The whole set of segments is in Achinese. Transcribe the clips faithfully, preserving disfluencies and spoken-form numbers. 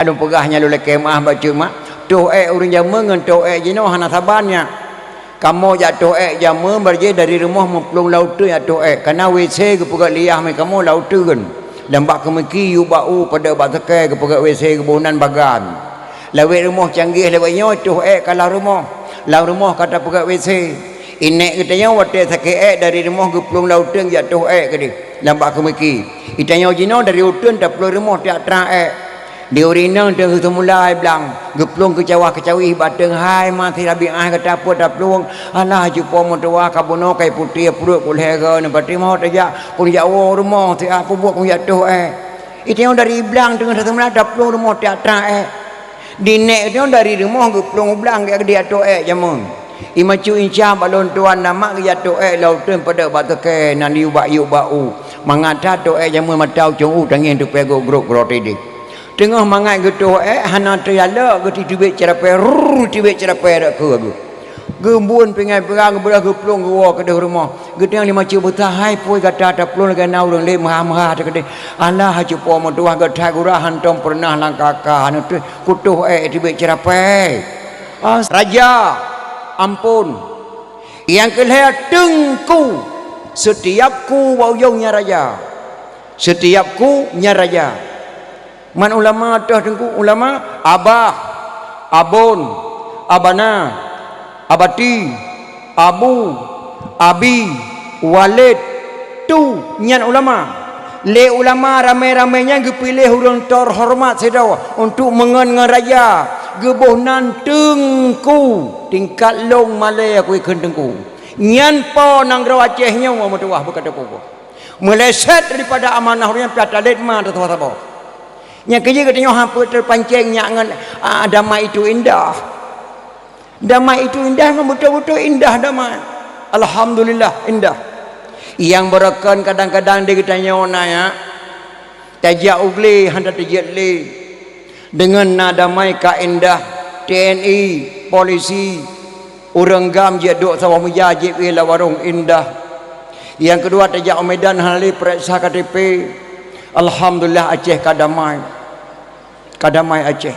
Lôn peugah nyan lôn lakèe meu'ah bak cut mak, toh èk ureueng jameun ngon toh èk jinoe hana saban nyan. Kamoe jak toh èk jameun, barô jih dari rumoh meuplueng lam uteuen jak toh èk, kareuna W C geupeugöt lé yah mé kamoe lam uteuen. Lam bak keumiki yub bak u, padub bak seukée geupeugöt W C geuboh nan bagan. Lawét rumoh canggih lawét nyoe, toh èk ka lam rumoh. Lam rumoh ka tapeugöt W C. Inék geutanyoe watèe sakét èk dari rumoh geuplueng lam uteuen jak toh èk keudéh, lam bak keumiki. Geutanyoe jinoe dari uteuen taplueng rumoh jak trang èk. Di ureueng inong teungoh seumula i blang, geuplueng keucawah-keucawih bak teung hai ma sirabi ai gata peuet taplueng, alah cupo meutuwah ka bunoe kai putéh pruet ku lhèe goe neu patéh mawöt tajak, kun jak woe rumoh siat peubuet kun jak toh èk. Geutanyoe dari i blang teungoh seumula taplueng rumoh jak trang èk. Di nék nyoe dari rumoh geuplueng u blang geuh di ateueh èk jameun. Imacu inca bak lôn tuan nama geuh ateueh èk lam uteuen padub bak seukée nan yub bak yub bak u. Mangat that ateueh èk jameun mata u cong u tangieng tupée gok grok grok tideh. Teungoh mangat geutoh èk hana teujalok geuti tibet ceurapée, rrrr, tibet ceurapée rot keu geuh. Geubun pingai peurang geubeudôh geuplueng geuwoe keudeh rumoh. Geutanyoe di macu beusa hai pui gata taplueng lagée na ureueng lé meuha-meuha teukeudeh. Alah cupo meutuwah geuthai gura hantom peureunah langkaka hana teuh kutoh èk tibet ceurapée. As-, raja, ampôn. Nyang keu lhée teungku. Seutiap ku bak ujong nyan raja. Seutiap ku nyan raja. Man ulama toh teungku ulama, abah, abon, abana, abati, abu, abi, walid, tu nyan ulama. Lé ulama ramé-ramé nyan geupiléh ureueng teuhoreumat sidroe untuk meungon ngon raja, geuboh nan teungku, tingkat lôn malée aku ikheun teungku. Nyan po nanggroe Aceh nyoe meutuwah beuka teupeue. Meuleset daripada amanah ureueng nyan piah talét ma teusaboh-saboh. Nyang keujeuet geutanyoe hana peuet teupancéng nyak ngon, ah, damai itu indah. Damai itu indah, memang beutôi-beutôi indah damai. Alhamdulillah, indah. Nyang beureukan kadang-kadang di geutanyoe na nyak, tajak u glé hana tajeuet lé. Deungon na damai ka indah, T N I, polisi, ureueng gam jeuet duek saboh meja jieb ie lam warong indah. Nyang keudua tajak u Medan hana lé peuriksa K T P. Alhamdulillah Aceh ka damai. Ka damai Aceh.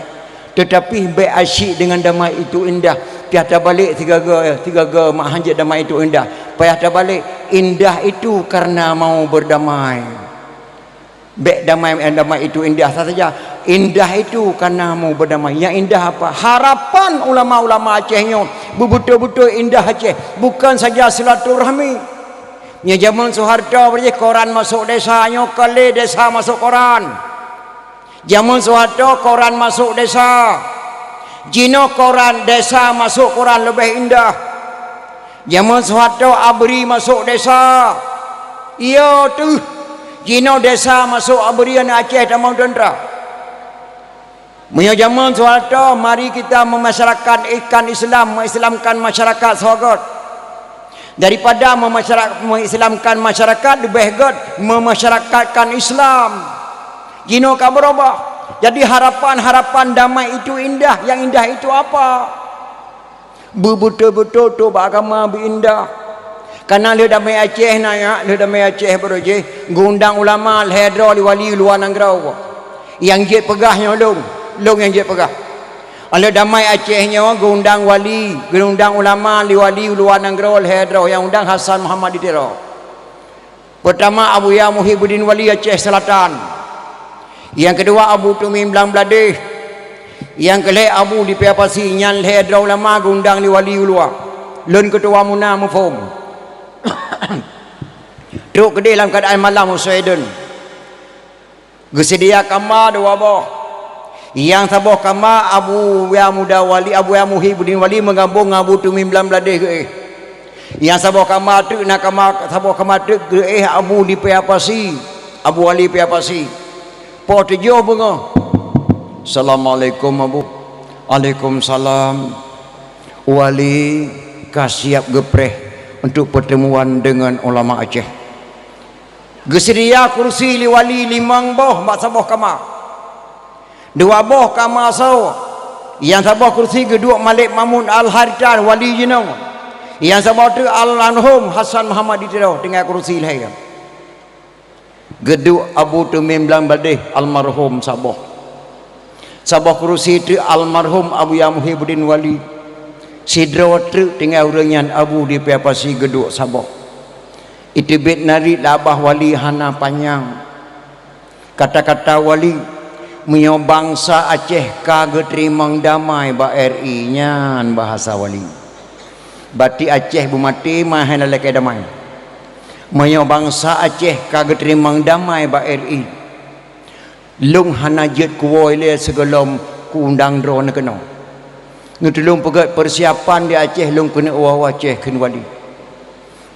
Teutapi bék asyik deungon damai itu indah. Piah tabalek sigaga, sigaga mak hanjeuet damai itu indah. Payah tabalek, indah itu karena mau berdamai. Bék damai, eh, damai itu indah saja. Indah itu karena mau berdamai. Yang indah apa? Harapan ulama-ulama Aceh nyoe beutôi-beutôi indah Aceh. Bukan saja silaturahmi. Nyoe jameun Soeharto beuréh koran masôk desa nyoe ka lé desa masôk koran. Jameun Soeharto koran masôk desa. Jinoe koran desa masôk koran leubeh indah. Jameun Soeharto abri masôk desa. Iya teuh. Jinoe desa masôk abri aneuk Aceh tamong teuntra. Meunyoe jameun Soeharto, mari kita memasyarakat ikan Islam, mengislamkan masyarakat soe göt. Daripada memasyara-, mengislamkan masyarakat, leubeh göt memasyarakatkan Islam. Jinoe ka beurubah. Jadi harapan-harapan damai itu indah, yang indah itu apa? Beubeutôi-beutôi trok bak agama beu indah. Kana lheueh damai Aceh na nyak, lheueh damai Aceh baroe jih, geuundang ulama lhée droe lé wali luwa nanggroe. Nyang jeuet peugah nyoe lôn, lôn nyang jeuet peugah. Lheueh damai Aceh nyoe geuundang wali, geuundang ulama lé wali luwa nanggroe lhée droe nyang undang Hasan Muhammad di Tiro. Peurtama Abuya Muhibuddin Wali Aceh Selatan. Nyang keudua Abu Tumim Blang Bladeh. Nyang keulhée Abu Lipée Pasi nyan lhée droe ulama geuundang lé wali u luwa. Lôn keutuwa muna muphom. Trok keudeh lam keuadaan malam u Sweden. Geuseudia kama dua boh. Nyang saboh kama Abuya Muda Wali, Abuya Muhibuddin Wali meugabong ngon Abu Tumim Blang Bladeh geuéh. Nyang saboh kama teuk na kama, saboh kama teuk geuéh Abu Lipée Pasi, Abu Wali Pée Pasi. Po tujoh beungoh. Assalamualaikum Abu. Waalaikumsalam. Wali ka siap geupreh untuk pertemuan dengan ulama Aceh. Geuseudia kursi lé wali limong boh bak saboh kama. Dua boh kama soe. Nyang saboh kursi geuduek Malik Mahmud Al-Haritan wali jinoe. Nyang saboh teuk almarhum Hasan Muhammad di Tiro tinggai kursi lhée. Geuduek Abu Tumim Blang Bladeh almarhum saboh. Saboh kurusi treuk almarhum Abuya Muhibbuddin Wali. Sidroe treuk tinggai ureuëng nyan Abu di Paya Pasi geuduek saboh. Iteubiet narit labah Wali hana panyang. Kata-kata Wali, "Meunyoe bansa Aceh ka geuteurimong damai bak R I," nyan bahasa Wali. Bati Aceh beumaté meuhai na lakée damai. "Meunyoe bansa Aceh ka geuteurimong damai bak R I, lôn hana jeuet kuwoe lé sigohlom kuundang droeneuh keunoe. Neutulông peugét peusiapan di Aceh lôn keuneuk woe Aceh," kheun Wali.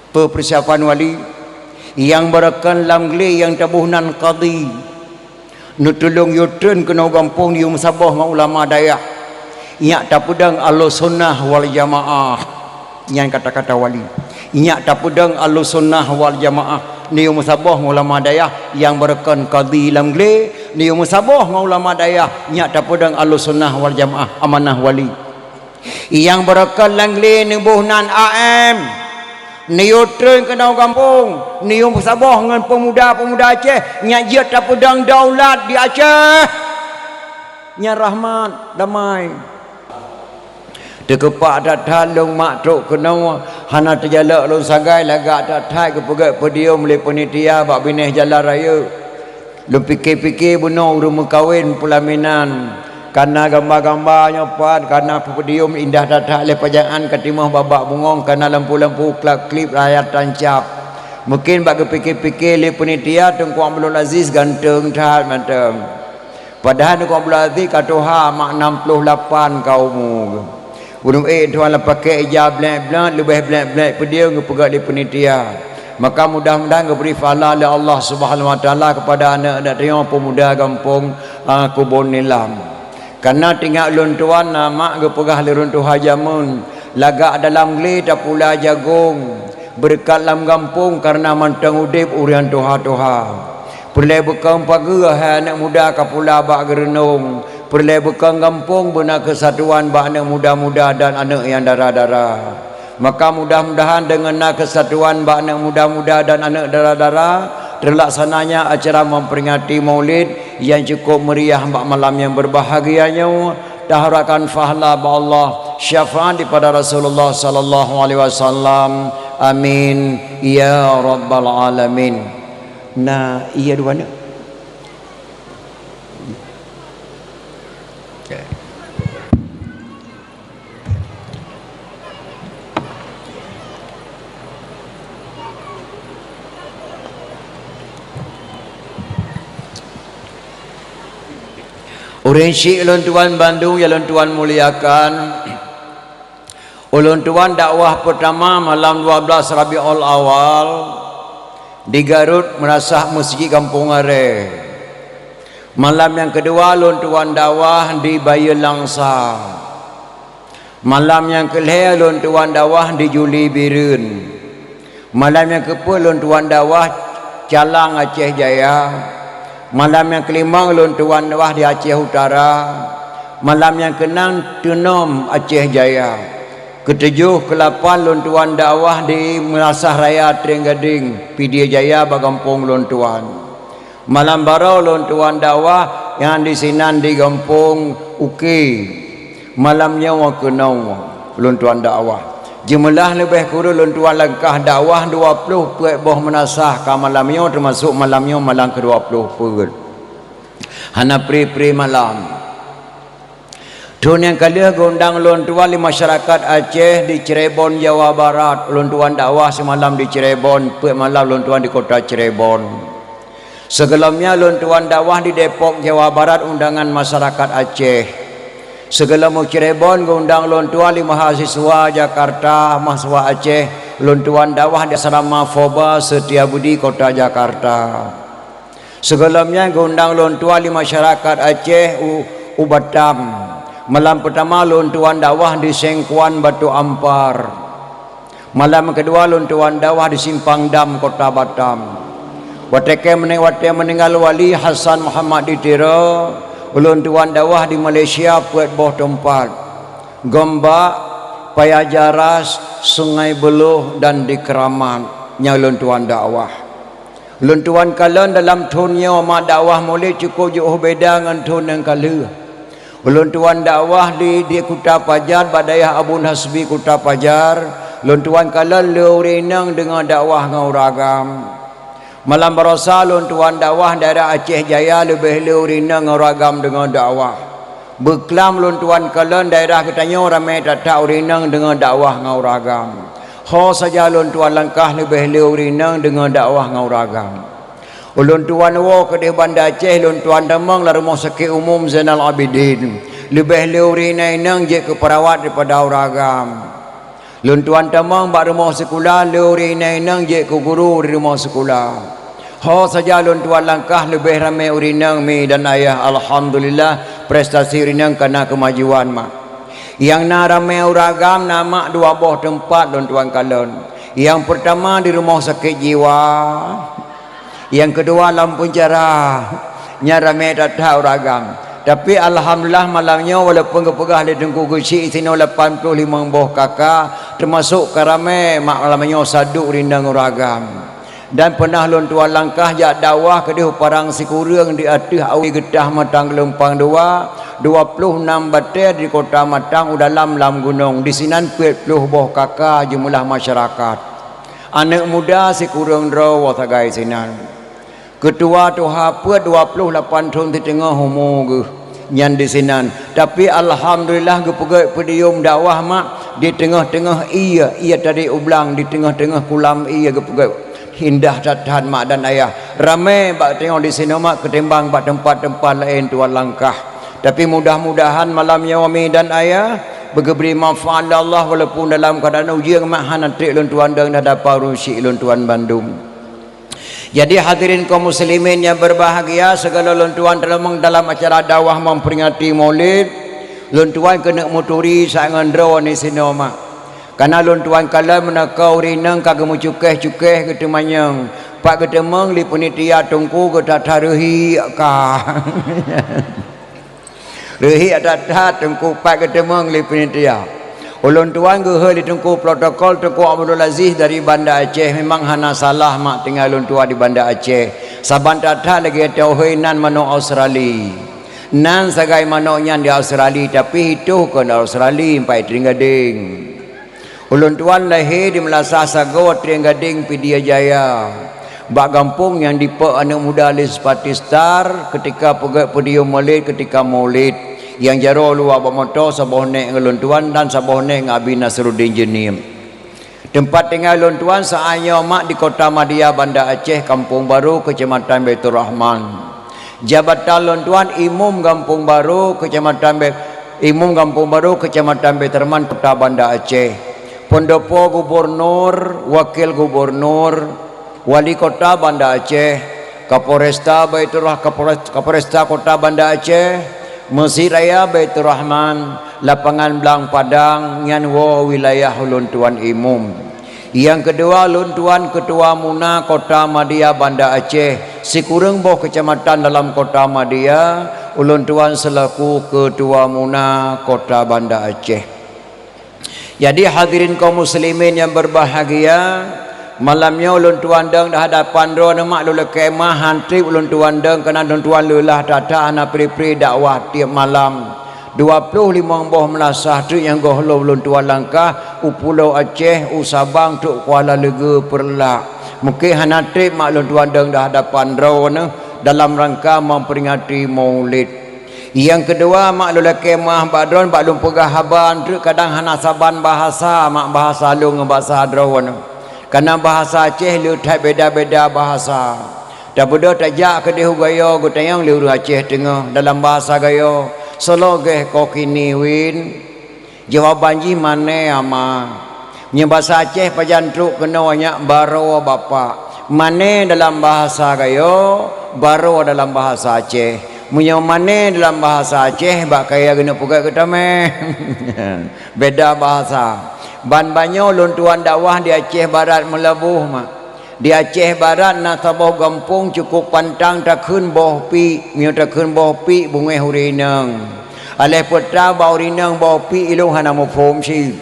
Peue peusiapan Wali? "Nyang beureukan lam glé nyang taboh nan kadi. Neutulông yue treun keunoe gampông neuyue meusaboh ngon ulama dayah. Nyak tapeudong Ahlussunnah wal Jamaah." Nyan kata-kata Wali. "Nyak tapeudong Ahlussunnah wal Jamaah neuyue meusaboh ngon ulama dayah nyang beureukan kadi lam glé, neuyue meusaboh ngon ulama dayah, nyak tapeudong Ahlussunnah wal Jamaah." Amanah Wali. "Nyang beureukan lam glé neuboh nan A M. Neuyue treun keunoe gampông, neuyue meusaboh ngon peumuda-peumuda Aceh, nyak jeuet tapeudong daulat di Aceh." Nyan rahmat, damai. Teukeupak that-that lôn mak trok keunoe, hana teujalok lôn sagai, lagak that-that geupeugét podium lé peunitia bak binéh jalan rayeuk. Lôn pike-pike bunoe ureuëng meukawen peulaminan. Kana gamba-gamba nyoe pat, kana podium indah that-that lé pajangan ka timoh babah bungong, kana lampu-lampu klap-klip layar tancab. Mungken bak geupike-pike lé peunitia Teungku Abdul Aziz ganteng that mantong. Padahai Teungku Abdul Aziz ka tuha mak enam puluh lapan ka umu. Ureuëng ék tuan lam pakèk ija blek-blek, leubeh blek-blek peudieu geupeugah lé peunitia. Maka mudah-mudahan geubri pahala lé Allah Subhanahu Wa Taala kepada aneuk-aneuk tanyoe peumuda gampông, a, Kubon Nilam. Kana tinggai ulôn tuan na mak geupeugah lé ureuëng tuha jameun, lagak dalam glé tapula jagong, beureukat lam gampông kareuna mantong udeb ureuëng tuha-tuha. Peureulée beukong pageue hai aneuk muda ka pula bak geureunong. Peureulée beukong gampông beuna keusatuan bak aneuk muda-muda dan aneuk nyang dara-dara. Maka mudah-mudahan deungon na keusatuan bak aneuk muda-muda dan aneuk dara-dara, teulaksananya acara memperingati Maulid nyang cukup meriah bak malam nyang berbahagia nyoe. Taharapkan pahala bak Allah, syafaat daripada Rasulullah sallallahu alaihi wasallam. Amin ya rabbal alamin. Na iya dua aneuk. Ureuëng syik ulôn tuan bandum nyang ulôn tuan muliakan, ulôn tuan dakwah peutama malam dua belas Rabiul Awal di Garut, meunasah Meuseujid Gampông Arée. Malam nyang keudua ulôn tuan dakwah di Bayeue Langsa. Malam nyang keulhée ulôn tuan dakwah di Juli Bireuen. Malam nyang keupeuet ulôn tuan dakwah Calang Aceh Jaya. Malam nyang keulimong ulôn tuan dakwah di Aceh Utara. Malam nyang keunam Teunom Aceh Jaya. Keutujoh keulapan ulôn tuan dakwah di Meunasah Raya Trienggadeng, Pidie Jaya bak gampông ulôn tuan. Malam baroe ulôn tuan dakwah nyang disinan di gampông Uke. Malam nyoe keunoe ulôn tuan dakwah. Jeumeulaih leubeh kureueng ulôn tuan langkah dakwah dua ploh peuet boh meunasah ka malam nyoe, teumasok malam nyoe malam keudua ploh peuet. Hana pri-pri malam. Thon nyang ka lheueh geuundang ulôn tuan lé masyarakat Aceh di Cirebon, Jawa Barat. Ulôn tuan dakwah simalam di Cirebon, peuet malam ulôn tuan di kota Cirebon. Sigohlom nyan ulôn tuan dakwah di Depok, Jawa Barat, undangan masyarakat Aceh. Sigohlom u Cirebon geuundang ulôn tuan lé mahasiswa Jakarta, mahasiswa Aceh, ulôn tuan dakwah di asrama Foba Setiabudi, kota Jakarta. Sigohlom nyan geuundang ulôn tuan lé masyarakat Aceh u, u Batam. Malam peutama ulôn tuan dakwah di Sengkuan Batu Ampar. Malam keudua ulôn tuan dakwah di Simpang Dam, kota Batam. Watée keu meuning-, watée meuninggal Wali Hasan Muhammad di Tiro, ulôn tuan dakwah di Malaysia peuet boh teumpat. Gombak, Paya Jaras, Sungai Buloh dan di Keramat. Nyan ulôn tuan dakwah. Lôn tuan kalon dalam thon nyoe mak dakwah mulod cukôp jiôh beda ngon thon nyang ka lheueh. Ulôn tuan dakwah di, di Kuta Pajar, bak dayah Abun Hasbi Kuta Pajar. Lôn tuan kalon le ureueng inong deungoe dakwah ngon ureueng agam. Malam barosa lôn tuan dakwah daerah Aceh Jaya, leubeh le ureueng inong ngon ureueng agam deungoe dakwah. Beuklam lôn tuan kalon daerah geutanyoe ramé that-that ureueng inong deungoe dakwah ngon ureueng agam. Ho saja lôn tuan langkah leubeh le ureueng inong deungoe dakwah ngon ureueng agam. Ulôn tuan woe keudeh Banda Aceh, lôn tuan tamong lam Rumoh Sakét Umum Zainal Abidin. Leubeh le ureueng inong jeuet keu peurawat daripada ureueng agam. Lôn tuan tamong bak rumoh sikula, le ureueng inong jeuet keu guru di rumoh sikula. Ho saja lôn tuan langkah leubeh ramé ureueng inong mi dan ayah, alhamdulillah, prestasi ureueng inong kana keumajuan mak. Nyang na ramé ureueng agam na mak dua boh teumpat lôn tuan kalon. Nyang peurtama di Rumoh Sakét Jiwa, nyang keudua lam peunjara. Nyan ramé that-that ureueng agam. Tapi alhamdulillah malam nyoe walaupun geupeugah lé Teungku Geuchik sinoe lapan ploh limong boh K K, teumasok ka ramé mak malam nyoe saduek ureueng inong ureueng agam. Dan peunah lôn tuan langkah jak dakwah keudeh u Padang Sikureueng di ateueh awe geutah Matang Geulumpang Dua, dua ploh nam batée di Kota Matang u dalam lam gunong, disinan peuet ploh boh K K jeumeulah masyarakat. Aneuëk muda sikureueng droe woe sagai sinan. Keutua tuha peuet dua ploh lapan thon siteungoh umu geuh nyan disinan. Tapi alhamdulillah geupeugét podium dakwah mak di teungoh-teungoh ié, ié tadi ublang di teungoh-teungoh kulam ié geupeugét. Indah that-that mak dan ayah. Ramé bak teungoh disinoe mak keutimbang bak teumpat-teumpat laén tuan langkah. Tapi mudah-mudahan malam nyoe mi dan ayah beugeubri manfaat lé Allah walaupun dalam keuadaan ujeuen mak hana trek lôn tuan dong di hadapan ureuëng syik lôn tuan bandum. Jadi hadirin kaum muslimin nyang berbahagia, segala lôn tuan teurimong dalam acara dakwah memperingati Maulid, lôn tuan keuneuk meuturi saát ngon droe ni sinoe mak. Kana lôn tuan kalon meunaka ureuëng inong ka geumeucukeh-cukeh geuteumanyong, pat geuteumeung lé panitia teungku geutata reuhi ka. Reuhi that-that teungku pat geuteumeung lé panitia. Ulôn tuan geuhôi lé teungku protokol Teungku Abdul Aziz dari Banda Aceh, memang hana salah mak tinggai lôn tuan di Banda Aceh. Saban that-that lagée teuhôi nan manok Australi. Nan sagai manok nyan di Australi, tapi hitoh kon Australi, empat Trienggadeng. Ulôn tuan lahé di Meulasah Sagoe Trienggadeng Pidie Jaya. Bak gampông nyang dipeuek aneuëk muda lé Suparti Star keutika peugét podium Maulid keutika Maulid. Nyang jaroe luwa bak moto saboh nék ngon lôn tuan dan saboh nék ngon Abi Nasruddin Jeunieb. Teumpat tinggai lôn tuan saát nyoe mak di Kota Madia Banda Aceh, Kampung Baru, Keucamatan Baiturrahman. Jabatan lôn tuan Imum Gampông Barô, Keucamatan Be-, Imum Gampông Barô, Keucamatan Baiturrahman, Kota Banda Aceh. Peundopo gubunur, wakil gubunur, wali kota Banda Aceh, Kapolresta Baiturrah-, Kapolres-, Kapolresta Kota Banda Aceh, Meuseujid Raya Baiturrahman, Lapangan Blang Padang, nyan woe wilayah ulôn tuan Imum. Nyang keudua, lôn tuan Keutua Muna Kota Madia Banda Aceh, sikureueng boh keucamatan dalam Kota Madia, ulôn tuan seulaku Keutua Muna Kota Banda Aceh. Jadi, hadirin kaum muslimin nyang berbahagia, malam nyoe ulôn tuan dong di hadapan droeneuh mak lôn lakée meu'ah, han treb ulôn tuan dong, keunan lôn tuan leulah that-that hana pri-pri dakwah tieb malam. Dua ploh limong boh meulasah treuk nyang gohlom lôn tuan langkah u Pulo Aceh, u Sabang, trok Kuala Leugeue, Peureulak. Mungken hana treb mak lôn tuan dong di hadapan droeneuh dalam rangka memperingati Maulid. Nyang keudua, mak lôn lakée meu'ah bak droeneuh bak lôn peugah haba treuk kadang hana saban bahasa, mak bahasa lôn ngon bahasa droeneuh. Kareuna bahasa Aceh le that beda-beda bahasa. Tabeudôh tajak keudeh u Gayo geutanyong lé ureuëng Aceh Teungoh dalam bahasa Gayo, "Soe lagée kok kini, Win?" Jawaban jih, "Mané, Ama." Meunyoe bahasa Aceh pajan trok keunoe nyak, "Baroe, Bapak." Mané dalam bahasa Gayo, baroe dalam bahasa Aceh. Meunyoe mané dalam bahasa Aceh, bak kayée geuneuk peugah geutamé. Beda bahasa. Ban banyoe lôn tuan dakwah di Aceh Barat Meulaboh, mak. Di Aceh Barat na saboh gampông cukôp pantang takheun boh piek, meunyoe takheun boh piek beungéh ureuëng inong. Aléh peue teuma bak ureuëng inong boh piek, ilôn hana muphom cit.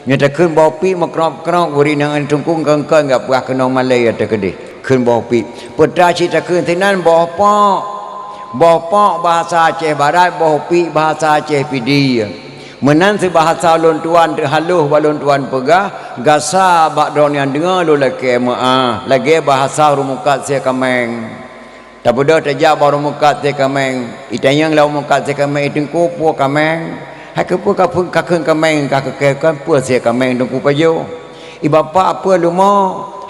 Meunyoe takheun boh piek meukrôk-krôk, ureuëng inong teungku kon-kon gak peugah keunoe malée ya teukeudeh. Kheun boh piek. Peue teuma cit takheun sinan boh pok. Boh pok bahasa Aceh Barat, boh piek bahasa Aceh Pidie. Meunan sibahasa ulôn tuan teuhaloh bak ulôn tuan peugah, gasa bak droeneuh nyang deungoe lôn lakée meuáh, lagée bahasa ureuëng mukat sie kaméng. Tabeudôh tajak bak ureuëng mukat sie kaméng, itanyong lé ureuëng mukat sie kaméng, "Teungku, peue kaméng?" "Hai keupeue ka phon-, ka kheun kaméng, ka keu-, keu-, kheun peue sie kaméng Teungku pajoh?" "I bapak peue leumo?"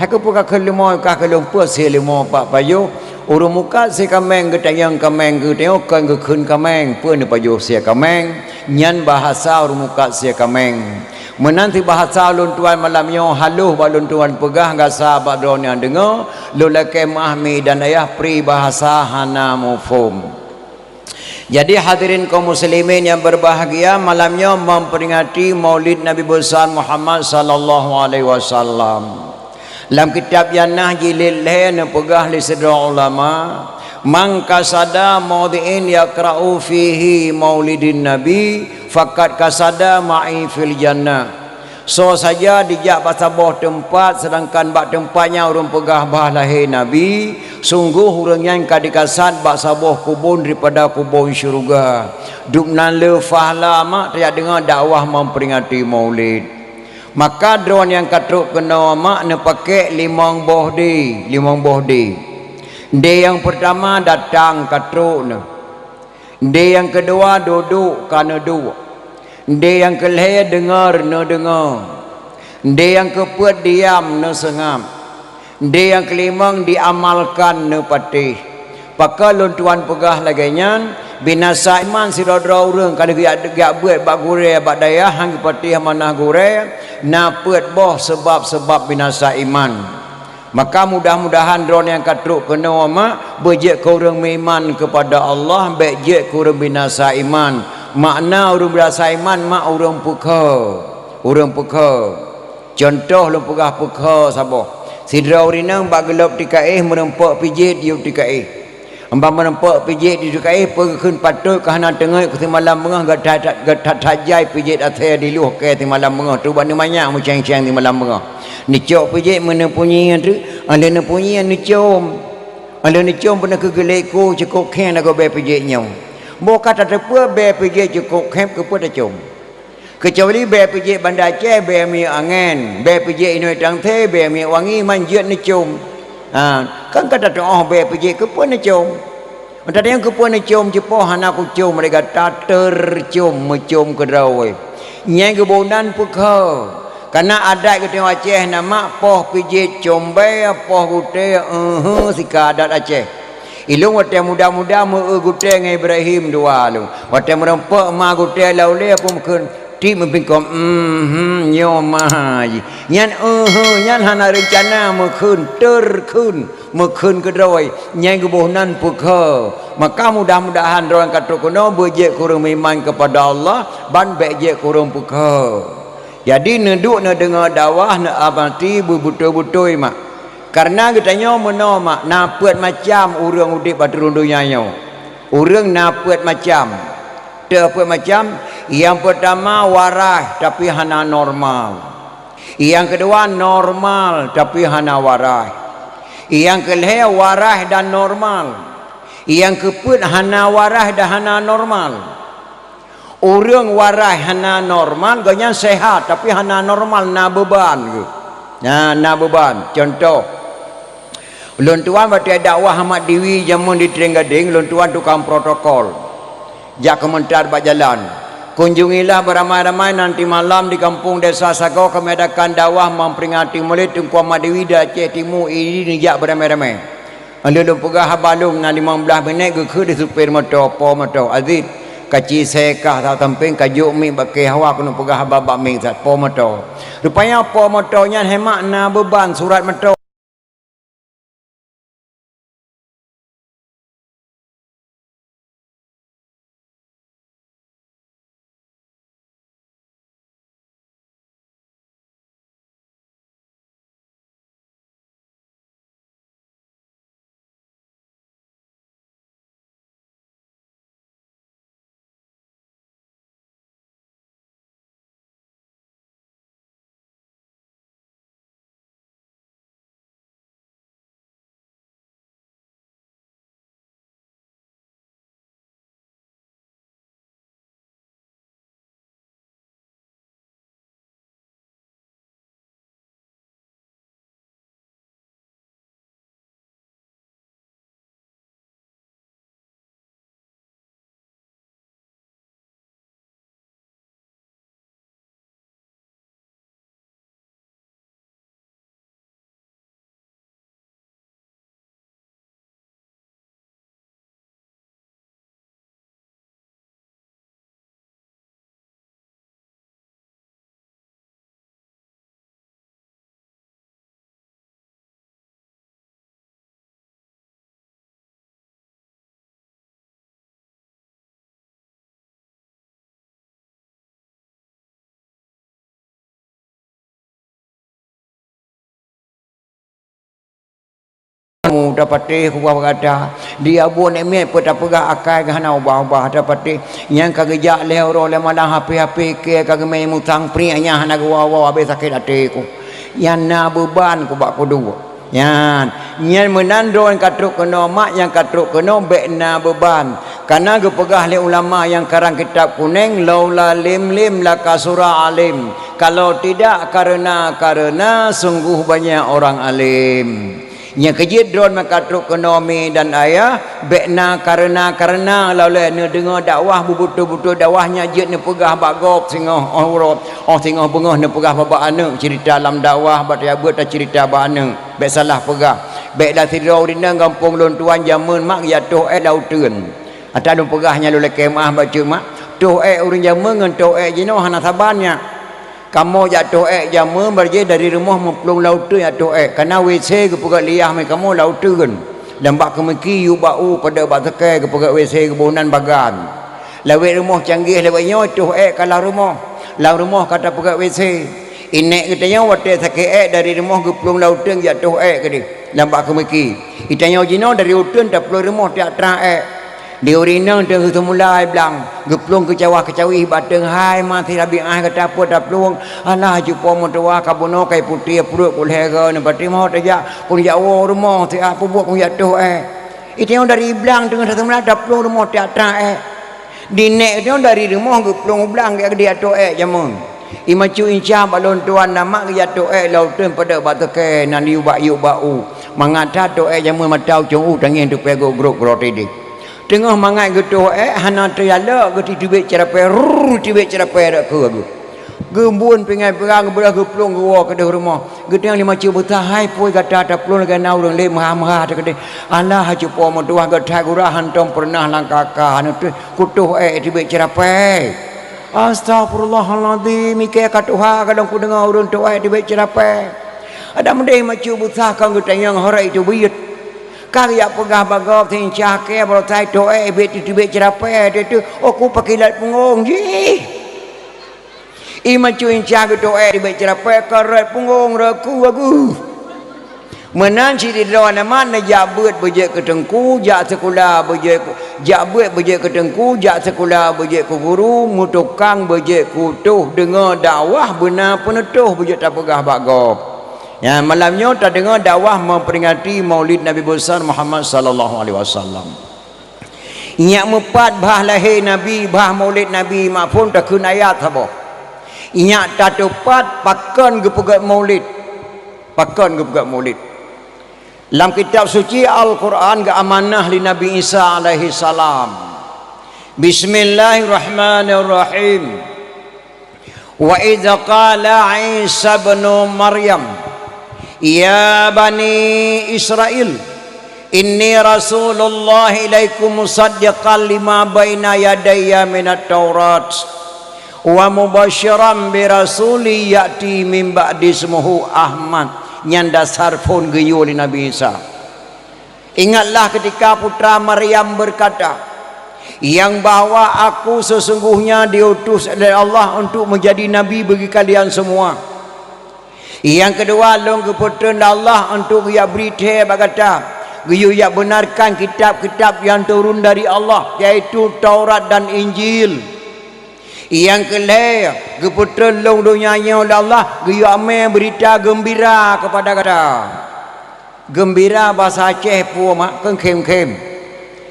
"Hai keupeue ka kheun leumo, ka keu lôn peue sie leumo pak pajoh?" Ureuëng mukat sie kaméng geutanyong kaméng, geutanyong kon geukheun kaméng, peue neupajoh sie kaméng. Nyan bahasa ureuëng mukat sie kaméng. Meunan sibahasa ulôn tuan malam nyoe haloh bak ulôn tuan peugah gasa bak droeneuh nyang deungoe, lôn lakée meuáh mi dan ayah pribahasa hana muphom. Jadi hadirin kaum muslimin yang berbahagia, malam nyoe memperingati Maulid Nabi Besar Muhammad sallallahu alaihi wasallam. Lam kitab Jannah jilid lhée neupeugah lé sidroe ulama, "Man qasada maudhi'in yaqra'u fihi maulidin nabi, faqad qasada ma'i fil jannah." Soe saja dijak bak saboh teumpat, seudangkan bak teumpat nyan ureuëng peugah bah lahé Nabi, sunggoh ureuëng nyan ka dikasad bak saboh kubon daripada kubon syeuruga. Dubnan le fahla mak tajak deungoe dakwah memperingati Maulid. Maka droeneuh nyang ka trok keunoe mak neupakék limong boh dé, limong boh dé. Dé nyang peurtama datang ka trok neuh. Dé nyang keudua dudoe ka neuduek. Dé nyang keulhée deungoe neudeungoe. Dé nyang keupeuet diam neuseungab. Dé nyang keulimong diamalkan neupatéh. Pakon lôn tuan peugah lagée nyan, binasa iman sidroe-droe ureuëng ka lheueh geujak, geujak beuet bak gurée bak dayah han geupatéh amanah gurée, na peuet boh seubab-seubab binasa iman. Maka mudah-mudahan droeneuh nyang ka trok keunoe mak beujeuet keu ureuëng meuiman keupada Allah, bék jeuet keu ureuëng binasa iman. Makna ureuëng binasa iman mak ureuëng peukhoe, ureuëng peukhoe. Cuntoh lôn peugah peukhoe saboh. Sidroe ureuëng inong bak gohlom tikaéh meurumpok pijet yub tikaéh. Ban meurumpok pijet yub tikaéh peue geukheun patot ka hana teungeut keu simalam beungoh, gata-, gata-, gata-, jai pijet asée diluh keu simalam beungoh, trok bak neumanyak meuceng-ceng simalam beungoh. Neucok pijet meuneupeunyie teuk, 'oh lheueh neupeunyie neucom. 'Oh lheueh neucom peunoh keu geulék ku cukôp khém lagoe bée pijet nyoe. Boh ka tateupeue bée pijet cukôp khém keupeue tacom. Keucuali bée pijet Banda Aceh, bée minyeuk angén, bée pijet inoi tangse, bée minyeuk wangi, man jeuet neucom. Ha, kan ka tateuoh bée pijet keupeue neucom. Meutateueng keupeue neucom, cipoh hana kucom lé gata, teucom meucom keudroe. Nyang geuboh nan peukhoe. Kana adat geutanyoe Aceh na mak poh pijet com bée, poh gutée, eue, sika adat Aceh. Ilôn watée muda-muda meu-eu gutée ngon Ibrahim dua lôn. Watée meurumpok ma gutée lam ulée peue meukheun, tieb meupingkong, "Mhm, nyoe ma jih." Nyan, eue, nyan hana reuncana meukheun, teukheun, meukheun keudroe. Nyan geuboh nan peukhoe. Maka mudah-mudahan droe nyang ka trok keunoe beujeuet keu ureuëng meuiman keupada Allah, ban bék jeuet keu ureuëng peukhoe. Jadi neuduek neudeungoe dakwah, neuamati beubeutôi-beutôi mak. Kareuna geutanyoe meunoe mak, na peuet macam ureuëng udeb ateueh rhueng donya nyoe. Ureuëng na peuet macam. Teuh peuet macam, nyang peurtama waraih tapi hana normal. Nyang keudua normal tapi hana waraih. Nyang keulhée waraih dan normal. Nyang keupeuet hana waraih dan hana normal. Ureuëng waraih hana normal, gobnyan sehat, tapi hana normal, na beuban geuh. Na, na beuban. Cuntoh, ulôn tuan watée dakwah Ahmad Diwi jameun di Trienggadeng, ulôn tuan tukang protokol. Jak keumeuntar bak jalan. Kunjungilah beramai-ramai nanti malam di kampung Desa Sagoe kami adakan dakwah memperingati Maulid Teungku Ahmad Diwi di Aceh Timu, idi neujak beramai-ramai. Lheueh lôn peugah haba lôn na limong blaih minét geukheun lé supir moto, po moto, "Aziz, kaci sée kah saboh sampéng, kajok miek bak kée hawa keuneuk peugah haba bak miek sa-," po moto. Rupanya po moto nyan hemat na beuban surat moto. Tapatéh kubah gata, di abon émiet peu tapeugah akai geuh hana ubah-ubah tapatéh. Nyang ka geujak lhée uroe lhée malam hapé-hapé kée ka geumé musang priek nyang hana geuwoe-woe abéh sakét até ku. Nyang na beuban ku bak kuduek. Nyan, nyan meunan droe nyang ka trok keunoe mak nyang ka trok keunoe bék na beuban. Kana geupeugah lé ulama nyang karang kitab kunéng, "Laula lim lim lakasura alim." Kalau tidak karena-karena sungguh banyak orang alim. Nyang keu jeuet droe meuka trok keunoe mi dan ayah, bék na kareuna-kareuna lawét neudeungoe dakwah beubeutôi-beutôi dakwah nyan jeuet neupeugah bak gob singoh óh uroe, óh singoh beungoh neupeugah bak aneuk ceurita lam dakwah bak teuabeuet taceurita bak aneuk. Bék salah peugah. Bék dah sidroe ureuëng inong gampông lôn tuan jamén mak geujak toh ék lam uteuen. Ata lôn peugah nyan lôn lakée meuáh bacut mak, toh ék ureuëng jamén ngon toh ék jinoe hana saban nyan. Kamoe jak toh ék jamén barjéh dari rumoh meuplueng lam uteuen jak toh ék, kana W C geupeugét liah mé kamoe lam uteuen. Dan bak keumiki yub bak u padub bak seukée geupeugét W C geuboh nan bagan. Lawét rumoh canggih lawét nyoe toh ék ka lam rumoh. Lam rumoh ka tapeugét W C. Inék geutanyoe watée sakét ék dari rumoh geuplueng lam uteuen jak toh ék keudeh. Dan bak keumiki. Itanyoe jinoe dari uteuen taplueng rumoh tiak trang ék. Di ureuëng inong teungoh seumulai blang, geuplueng keucawah-keucawih bateng hai ma sirabi ah gata peuet taplueng, alah cupo meutuwah ka bunoe kai putéh pruet ku lhée goe neupatéh mo tajak pun jak woe rumoh siah peubuet kujak toh ék. Itanyoe dari blang teungoh seumulai taplueng rumoh tiak trang ék. Di nék nyoe dari rumoh geuplueng u blang gét geudiatoe ék jamén. Imacu inca bak lôn tuan na mak geujatoe ék lam uteuen padub bak seukée nan yub bak yub bak u. Mangat that toh ék jamén mata ucong u tangieng tupée gok grok grot idéh. Teungoh mangat geutoh ék hana teujalok geutitibék ceurapée rrrr tibék ceurapée rot keu geuh. Geubun pingai peurang geubeudôh geuplueng geuwoe keudeh rumoh. Geutanyoe lima cit beusa hai pui gata taplueng lagée na ureuëng lé meuha-meuha teukeudeh. Alah cupo meutuwah geuthai gura hantom peureunah langkaka hana teuh kutoh ék tibék ceurapée. Astagfirullahalazim ikée ka tuha kadang kudeungoe ureuëng toh ék tibék ceurapée. Ada meudeh macu busah kon geutanyong horek itu buyet. Ka geujak peugah bak gob seuincah kée baroe sai toh ék tibék tibék ceurapée teuh oku pakilat punggong jih. Iman cu inca geutoe tibék ceurapée ka rot punggong rot ku agu. Meunan sidroe nama neujak beuet beujeuet keu teungku, jak sikula beujeuet keu, jak beuet beujeuet keu teungku, jak sikula beujeuet keu guru, meutukang beujeuet keu toh deungoe dakwah beuna peuneutôh beujeuet tapeugah bak gob. Nyan malam nyoe tadeungoe dakwah meuperingati Maulid Nabi Besar Muhammad sallallahu alaihi wasallam. Nyak meupat bah lahé Nabi, bah maulid Nabi, mak phon takheun ayat saboh. Nyak tateupat pakon geupeugét maulid. Pakon geupeugét maulid. Lam kitab suci Al-Quran geuamanah lé Nabi Isa alaihi salam. Bismillahirrahmanirrahim. Wa idz qala Isa ibnu Maryam, "Ya bani Israil, inni rasulullah ilaikum musaddiqan lima baina yadayya minat Taurat, wa mubasyiran bi rasuli ya'ti min ba'di ismuhu Ahmad." Nyan dasar phon geuyue lé Nabi Isa. Ingatlah ketika putra Maryam berkata, "Yang bahwa aku sesungguhnya diutus oleh Allah untuk menjadi nabi bagi kalian semua." Yang kedua, lôn geupeutrön lé Allah untuk geuyue bri thée bak gata, geuyue jak benarkan kitab-kitab yang turun dari Allah, yaitu Taurat dan Injil. Yang keulhée, geupeutrön lôn donya nyoe lé Allah, geuyue amé beurita geumbira kepada gata. Geumbira basa Aceh peue mak keu khém-khém.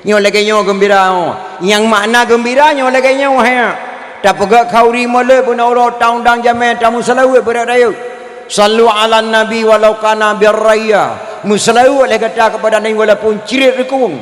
Nyoe lagée nyoe geumbira nyoe. Nyang makna geumbira nyoe lagée nyoe hai. Tapeugét khauri molot beuna uroe taundang jamé tameuseulaweuet beurat rayeuk. Sallu ala nabi walau kana birraya. Meuseulaweuet lé gata kepada Nabi walaupun crit reukung.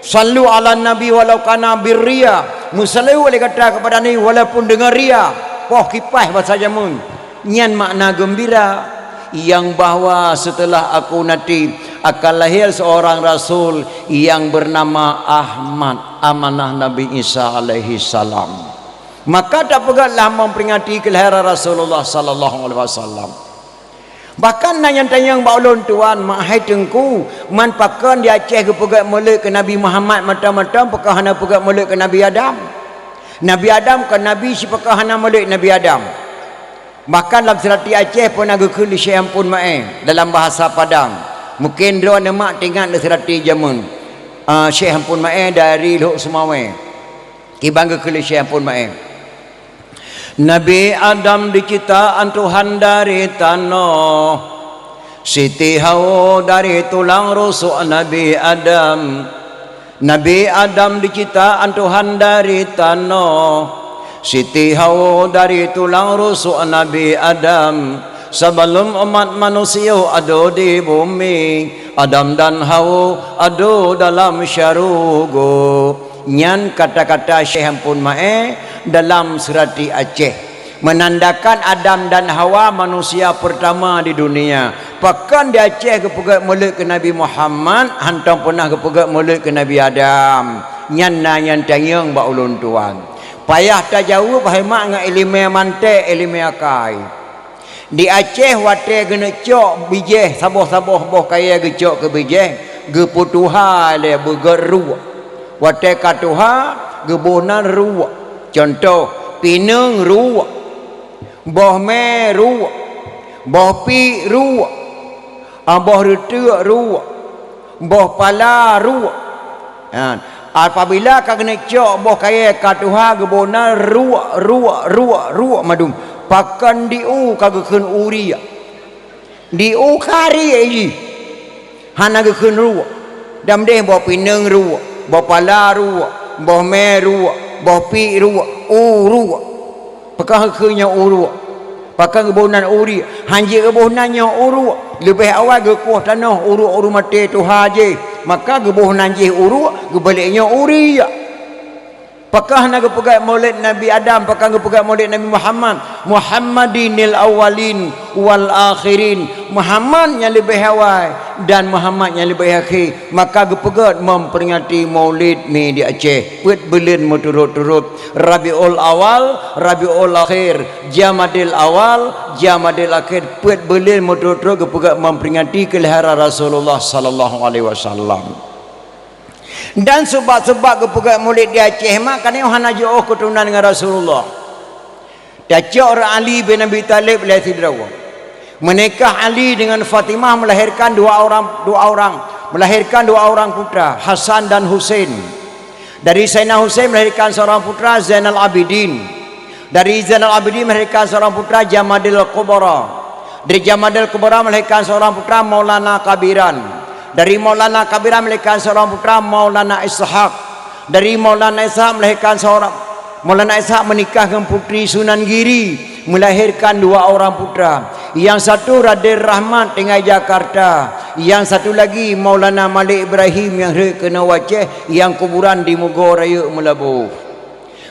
Sallu ala nabi walau kana birriya. Meuseulaweuet lé gata kepada Nabi walaupun deungon ria. Poh kipaih basa jamén. Nyan makna geumbira, yang bahwa setelah aku nanti akan lahir seorang rasul yang bernama Ahmad, amanah Nabi Isa alaihi salam. Maka tapeugét lé meuperingati keulahiran Rasulullah sallallahu alaihi wasallam. Bahkan na nyang tanyong bak ulôn tuan, "Mak hai teungku, man pakon di Aceh geupeugét molot keu Nabi Muhammad mantong-mantong, pakon hana peugét molot keu Nabi Adam?" Nabi Adam kon nabi, sipakon hana molot Nabi Adam. Bahkan lam seulati Aceh pernah geukheun lé Syekh Ampon Maé dalam bahasa Padang, Mungken droeneuh mak teuingat lé seurati jameun, ah, Syekh Ampon Maé dari Lhok Seumawé. Kiban geukheun lé Syekh Ampon Maé. Nabi Adam diciptaan Tuhan dari tanoh. Siti Hawa dari tulang rusuk Nabi Adam. Nabi Adam diciptaan Tuhan dari tanoh. Siti Hawa dari tulang rusuk Nabi Adam. Sebelum umat manusia ada di bumi, Adam dan Hawa ada dalam syurga. Nyan kata-kata Syekh Ampon Maé dalam seurati Aceh, menandakan Adam dan Hawa manusia pertama di dunia. Pakon di Aceh geupeugét mulod keu Nabi Muhammad, hantom peunah geupeugét mulod keu Nabi Adam. Nyan na nyang tanyong bak ulôn tuan. Payah tajaweueb hai mak ngon iéleumé manték, iéleumé akai. Di Aceh watée geuneuk cok bijéh saboh-saboh boh kayée geucok keu bijéh, geupeutuha lé beugét ruek. Watée ka tuha, geuboh nan ruek. Cuntoh, pineung ruek, boh mé ruek, boh piek ruek, ah, boh reuteuk ruek, boh pala ruek. Ha, apabila ka geuneuk cok boh kayée ka tuha geuboh nan ruek, ruek, ruek, ruek mandum. Pakon di u ka geukheun u riek. Di u ka riek jih. Hana geukheun ruek. Dan deh boh pineung ruek, boh pala ruek, boh mé ruek, boh piek ruek, u ruek. Pakon geukheun nyoe u ruek? Pakon geuboh nan u riek? Hanjeuet geuboh nan nyoe u ruek. Leubeh awai geukueh tanoh u ruek ureuëng maté tuha jih. Maka geuboh nan jih u ruek, geubalek nyoe u riek. Pakon hana geupeugét mulod Nabi Adam, pakon geupeugét mulod Nabi Muhammad? Muhammadinil awwalin wal akhirin. Muhammad nyang leubeh awai dan Muhammad nyang leubeh akhé. Maka geupeugét memperingati Maulid mi di Aceh. Peuet buleuen meuturot-turot. Rabiul Awal, Rabiul Akhir, Jamadil Awal, Jamadil Akhir, peuet buleuen meuturot-turot geupeugét memperingati keulahiran Rasulullah sallallahu alaihi wasallam. Dan seubab-seubab geupeugét mulod di Aceh mak, karena hana jiôh keuturonan ngon Rasulullah. Tacok rot Ali bin Abi Thalib lé sidroe. Meunikah Ali dengan Fatimah melahirkan dua orang, dua orang, melahirkan dua orang putra, Hasan dan Husain. Dari Sayyidina Husain melahirkan seorang putra, Zainal Abidin. Dari Zainal Abidin melahirkan seorang putra, Jamadil Kubra. Dari Jamadil Kubra melahirkan seorang putra, Maulana Kabiran. Dari Maulana Kabiran melahirkan seorang putra, Maulana Ishak. Dari Maulana Ishak melahirkan seorang, Maulana Ishak menikah dengan Putri Sunan Giri, melahirkan dua orang putra. Yang satu Raden Rahmat tinggai Jakarta, yang satu lagi Maulana Malik Ibrahim nyang rhot keunoe u Aceh, nyang kuburan di Mugo Rayeuk Meulaboh.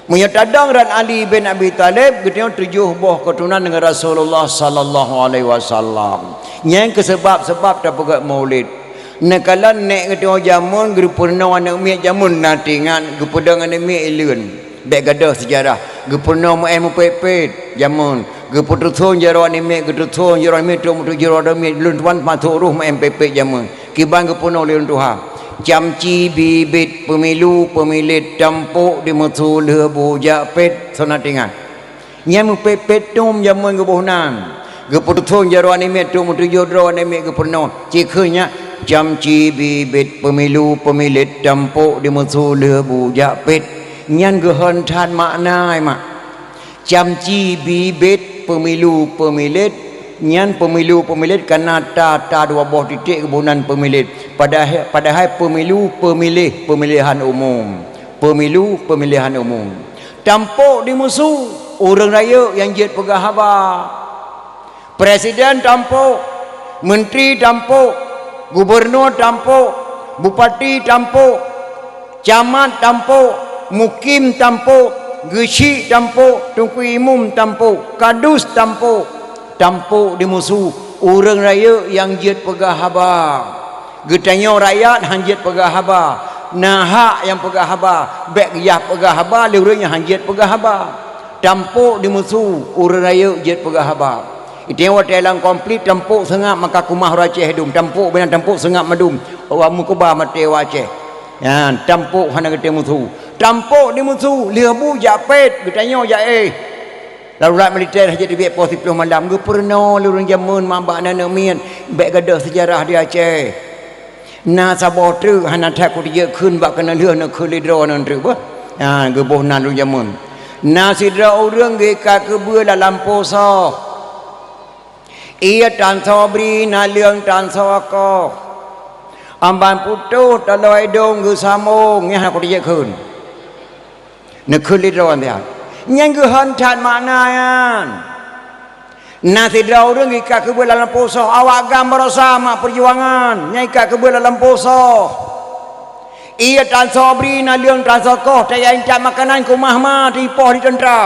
Meunyoe tadong rot Ali bin Abi Thalib, geutanyoe tujoh boh keuturonan deungon Rasulullah sallallahu alaihi wasallam. Nyan keuh seubab-seubab tapeugét Maulid. Neukalon nèk geutanyoe jameun geupeurunoe aneuk miet jameun na teuingat, geupeuduek aneuk miet ileuen. Bèk gadôh seujarah. Geupeurunoe meu'èn meupet-pet jameun. Geupeututhon jaroe aneuk miet, geupeututhon jaroe aneuk miet, trok meutujoh jaroe aneuk miet, lôn tuan masôk roh meu'èn pet-pet jameun. Kiban geupeurunoe lé lôn tuha. Camci bibit peumilu peumilet tampok di meusu lheueh bu jak pet, soe na teuingat. Nyan meupet-pet tom jameun geuboh nan. Geupeututhon jaroe aneuk miet, trok meutujoh droe aneuk miet geupeurunoe. Cikheun nyan, camci bibit peumilu peumilet tampok di meusu lheueh bu jak pet. Nyan geuhon that makna, mak. Camci bibit peumilu peumilet, nyan peumilu peumilet kana ta, ta dua boh titek geuboh nan peumilet. Padahai, padahai peumilu peumiléh, pemilihan umum. Peumilu pemilihan umum. Tampok di meusu, ureuëng rayeuk nyang jeuet peugah haba. Presiden tampok, menteri tampok, gubernur tampok, bupati tampok, camat tampok, mukim tampok, geuchik tampok, teungku imum tampok, kadus tampok. Tampok di meusu, ureuëng rayeuk nyang jeuet peugah haba. Geutanyoe rakyat han jeuet peugah haba. Na hak nyang peugah haba, bèk geuyah peugah haba lé ureuëng nyang han jeuet peugah haba. Tampok di meusu, ureuëng rayeuk jeuet peugah haba. Itanyoe watèe lam konflik, tampok seungab maka keumah ureuëng Aceh dum. Tampok binan tampok seungab mandum. Awak meukeubah maté awak Aceh. Nyan, tampok hana geutem meusu. Tampok di meusu, lheueh bu jak pet, geutanyoe jak éh. Darurat militer hana jeuet teubiet poh siplôh malam, geupeurunoe lé ureuëng jameun mak bak aneuk miet, bék gadôh seujarah di Aceh. Na saboh treuk hana that kuteubiet kheun bak keuneulheueh neukheun lé droeneuh treuk beuh. Ha, geuboh nan ureuëng jameun. Na sidroe ureuëng geuikat keubeue lam lampôh soh. Ié tan soe bri, naleueng tan soe koh. Amban putôh taloe idong geusamong, nyan hana kuteubiet kheun. Neukheun lé droe nyan. Nyan geuhon that makna nyan. Na sidroe ureuëng ikat keubeue lam lampôh soh, awak GAM baroesa mak peujuangan, nyan ikat keubeue lam lampôh soh. Ié tan soe bri, naleueng tan soe koh, tajak intat makanan keu ma-ma teuipoh di teuntra.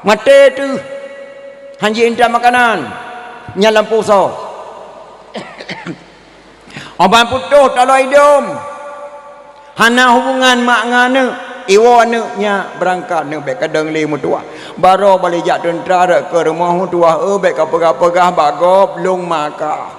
Maté teuh. Hana jeuet intat makanan. Nyan lampôh soh. Amban putôh taloe idong. Hana hubungan mak ngon aneuk, iwoe aneuk nyak beurangkat, aneuk bék kadang lé meutuwah. Baroe balik jak teuntra rot keu rumoh meutuwah, eu bék kapeugah-peugah bak gob lôn maka.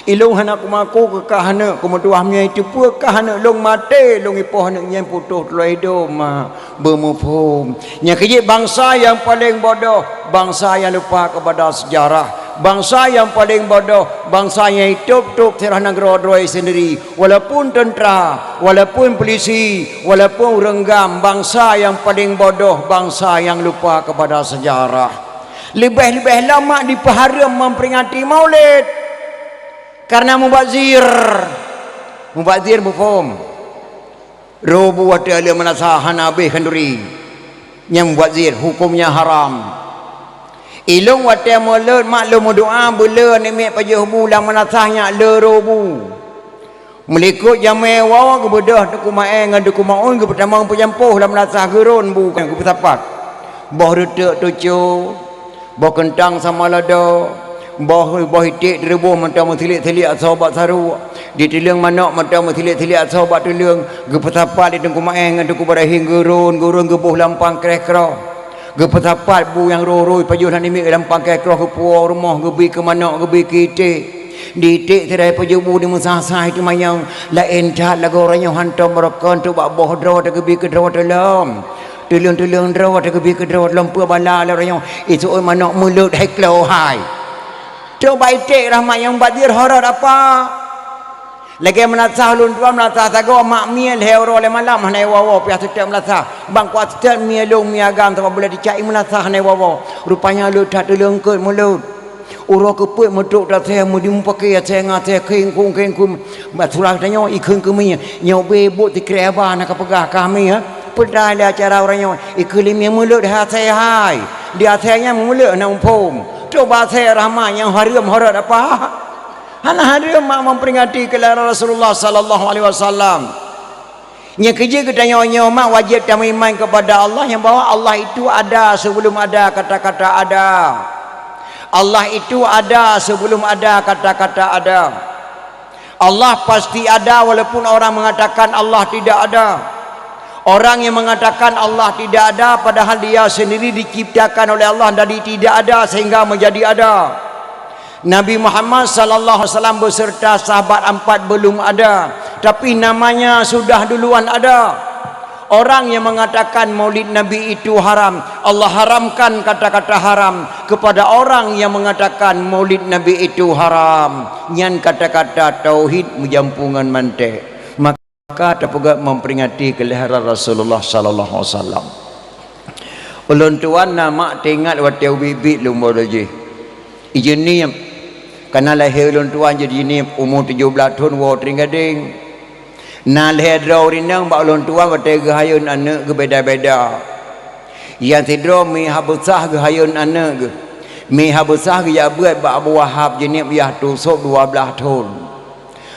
Ilôn hana kumaku keu kah aneuk, keu meutuwah meunyoe iteupeue kah aneuk lôn maté, lôn ipoh aneuk nyan putôh taloe idong mak. Beumuphom. Nyang keujeuet bansa nyang paleng bodoh, bansa nyang lupa kepada sejarah. Bansa nyang paleng bodoh, bansa nyang itôb-tôb sirah nanggroe droe sendiri. Walaupun teuntra, walaupun peulisi, walaupun ureuëng GAM, bansa nyang paleng bodoh, bansa nyang lupa kepada sejarah. Leubeh-leubeh lom mak dipeuhareuem memperingati Maulid. Karena mubazir. Mubazir muphom. Rôh bu watée le meunasah hana habéh khanduri. Nyang mubazir hukömnya haram. Ilôn watée mulod mak lôn meudoá beuleu aneuk miet pajoh bu lam meunasah nyak le rôh bu. Meulikot jamé woe geubeudôh Teungku Maé ngon Teungku Maun geupeutamong peujampôh lam meunasah geurôn bu geupeusapat. Boh reuteuk tuco, boh keuntang sama lada, boh, boh iték teureubôh mantong meusilik-silik asoe bak saruek, di tuleueng manok mantong meusilik-silik asoe bak tuleueng, geupeusapat lé Teungku Maé ngon Teungku Ibrahim geurôn, geurôn geuboh lam pangkréh kroh. Geupeusapat bu nyang rôh-rôh pajoh lam namiet lam pangkréh kroh geupuwoe rumoh geubri keu manok geubri keu iték. Di iték sidroe pajoh bu di meusah-sah teumanyong, laén that lagoe uroe nyoe hantom barokon trok bak boh droe teugeubri keu droe teulom. Tuleueng-tuleueng droe teugeubri keu droe lom peue bala lé uroe nyoe, iseuôt manok mulod hai klo hai. Trok bak iték rahmat nyang mubazir horot apa? Lagée meunasah ulôn tuan meunasah sagoe mak mie lhée uroe lhée malam hana iwoe-woe piah seutôt meunasah. Bang kuat seutôt mie lôn mie agam sabab buleuen ticak i meunasah hana iwoe-woe. Rupanya le that tuleueng eungkôt mulod. Uroe keupeuet meutrok tasée meudi mupakée asée ngon asée kheng kung kheng kung. Bak surah tanyoe ikheun keu mie. Nyoe bé buet sikrek haba na kapeugah kah mie. Peudai lé acara uroe nyoe ikheun lé mie mulod hai asée hai. Di asée nyan mulod na muphom. Trok bak asée rahmat nyang hareuem horot apa? Hana hareuem mak memperingati keulahiran Rasulullah sallallahu alaihi wasallam. Nyang keujeuet geutanyoe nyoe mak wajéb tameuiman kepada Allah nyang bahwa Allah itu ada sebelum ada kata-kata ada. Allah itu ada sebelum ada kata-kata ada. Allah pasti ada walaupun orang mengatakan Allah tidak ada. Orang yang mengatakan Allah tidak ada padahal dia sendiri diciptakan oleh Allah dari tidak ada sehingga menjadi ada. Nabi Muhammad sallallahu alaihi wasallam beserta sahabat empat belum ada, tapi namanya sudah duluan ada. Orang yang mengatakan maulid Nabi itu haram, Allah haramkan kata-kata haram kepada orang yang mengatakan maulid Nabi itu haram. Nyan kata-kata tauhid meujampu ngon mantek. Maka tapeugah memperingati kelahiran Rasulullah sallallahu alaihi wasallam. Ulôn tuan na mak teuingat watée ubit-ubit lôn baroe jih. Ijeunieb, kana lahé ulôn tuan jeuet jineub umu tujoh blaih thon woe teuing gadeng. Na lhée droe ureuëng inong bak ulôn tuan watée geuhayôn aneuk geubeda-beda. Nyang sidroe mi Habeusah geuhayôn aneuk geuh. Mi Habeusah geujak beuet bak Abu Wahab jineub yah tusôb dua blaih thon.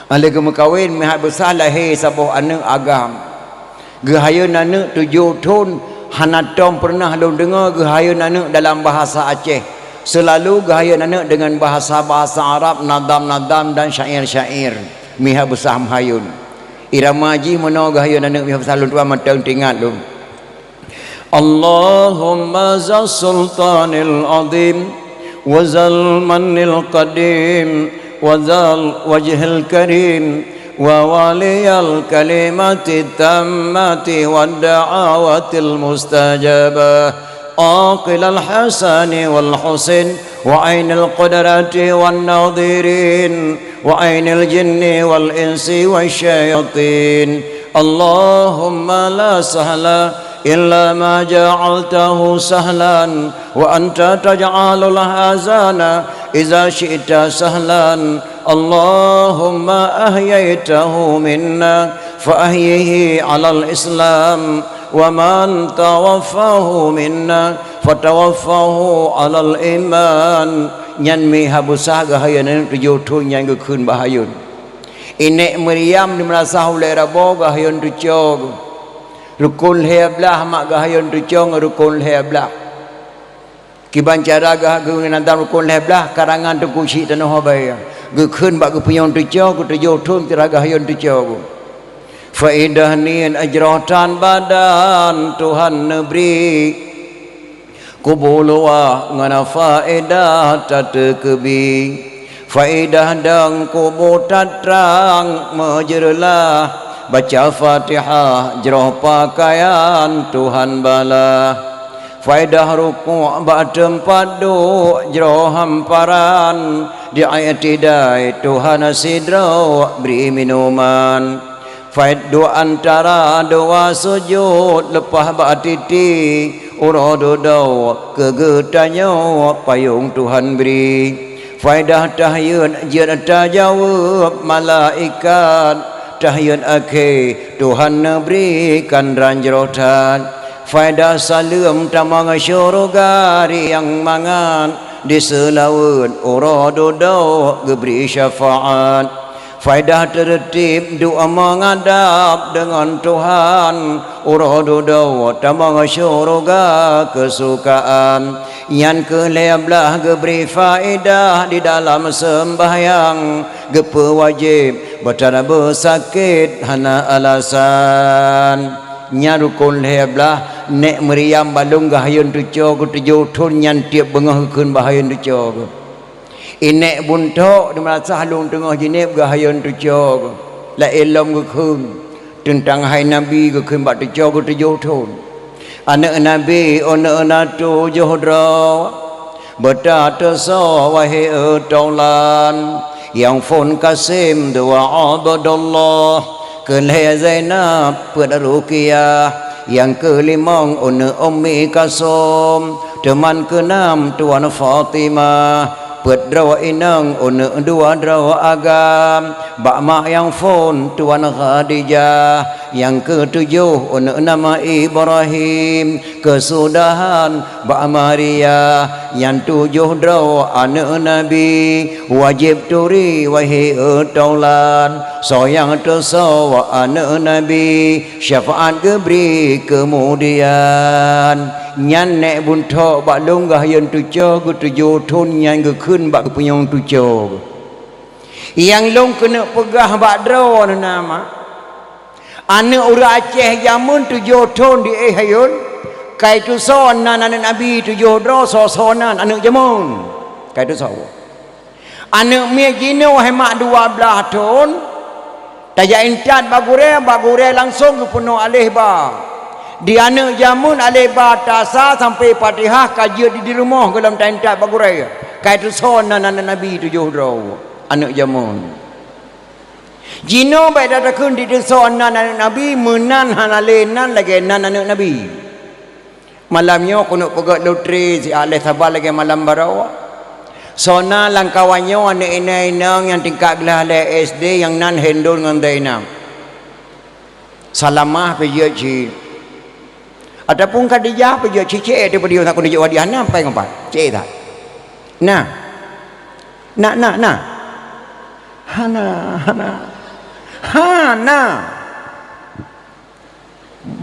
Óh lheueh geumeukawen mi Habeusah lahé saboh aneuk agam. Geuhayôn aneuk tujoh thon hana tom peureunah lôn deungoe geuhayôn aneuk dalam bahasa Aceh. Seulalu geuhayôn aneuk deungon bahasa-bahasa Arab, nadam-nadam dan syair-syair. Mi Habeusah meuhayôn. Irama jih meunoe geuhayôn aneuk mi Habeusah lôn tuan mantong teuingat lôn. اللهم ذا السلطان العظيم وذا المن القديم وذا الوجه الكريم ووالي الكلمة التامة والدعوة المستجابة. عاقل الحسن والحسين وعين القدرة والناظرين وعين الجن والإنس والشياطين. اللهم لا سهل إلا ما جعلته سهلا وأنت تجعل الحزن إذا شئت سهلا. اللهم أحييته منا فأحيه على الإسلام ومن توفاه منا فتوفاه على الإيمان. Nyan mi Habsah geuhayôn aneuk tujoh thon nyan geukheun bak hayôn. Inék Maryam di Madrasah Ulée Rabo geuhayôn tucoe. Rukon lhée blah mak geuhayôn tucoe ngon rukon lhée blah. Kiban cara geuh-, geuh-, geuhayôn rukon lhée blah karangan Teungku Chik Tanoh Abée. Geukheun bak geupunyueng tucoe, geutujoh thon sira geuhayôn tucoe. Faedah niet jroh tan badan Tuhan neubri. Kubu luwah ngon faedah tateukeubi. Faedah dong kubu tatrang meujeureulah. Baca Fatihah jroh pakaian Tuhan bala. Faedah rukuk bak teumpat duek jroh hamparan, di i'tidai Tuhan sidroe bri minuman. Faed-, duek antara dua sujud leupah bak titi, uroe dudoe keu geutanyoe payong Tuhan bri. Faedah tahiyat jeuet tajaweueb malaikat, tahiyat akhé Tuhan neubri kandran jroh that. Faedah saleuem tamong syeuruga riang mangat, di seulaweuet uroe dudoe geubri syafaat. Faedah teureutib doa meungadab deungon Tuhan, uroe dudoe tamong syeuruga keusukaan. Nyan keuh lhée blah geubri faedah di dalam seumbahyang, geupeuwajéb beutara beusakét hana alasan. Nyan rukon lhée blah, nék Maryam bak lôn geuhayôn tucoe geutujoh thon nyan tieb beungoh geukheun bak hayôn tucoe geuh. Inék Buntok di Madrasah Lôn Teungoh Jeunieb geuhayôn tucoe geuh. Laén lom geukheun teuntang hai Nabi geukheun bak tucoe geutujoh thon. Aneuk Nabi, aneuk na tujoh droe, beutatusoe wahé taulan, nyang phon Kasim dua Abdullah, keu lhée Zainab peuet Ruqyah, nyang keulimong aneuk Ummi Kalsum, teuma keunam Tuan Fatimah, peuet droe inong aneuk dua droe agam, bak mak nyang phon Tuan Khadijah, nyang keutujoh aneuk nama Ibrahim, keusudahan bak Maria, nyan tujoh droe aneuk Nabi, wajéb turi wahé taulan, soe nyang tusoe aneuk Nabi, syafaat geubri keumudian. Nyan nék Buntok bak lôn geuhayôn tucoe geutujoh thon nyan geukheun bak geupunyueng tucoe. Nyang lôn keuneuk peugah bak droeneuh na mak, aneuk ureuëng Aceh jameun tujoh thon di éh hayôn, kai tusoe nan aneuk Nabi tujoh droe, soe-soe nan aneuk jameun. Kai tusoe. Aneuk miet jinoe hai mak dua blaih thon, tajak intat bak gurée, bak gurée langsong geupeunoh aléh ba. Di aneuk jameun aléh ba tasa sampoe Fatihah ka jeuet di, di rumoh gohlom taintat bak gurée. Kai tusoe nan aneuk Nabi tujoh droe, aneuk jameun. Jinoe bék tatakheun di tusoe nan aneuk Nabi, meunan hana lé nan lagée nan aneuk Nabi. Malam nyoe keuneuk peugét lotre siat lé saban lagée malam baroe. Soe na lam kawan nyoe aneuk inong-inong nyang tingkat glah lhée S D nyang nan Hindun ngon Zainab. Salamah pih jeuet cit. Ataupun Khadijah pih jeuet cit, cit, eh, tipe dia nak keuneuk jok hadiah na, pai ngon pat. Cit that. Na. Na, na, na. Hana, hana. Hana.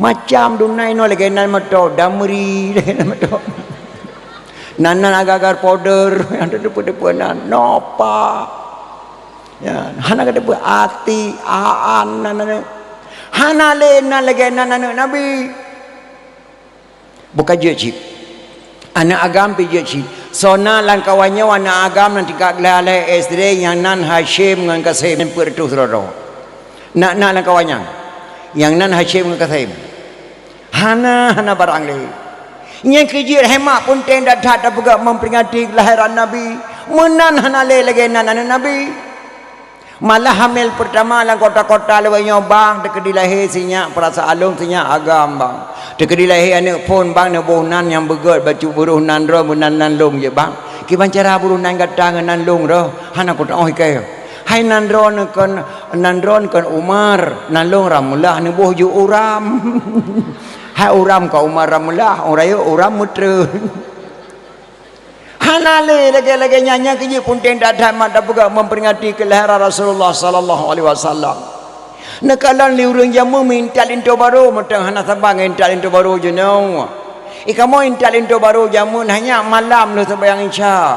Macam dunai nyoe lagée nan meuto, Damri lagée nan meuto. Nan, nan agar-agar powder, nyang teupeue-teupeue nan, Nova. Ya, hana geuteupeue Ati, Aan, nan, nan. Hana lé nan lagée nan aneuk Nabi. Bukan jeuet cit. Aneuk agam pih jeuet cit. Soe na lam kawan nyoe aneuk agam nyang tingkat glah lhée S D nyang nan Hasyim ngon Kasim peuet reutôh sidroe-droe. Na, na lam kawan nyan. Nyang nan Hasyim ngon Kasim. Hana, hana barang lé. Nyang keu jeuet hai mak peunteng that-that tapeugah memperingati kelahiran Nabi. Meunan hana lé lagée nan aneuëk Nabi. Malah hamil pertama lam kota-kota lawét nyoe bang, teukeudi lahé sinyak perasaan lôn, sinyak agam bang. Teukeudi lahé aneuëk phon bang, neuboh nan nyang beugét bacut buroh nan droe meunan nan lôn jeuet bang. Kiban cara buroh nan gata ngon nan lôn roh, hana kuteuoh ikée. Hai nan droe neukon, nan droe neukon Umar, nan lôn Ramlah neuboh ju Uram. Hai Uram ka Umar Ramlah, orang rayeuk Uram meutreun. Hana lé lagée-lagée nyan, nyang keu jeuet peunteng that-that mak tapeugah memperingati kelahiran Rasulullah sallallahu alaihi wasallam. Neukalon lé ureuëng jameun meuintat linto barô, mantong hana saban ngon intat linto barô jinoe. Ikamoe intat linto barô jameun hanya malam lheueh seumayang Isya.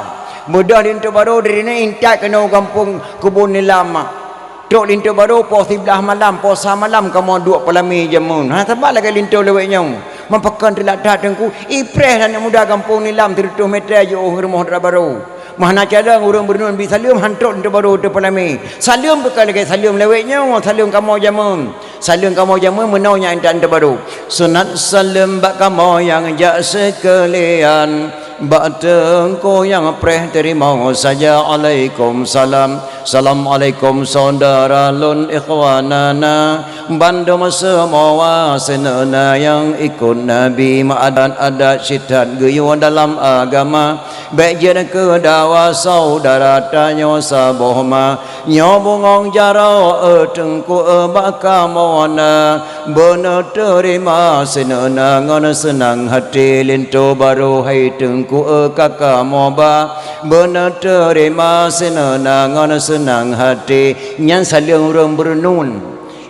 Beudôh linto barô dari nyan intat keunoe gampông Keubon Nilam. Trok linto barô poh siblaih malam, poh sa malam kamoe duek peulamé jameun. Hana saban lagée linto lawét nyoe. Meupakon teulat that teungku, ipreh aneuëk muda gampông Nilam sireutôh meter jiôh rumoh dara barô. Meuhana calon ureuëng beureunun bi saleuem han trok linto barô teupeulamé. Saleuem bukon lagée saleuem lawét nyoe, saleuem kamoe jameun. Saleuem kamoe jameun meunoe nyang intat linto barô. Sunat saleuem bak kamoe nyang jak seukeulian. Bak teungku nyang preh teurimong saja alaikum salam. Assalamualaikum saudara lôn ikhwanana. Bandum seumoa seuneuna nyang ikot Nabi meuadat-adat sitat geuyue dalam agama. Bék jeuet keu dawa saudara tanyoe saboh ma. Nyoe bungong jaroe teungku bak kamoe na. Beuneuteurima seuneuna ngon seunang hati linto barô hai teungku ka kamoe ba. Beuneuteurima seuneuna ngon seunang hati. Nyan saleuem ureuëng beureunun.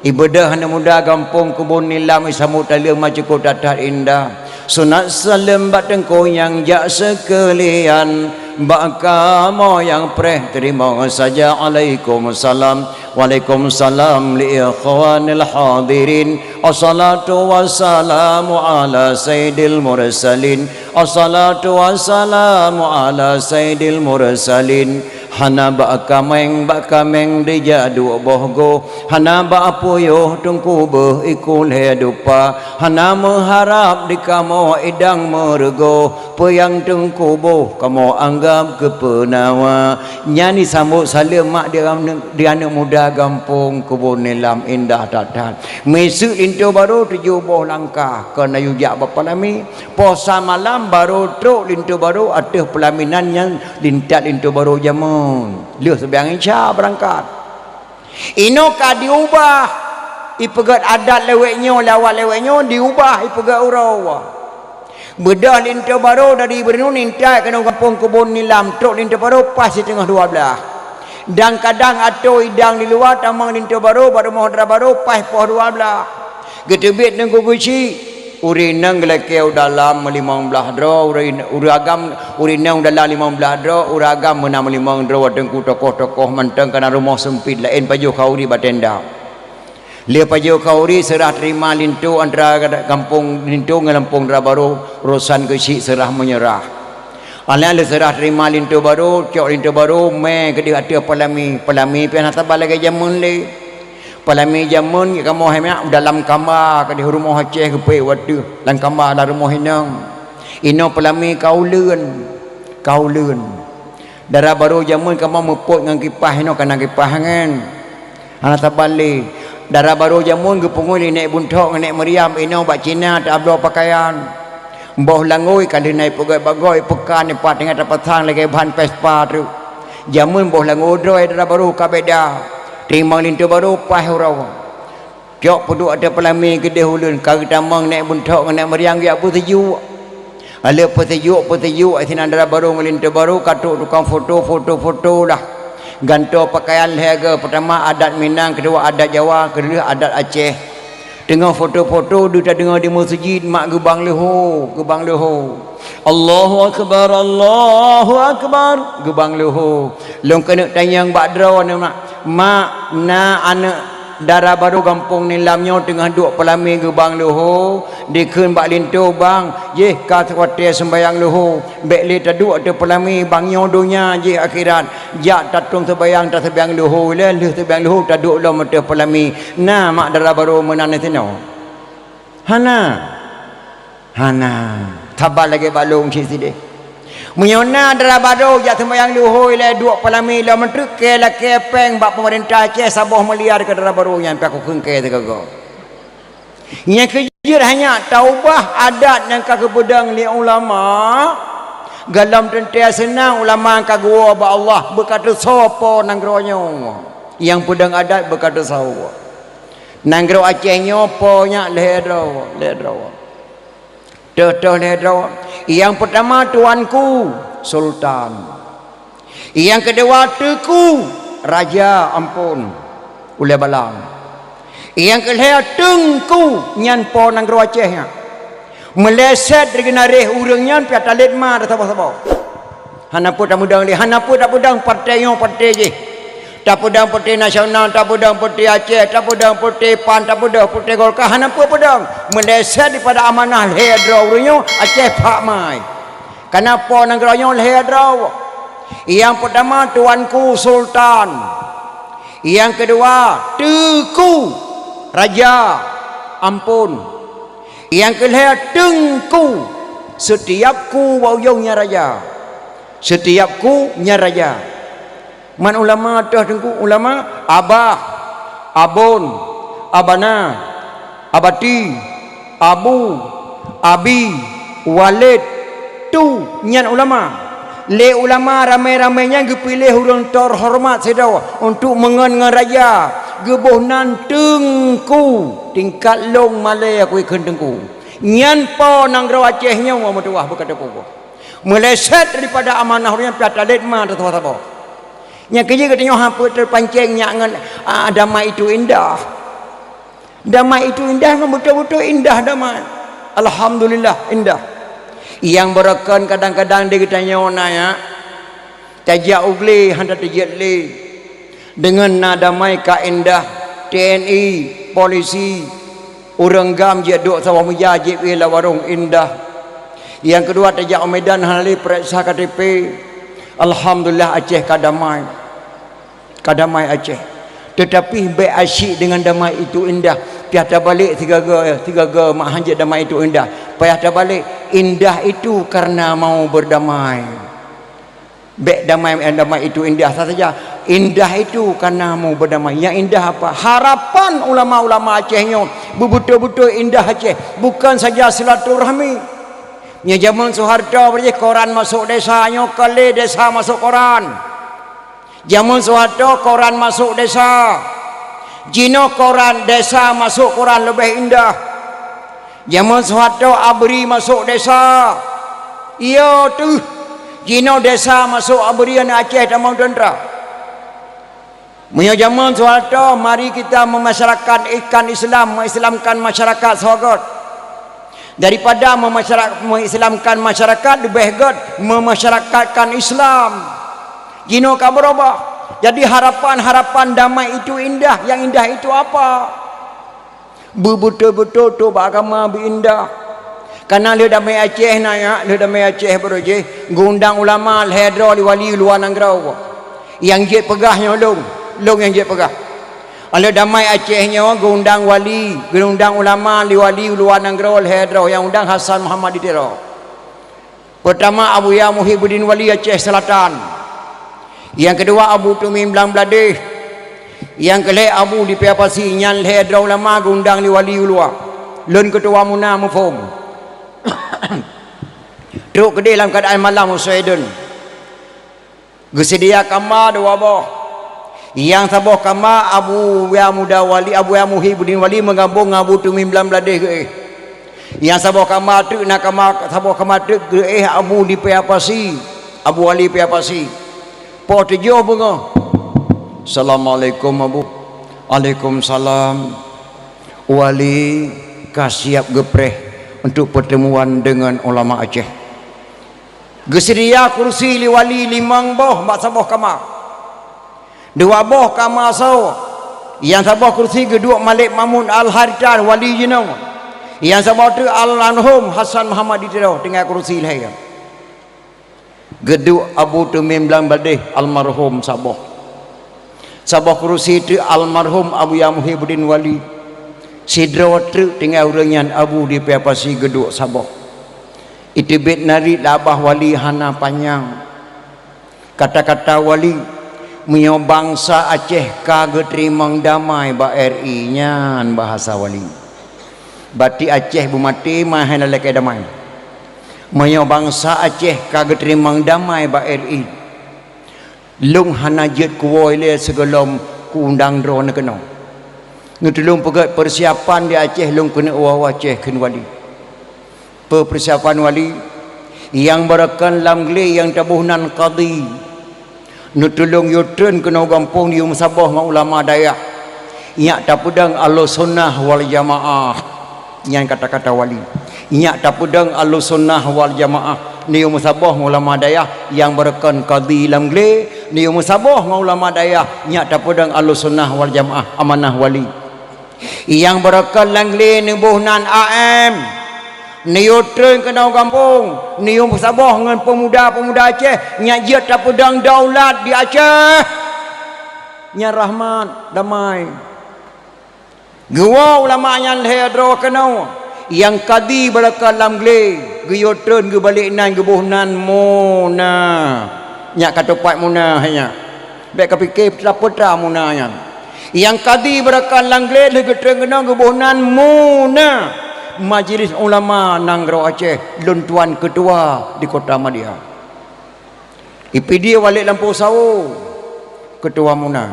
Ibeudôh aneuëk muda gampông Keubon Nilam isambot taleueng ma cukôp that-that indah. Sunat saleuem bak teungku nyang jak seukeulian. Bak kamoe nyang preh teurimong saja alaikum salam. Waalaikum salam li ikhwanil hadirin. Assalatu wassalamu ala sayyidil mursalin. Assalatu wassalamu ala sayyidil mursalin. Hana bak kaméng, bak kaméng dijak duek boh goh. Hana bak puyoh teungku beuh iku lhée dupa. Hana meuharab di kamoe idang meureugoh. Peue nyang teungku boh kamoe anggab keu peunawa. Nyan jisambot saleuem mak di aneuëk, di aneuëk muda gampông Keubon Nilam indah that-that. Miseuk linto barô tujoh boh langkah keuneuk jak bak peulamé. Poh sa malam barô trok linto barô ateueh peulaminan nyan lintat linto barô jameun. Lheueh seumayang Isya beurangkat. Inoe ka diubah, ipeugét adat lawét nyoe, lawét lawét nyoe diubah ipeugét uroe. Beudôh linto barô dari beureunun intat keunoe gampông Keubon Nilam trok linto barô paih siteungoh dua blaih. Dan kadang atô idang di luwa tamong linto barô bak rumoh dara barô paih poh dua blaih. Geuteubiet teungku geuchik. Ureuëng inong geulakée u dalam meulimong blaih droe, ureuëng, ureuëng agam, ureuëng inong u dalam limong blaih droe, ureuëng agam meunan meulimong droe, watée teungku tokoh-tokoh mantong kana rumoh seumpit laén pajoh khauri bak tenda. Lheueh pajoh khauri seurah teurima linto antara gampông linto ngon gampông dara barô urosan geuchik seurah meunyeurah. Aneuk lheueh seurah teurima linto barô, cok linto barô mé keudeh ateueh peulamé, peulamé pih hana saban lagée jameun lé. Peulamé jameun kamoe hai mak dalam kamba keudeh rumoh Aceh geupeuék watée lam kamba lam rumoh inong. Inoe peulamé ka uleuen, ka uleuen. Dara barô jameun kamoe meupot ngon kipah inoe kana kipah ngon. Hana saban lé. Dara barô jameun geupeungui lé Nék Bunthok ngon Nék Maryam inoe bak Cina tabloe pakaian. Boh langôi ka lheueh na ipeugét bak goe peukan ipat teungoh tapasang lagée ban Vespa treuk. Jameun boh langôi droe dara barô ka beda. Teurimong linto barô paih uroe. Cok peuduek ateueh peulamé keudeh uleuen ka geutamong Nék Bunthok ngon Nék Maryam geujak peuseujuk. Lheueh peuseujuk-peuseujuk sinan dara barô ngon linto barô ka trok tukang foto, foto-foto lah. Gantoe pakaian lhée goe, peutama adat Minang, keudua adat Jawa, keulheueh adat Aceh. Teungoh foto-foto deuh tadeungoe di meuseujid mak geubang leuho, geubang leuho. Allahu akbar, Allahu akbar, geubang leuho. Lôn keuneuk tanyong bak droeneuh mak, mak na aneuëk dara barô gampông Nilam nyoe teungoh duek peulamé geubang leuho, dikheun bak linto bang, jih ka watée seumbayang leuho, bék lé taduek ateueh peulamé bang nyoe donya jih akhirat, jak tatong seumbayang taseumayang leuho lé lheueh seumbayang leuho taduek lom ateueh peulamé. Na mak dara barô meunan disinoe? Hana. Hana. Saban lagèe bak lôn cit sideh. Meunyoe na dara barô jak seumayang luhôi lé duek peulamé lom, meutreuk kèe lakèe pèng bak peumeurintah Aceh saboh miliar keu dara barô nyan, pih kukheun kèe teugogo. Nyang keujeuet hana taubah adat nyang ka geupeudong lé ulama. Gohlom teuntèe seunang ulama ka geuwoe bak Allah, beuka teusoe po nanggroe nyoe. Nyang peudong adat beuka teusoe. Nanggroe Aceh nyoe po nyak lhèe droe, lhèe droe. Teuh-teuh lhèe droe. Nyang peutama tuanku, sultan. Nyang keudua teuku, raja, ampôn, ulèe balang. Nyang keulhèe teungku, nyan po nanggroe Aceh nyan. Meuleset dari geunaréh ureueng nyan pih talét ma tasaboh-saboh. Hana peue tapeudong lé, hana peue tapeudong partai nyoe partai jih. Tapeudong partai nasional, tapeudong partai Aceh, tapeudong partai pan, tapeudong partai Golkar, hana peue peudong. Meuleset daripada amanah lhèe droe ureueng nyoe, Aceh phak mai. Kana po nanggroe nyoe lhèe droe. Nyang peutama tuanku sultan. Nyang keudua teuku, raja, ampôn. Nyang keulhèe teungku, setiap ku bak ujong nyan raja. Setiap ku nyan raja. Man ulama teuh teungku, ulama, abah, abon, abana, abati, abu, abi, walid, tu, nyan ulama. Lé ulama ramé-ramé nyan geupiléh ureueng teuhoreumat sidroe untuk meungon ngon raja, geuboh nan teungku, tingkat lôn malèe kukheun teungku. Nyan po nanggroe Aceh nyoe meutuwah beuka teupeue. Meuleset daripada amanah ureueng nyan pih talét ma tasaboh-saboh. Nyang keujeuet geutanyoe hana peue teupancéng nyak ngon, ah, damai itu indah. Damai itu indah, memang beutôi-beutôi indah damai. Alhamdulillah, indah. Nyang beureukan kadang-kadang di geutanyoe na, ya, tajak u glé hana teujeuet lé. Deungon na damai ka indah, T N I, polisi, ureueng gam jeuet duek saboh meja, jeuet bri lam warong, indah. Nyang keudua tajak u Medan hana lé peuriksa K T P. Alhamdulillah, Aceh ka damai. Ka damai Aceh. Teutapi bèk asyik deungon damai itu indah. Payah tabalek sigaga, sigaga mak hanjeuet damai itu indah. Payah tabalek, indah itu karena mau berdamai. Bèk damai, eh, damai itu indah saja. Indah itu karena mau berdamai. Yang indah apa? Harapan ulama-ulama Aceh nyoe beubeutôi-beutôi indah Aceh. Bukan saja silaturahmi. Nyoe jameun Soeharto beuréh koran masôk desa, nyoe ka lé desa masôk koran. Jameun Soeharto koran masôk desa. Jinoe koran desa masôk koran leubeh indah. Jameun Soeharto abri masôk desa. Iya teuh. Jinoe desa masôk abri aneuk Aceh tamong teuntra. Meunyoe jameun Soeharto, mari kita memasyarakat ikan Islam, mengislamkan masyarakat sagoe. Daripada memasyara-, mengislamkan masyarakat, leubeh göt memasyarakatkan Islam. Jinoe ka beurubah. Jadi harapan-harapan damai itu indah, yang indah itu apa? Beubeutôi-beutôi trôk bak agama beu indah. Kana lheueh damai Aceh na, ya, lheueh damai Aceh baroe jih, geuundang ulama lhèe droe lé wali luwa nanggroe. Nyang jeuet peugah nyoe lôn, lôn nyang jeuet peugah. Lheueh damai Aceh nyoe geuundang wali, geuundang ulama lé wali luwa nanggroe lhèe droe, nyang undang Hasan Muhammad di Tiro. Peurtama Abuya Muhibbuddin Wali Aceh Selatan. Nyang keudua Abu Tumim Blang Bladeh. Nyang keulhèe Abu di Paya Pasi, nyan lhèe droe ulama geuundang lé wali u luwa. Lôn keutuwa muna muphom. Trôk keudeh lam keuadaan malam u Sweden. Geuseudia kama dua boh. Nyang saboh kama Abuya Muda Wali, Abuya Muhibbuddin Wali meugabong ngon Abu Tumim Blang Bladeh geuéh. Nyang saboh kama treuk na kama, saboh kama treuk geuéh Abu di Paya Pasi, Abu Wali Paya Pasi. Po tujoh beungoh. Assalamualaikum, Abu. Waalaikumsalam. Wali ka siap geupreh untuk pertemuan dengan ulama Aceh. Geuseudia kursi lé wali limong boh bak saboh kama. Dua boh kama soe. Nyang saboh kursi geuduek Malik Mahmud Al-Haritan, wali jinoe. Nyang saboh treuk almarhum Hasan Muhammad di Tiro, tinggai kursi lhèe. Geuduek Abu Tumim Blang Bladeh, almarhum, saboh. Saboh kursi treuk almarhum Abuya Muhibbuddin Wali. Sidroe treuk tinggai ureueng nyan Abu di Paya Pasi geuduek saboh. Iteubiet narit lam babah wali hana panyang. Kata-kata wali, meunyoe bansa Aceh ka geuteurimong damai bak R I, nyan bahasa wali. Batik Aceh beumaté, meuhai na lakée damai. Meunyoe bansa Aceh ka geuteurimong damai bak R I, lôn hana jeuet kuwoe lé sigohlom kuundang droeneuh keunoe. Neutulông peugét peusiapan di Aceh, lôn keuneuk woe Aceh kheun wali. Peue peusiapan wali? Nyang beureukan lam glé nyang taboh nan kadi. Neutulông yue treun keunoe gampông, yue meusaboh ngon ulama dayah. Nyak tapeudong Ahlussunnah wal Jamaah. Nyan kata-kata wali. Nyak tapeudong Ahlussunnah wal Jamaah. Neuyue meusaboh ngon ulama dayah nyang beureukan kadi lam glé, neuyue meusaboh ngon ulama dayah, nyak tapeudong Ahlussunnah wal Jamaah, amanah wali. Nyang beureukan lam glé neuboh nan A M. Neuyue treun keunoe gampông, neuyue meusaboh ngon peumuda-peumuda Aceh, nyak jeuet tapeudong daulat di Aceh. Nyan rahmat, damai. Geuwoe ulama nyan lhée droe keunoe, nyang kadi beureukan lam glé, geuyue treun geubalek nan geuboh nan Muna. Nyak ka teupat Muna hai nyak. Bék kapike peue-peue Muna nyan. Nyang kadi beureukan lam glé lheueh geutreun keunoe geuboh nan Muna. Majlis Ulama Nanggroe Aceh, lôn tuan keutua di Kota Madya. I Pidie Walek Lampôh Sawo, keutua Muna.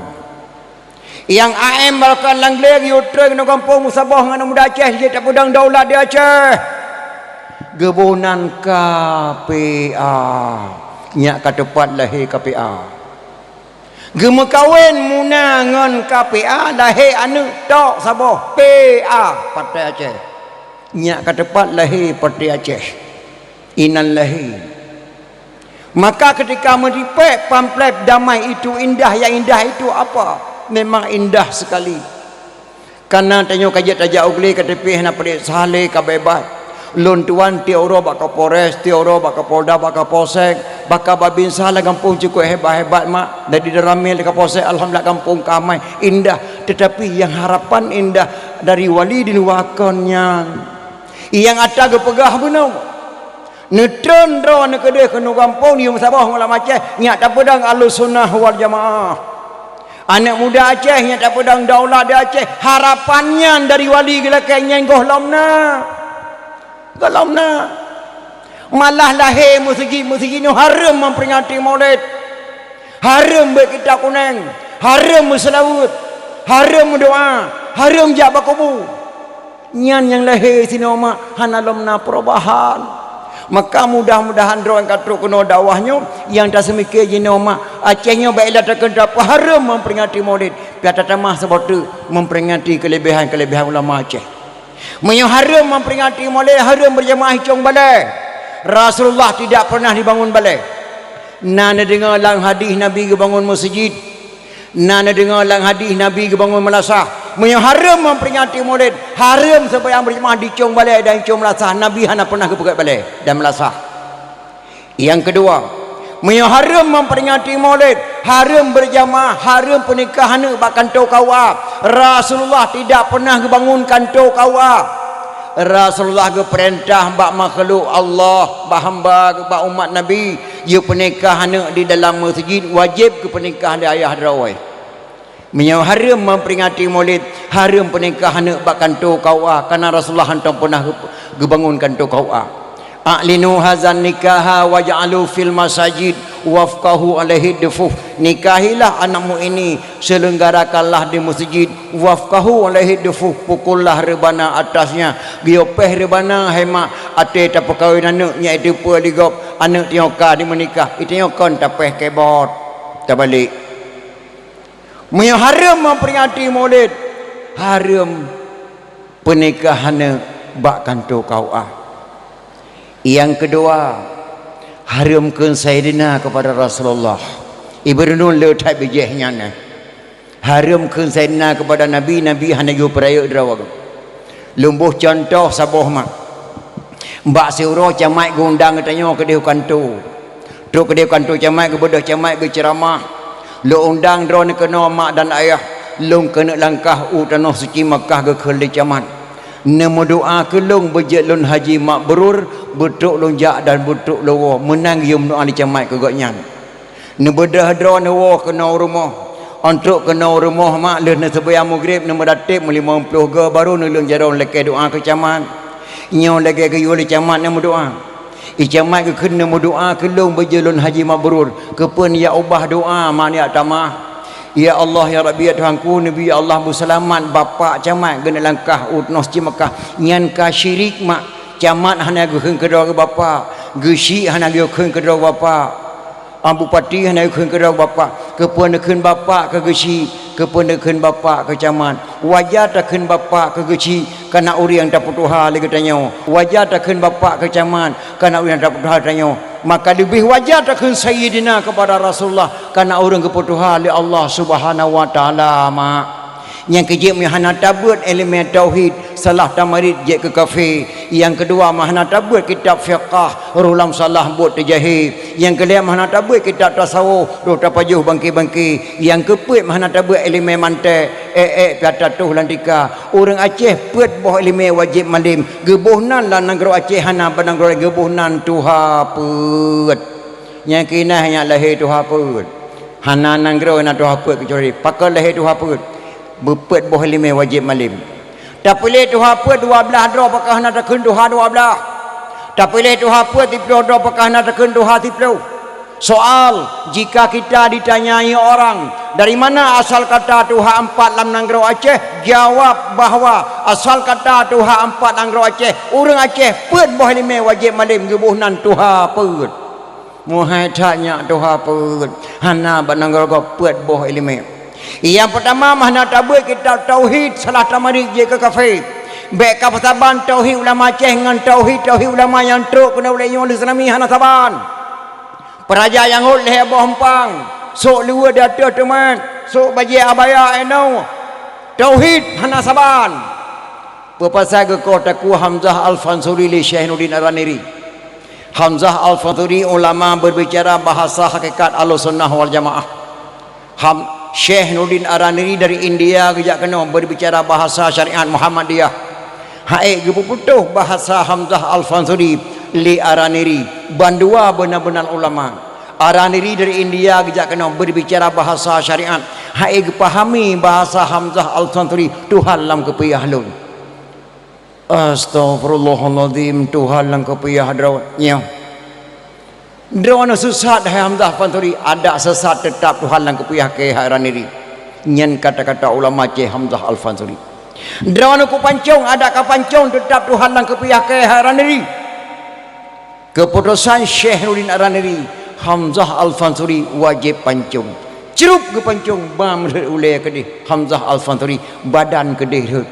Nyang A M beureukan lam glé geuyue treun keunoe gampông meusaboh ngon aneuk muda Aceh, jeuet tapeudong daulat di Aceh. Geuboh nan K P A. Nyak ka teupat lahé K P A. Geumeukawen Muna ngon K P A, lahé aneuk tok saboh, P A, Partai Aceh. Nyak ka teupat lahé Partai Aceh. Inan lahé. Maka ketika meuripek pamflet Damai Itu Indah, yang indah itu apa? Memang indah sekali. Kana tanyoe ka jeuet tajak u glé, ka teupih hana padub saha lé, ka beubat. Lôn tuan tiep uroe bak Kapolres, tiep uroe bak Kapolda, bak Kapolsek, bak Kababinsa lam gampông cukup hebat-hebat, mak. Dari Danramil, Kapolsek, alhamdulillah gampông ka amai, indah. Tetapi yang harapan indah dari wali di luwa kon nyan. Nyang ata geupeugah bunoe. Neutreun droeneuh keudeh keunoe gampông, neuyue meusaboh ngon ulama Aceh, nyak tapeudong Ahlussunnah wal Jamaah. Aneuk muda Aceh, nyak tapeudong daulat di Aceh, harapan nyan dari wali geulakée nyan gohlom na. Gohlom na. Malah lahé meuseujid-meuseujid nyoe hareuem memperingati Maulid. Hareuem beuet kitab kuneng, hareuem meuseulaweuet, hareuem meudoá, hareuem jak bak kubu. Nyan nyang lahé sinoe mak hana lom na perubahan. Maka mudah-mudahan droe nyang ka trok keunoe dakwah nyoe, nyang taseumiké jinoe mak, Aceh nyoe bak ilée takheun tapeuhareuem memperingati Maulid, pih tatamah saboh teuk memperingati keulebihan-keulebihan ulama Aceh. Meunyoe hareuem memperingati Maulid, hareuem beujamaah i cong balée. Rasulullah tidak pernah dibangun balée. Na neudeungoe lam hadih Nabi geubangun meuseujid. Na neudeungoe lam hadih Nabi geubangun meulasah. Meunyoe hareuem memperingati Maulid, hareuem seumayang beujamaah di cong balée dan cong meulasah, Nabi hana pernah geupeugét balée dan meulasah. Nyang keudua, meunyoe hareuem memperingati Maulid, hareuem beujamaah, hareuem peunikah aneuk bak kantô K U A. Rasulullah tidak pernah geubangun kantô K U A. Rasulullah geupeurintah bak makhluk Allah, bak hamba, bak umat Nabi, jeuet peunikah aneuk di dalam meuseujid, wajéb geupeunikah lé ayah droe. Meunyoe hareuem memperingati Maulid, hareuem peunikah aneuk bak kantô K U A, kareuna Rasulullah hántom peunah geu-, geubangun kantô K U A. "A'linu hazan nikaha waj'alu fil masajid wafqahu alaihi dufuf." Nikahilah anakmu ini, selenggarakanlah di masjid, wafqahu alaihi dufuf, pukullah rebana atasnya. Geuyue péh rebana, hai mak, até tapeukawen aneuk, nyan itu peue di gob, aneuk tanyoe ka dimeunikah, itu nyoe kon tapéh keyboard, tabalek. Meunyoe hareuem memperingati Maulid, hareuem peunikah aneuk bak kantô K U A. Nyang keudua, hareuem kheun Saidina keupada Rasulullah. Ibeureuneun le that bijéh nyan. Hareuem kheun Saidina keupada Nabi, Nabi hana geuyue peurayeuk droe. Lôn boh cuntoh saboh mak. Bak siuroe camat geuundang geutanyoe keudeh u kantô. Trok keudeh u kantô camat, geubeudôh camat geuceuramah. Lôn undang droeneuh keunoe mak dan ayah, lôn keuneuk langkah u tanoh suci Makkah geukheun lé camat. Neumeudoá keu lôn beujeuet lôn haji mabrur, beutrok lôn jak dan beutrok lôn woe, meunan geuyue meudoá lé camat keu gobnyan. Neubeudoh droe neuwoe keunoe u rumoh. Ôn trok keunoe u rumoh mak lheueh neuseumayang Maghrib, neumeudateb meulimong ploh goe, barô neuleueng jaroe lakée doá keu camat. Nyoe lagée geuyue lé camat neumeudoá. I camat geukheun neumeudoá keu lôn beujeuet lôn haji mabrur. Keupeue neujak ubah doá mak neujak tamah? Ya Allah, ya Rabbi, ya Tuhanku, neubi ya Allah beuseulamat bapak camat geuneuk langkah u tanoh suci Makkah. Nyan ka syirik mak. Camat hana geukheun keudroe bapak, geuchik hana geukheun keudroe bapak. Ah, bupati hana geukheun keudroe bapak. Keupeue neukheun bapak keu geuchik? Keupeue neukheun bapak keu camat? Wajar takheun bapak keu geuchik, kana ureuëng tapeutuha lé geutanyoe. Wajar takheun bapak keu camat, kana ureuëng tapeutuha tanyoe. Maka leubeh wajar takheun sayyidina keupada Rasulullah, kana ureuëng geupeutuha lé Allah Subhanahu wa Taala mak. Nyang keujeuet meuhana tabeuet iéleumé tauhid, salah tamarit jeuet keu kafé. Nyang keudua meuhana tabeuet kitab fiqah, roh lam salah buet teujahé. Nyang keulhée meuhana tabeuet kitab tasawuf, roh tapajoh bangke-bangke. Nyang keupeuet meuhana tabeuet iéleumé mantek, ék-ék pih ata toh lam tika. Ureuëng Aceh peuet boh iéleumé wajéb malém, geuboh nan lam nanggroe Aceh hana bak nanggroe laén geuboh nan tuha peuet. Nyang keunan nyan lahé tuha peuet. Hana nanggroe na tuha peuet keucuali pakon lahé tuha peuet. Beupeuet boh iéleumé wajéb malém. Tapiléh tuha peuet dua blaih droe pakon hana takheun tuha dua blaih. Tapiléh tuha peuet siploh droe pakon hana takheun tuha siploh. Soal, jika kita ditanyai orang, dari mana asal kata tuha empat lam nanggroe Aceh? Jawab bahwa asal kata tuha empat nanggroe Aceh, ureuëng Aceh peuet boh iéleumé wajéb malém geuboh nan tuha peuet. Meuhai that nyak tuha peuet, hana bak nanggroe gob peuet boh iéleumé. Nyang peutama meuhana tabeuet kitab tauhid, salah tamarit jeuet keu kafé. Bék kapeusaban tauhid ulama Aceh ngon tauhid-tauhid ulama nyang trok keunoe lé nyoe leuseunami hana saban. Peuraja nyang ngôt lhée boh eumpang, sôk luweue di ateueh teumat, sôk bajée abaya inoe. Tauhid hana saban. Peue pasai geukoh takue Hamzah Al-Fansuri lé Syekh Nuruddin Ar-Raniri? Hamzah Al-Fansuri ulama berbicara bahasa hakikat Ahlussunnah wal Jamaah. Ham, Syekh Nuruddin Ar-Raniri dari India geujak keunoe berbicara bahasa syariat Muhammadiyah. Hai geupeuputôh bahasa Hamzah Al-Fansuri lé Ar-Raniri, bandua beuna-beuna ulama. Ar-Raniri dari India geujak keunoe berbicara bahasa syariat. Hai geupahami bahasa Hamzah Al-Fansuri, Tuhan lam keupiah lôn. Astaghfirullahalazim, Tuhan lam keupiah droe nyoe. Droeneuh sesat hai Hamzah Fansuri, adak sesat teutap Tuhan lam keupiah keu hai Raniri. Nyan kata-kata ulama Aceh Hamzah Al-Fansuri. Droeneuh kupancong, adak kapancong teutap Tuhan lam keupiah keu hai Raniri. Keuputosan Syekh Nuruddin Ar-Raniri, Hamzah Al-Fansuri wajéb pancong. Crup geupancong, bam rhot ulée keudeh Hamzah Al-Fansuri, badan keudeh rhot.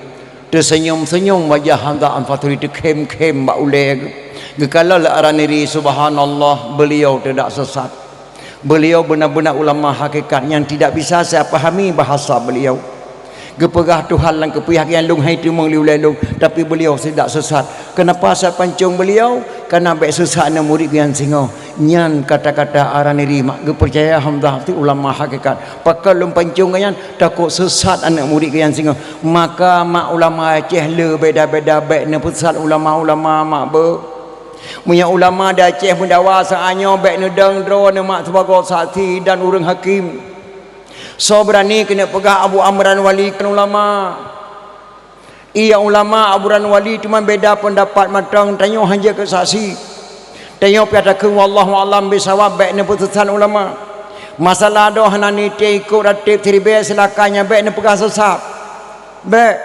Teuseunyom-seunyom wajah Hamzah Al-Fansuri, teukhém-khém bak ulée geuh. Geukalon lé Ar-Raniri, subhanallah, beuliau tidak sesat. Beuliau beuna-beuna ulama hakikat nyang tidak bisa saya pahami bahasa beuliau. Geupeugah Tuhan lam keupiah nyang lôn hai teumeung lé ulée lôn, tapi beuliau tidak sesat. Kenapa saya pancong beuliau? Karena bék sesat aneuk murit geuh nyang singoh. Nyan kata-kata Ar-Raniri mak geupeucaya Hamzah ti ulama hakikat. Pakon lôn pancong geuh nyan? Takot sesat aneuk murit geuh nyang singoh. Maka mak ulama Aceh le beda-beda bék neupeusesat ulama-ulama mak beuh. Meunyoe ulama di Aceh meudawa saat nyoe bék neudong droeneuh mak sibagoe saksi dan ureuëng hakém. Soe beurani keuneuk peugah Abu Amran Wali kon ulama? Iya ulama Abu Amran Wali teuma beda peundapat mantong, tanyoe hana jeuet keu saksi. Tanyoe pih takheun wallahu a'lam bissawab bék neupeusesat ulama. Masalah doh hana nitée ikot ratéb siribée silakan, nyan bék neupeugah sesat. Bék.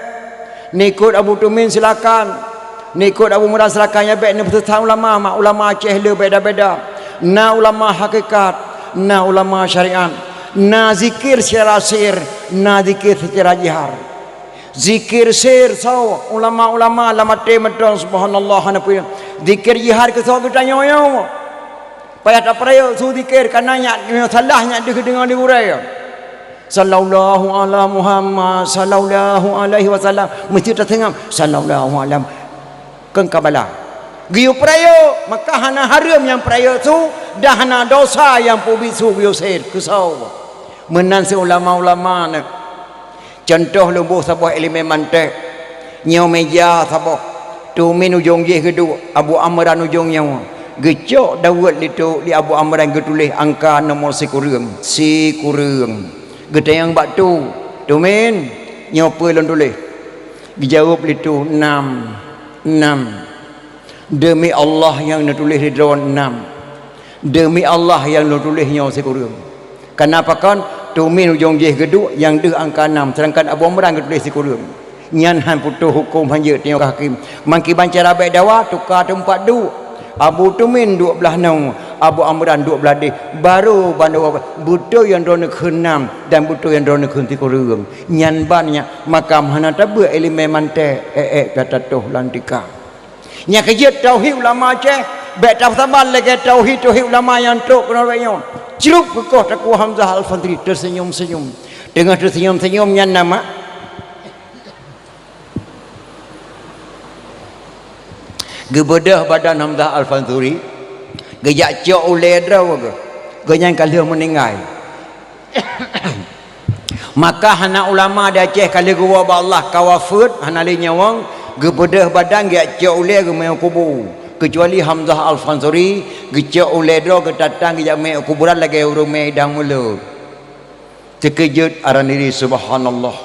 Neukot Abu Tumin silakan. Neukot Abu Murad silakan, nyan bék neupeusesat ulama, mak ulama Aceh le beda-beda. Na ulama hakikat, na ulama syariat, na zikir secara sir, na zikir secara jihar. Zikir sir soe? Ulama-ulama lam até mantong subhanallah hana peue. Zikir jihar keu soe? Geutanyoe nyoe. Payah tapeurayeuk su zikir, kana nyak, nyoe salah nyak deuh deungoe di gurée. Sallallahu ala Muhammad, sallallahu alaihi wasallam. Meusti taseungab, sallallahu alam. Kon ka bala. Geuyue peurayeuk, maka hana hareuem nyang peurayeuk su, dan hana dosa nyang peubiet su geuyue sir. Keu soe? Meunan si ulama-ulama nyan. Cuntoh lôn boh saboh iéleumé mantek. Nyoe meja saboh. Tumin ujong jih geuduek, Abu Amran ujong nyoe. Geucok daweuet lé tu, lé Abu Amran geutuléh angka nomor sikureueng. Sikureueng. Geutanyong bak tu, "Tumin, nyoe peue lôn tuléh?" Geujaweueb lé tu, "Nam, nam." "Deumi Allah nyang neutuléh lé droe nam. Deumi Allah nyang neutuléh nyoe sikureueng." Kana pakon, Tumin ujong jih geuduek nyang deuh angka nam, seudangkan Abu Amran geutuléh sikureueng. Nyan han putôh huköm, han jeuet tanyoe keu hakém. Mangkiban cara bèk dawa, tuka teumpat duek. Abu Tumin duek blah noe, Abu Amran duek blah deh. Barô bandua beutôi nyang droeneuh kheun nam dan beutôi nyang droeneuh kheun sikureueng. Nyan ban nyan makam hana tabeuet ileumèe manté, ék-ék ka tatoh lam tika. Nyang keujeuet tauhid ulama Aceh, bèk tasaban lagèe tauhid-tauhid ulama nyang trok keunoe bak nyoe. Crup keukoh Teungku Hamzah Al-Fansuri teusenyum-senyum. Teungoh teusenyum-senyum nyan nama geubeudôh badan Hamzah Al-Fansuri, geujak cok ulèe droe geuh. Gobnyan ka lheueh meuninggai. Maka hana ulama di Aceh ka lheueh geuwoe bak Allah ka wafeuet, hana lé nyawöng, geubeudôh badan geujak cok ulèe geumè u kubu. Keucuali Hamzah Al-Fansuri, geucok ulèe droe geutatang geujak mè u kuburan lagèe ureueng mè idang mulod. Teukeujot aran diri, subhanallah.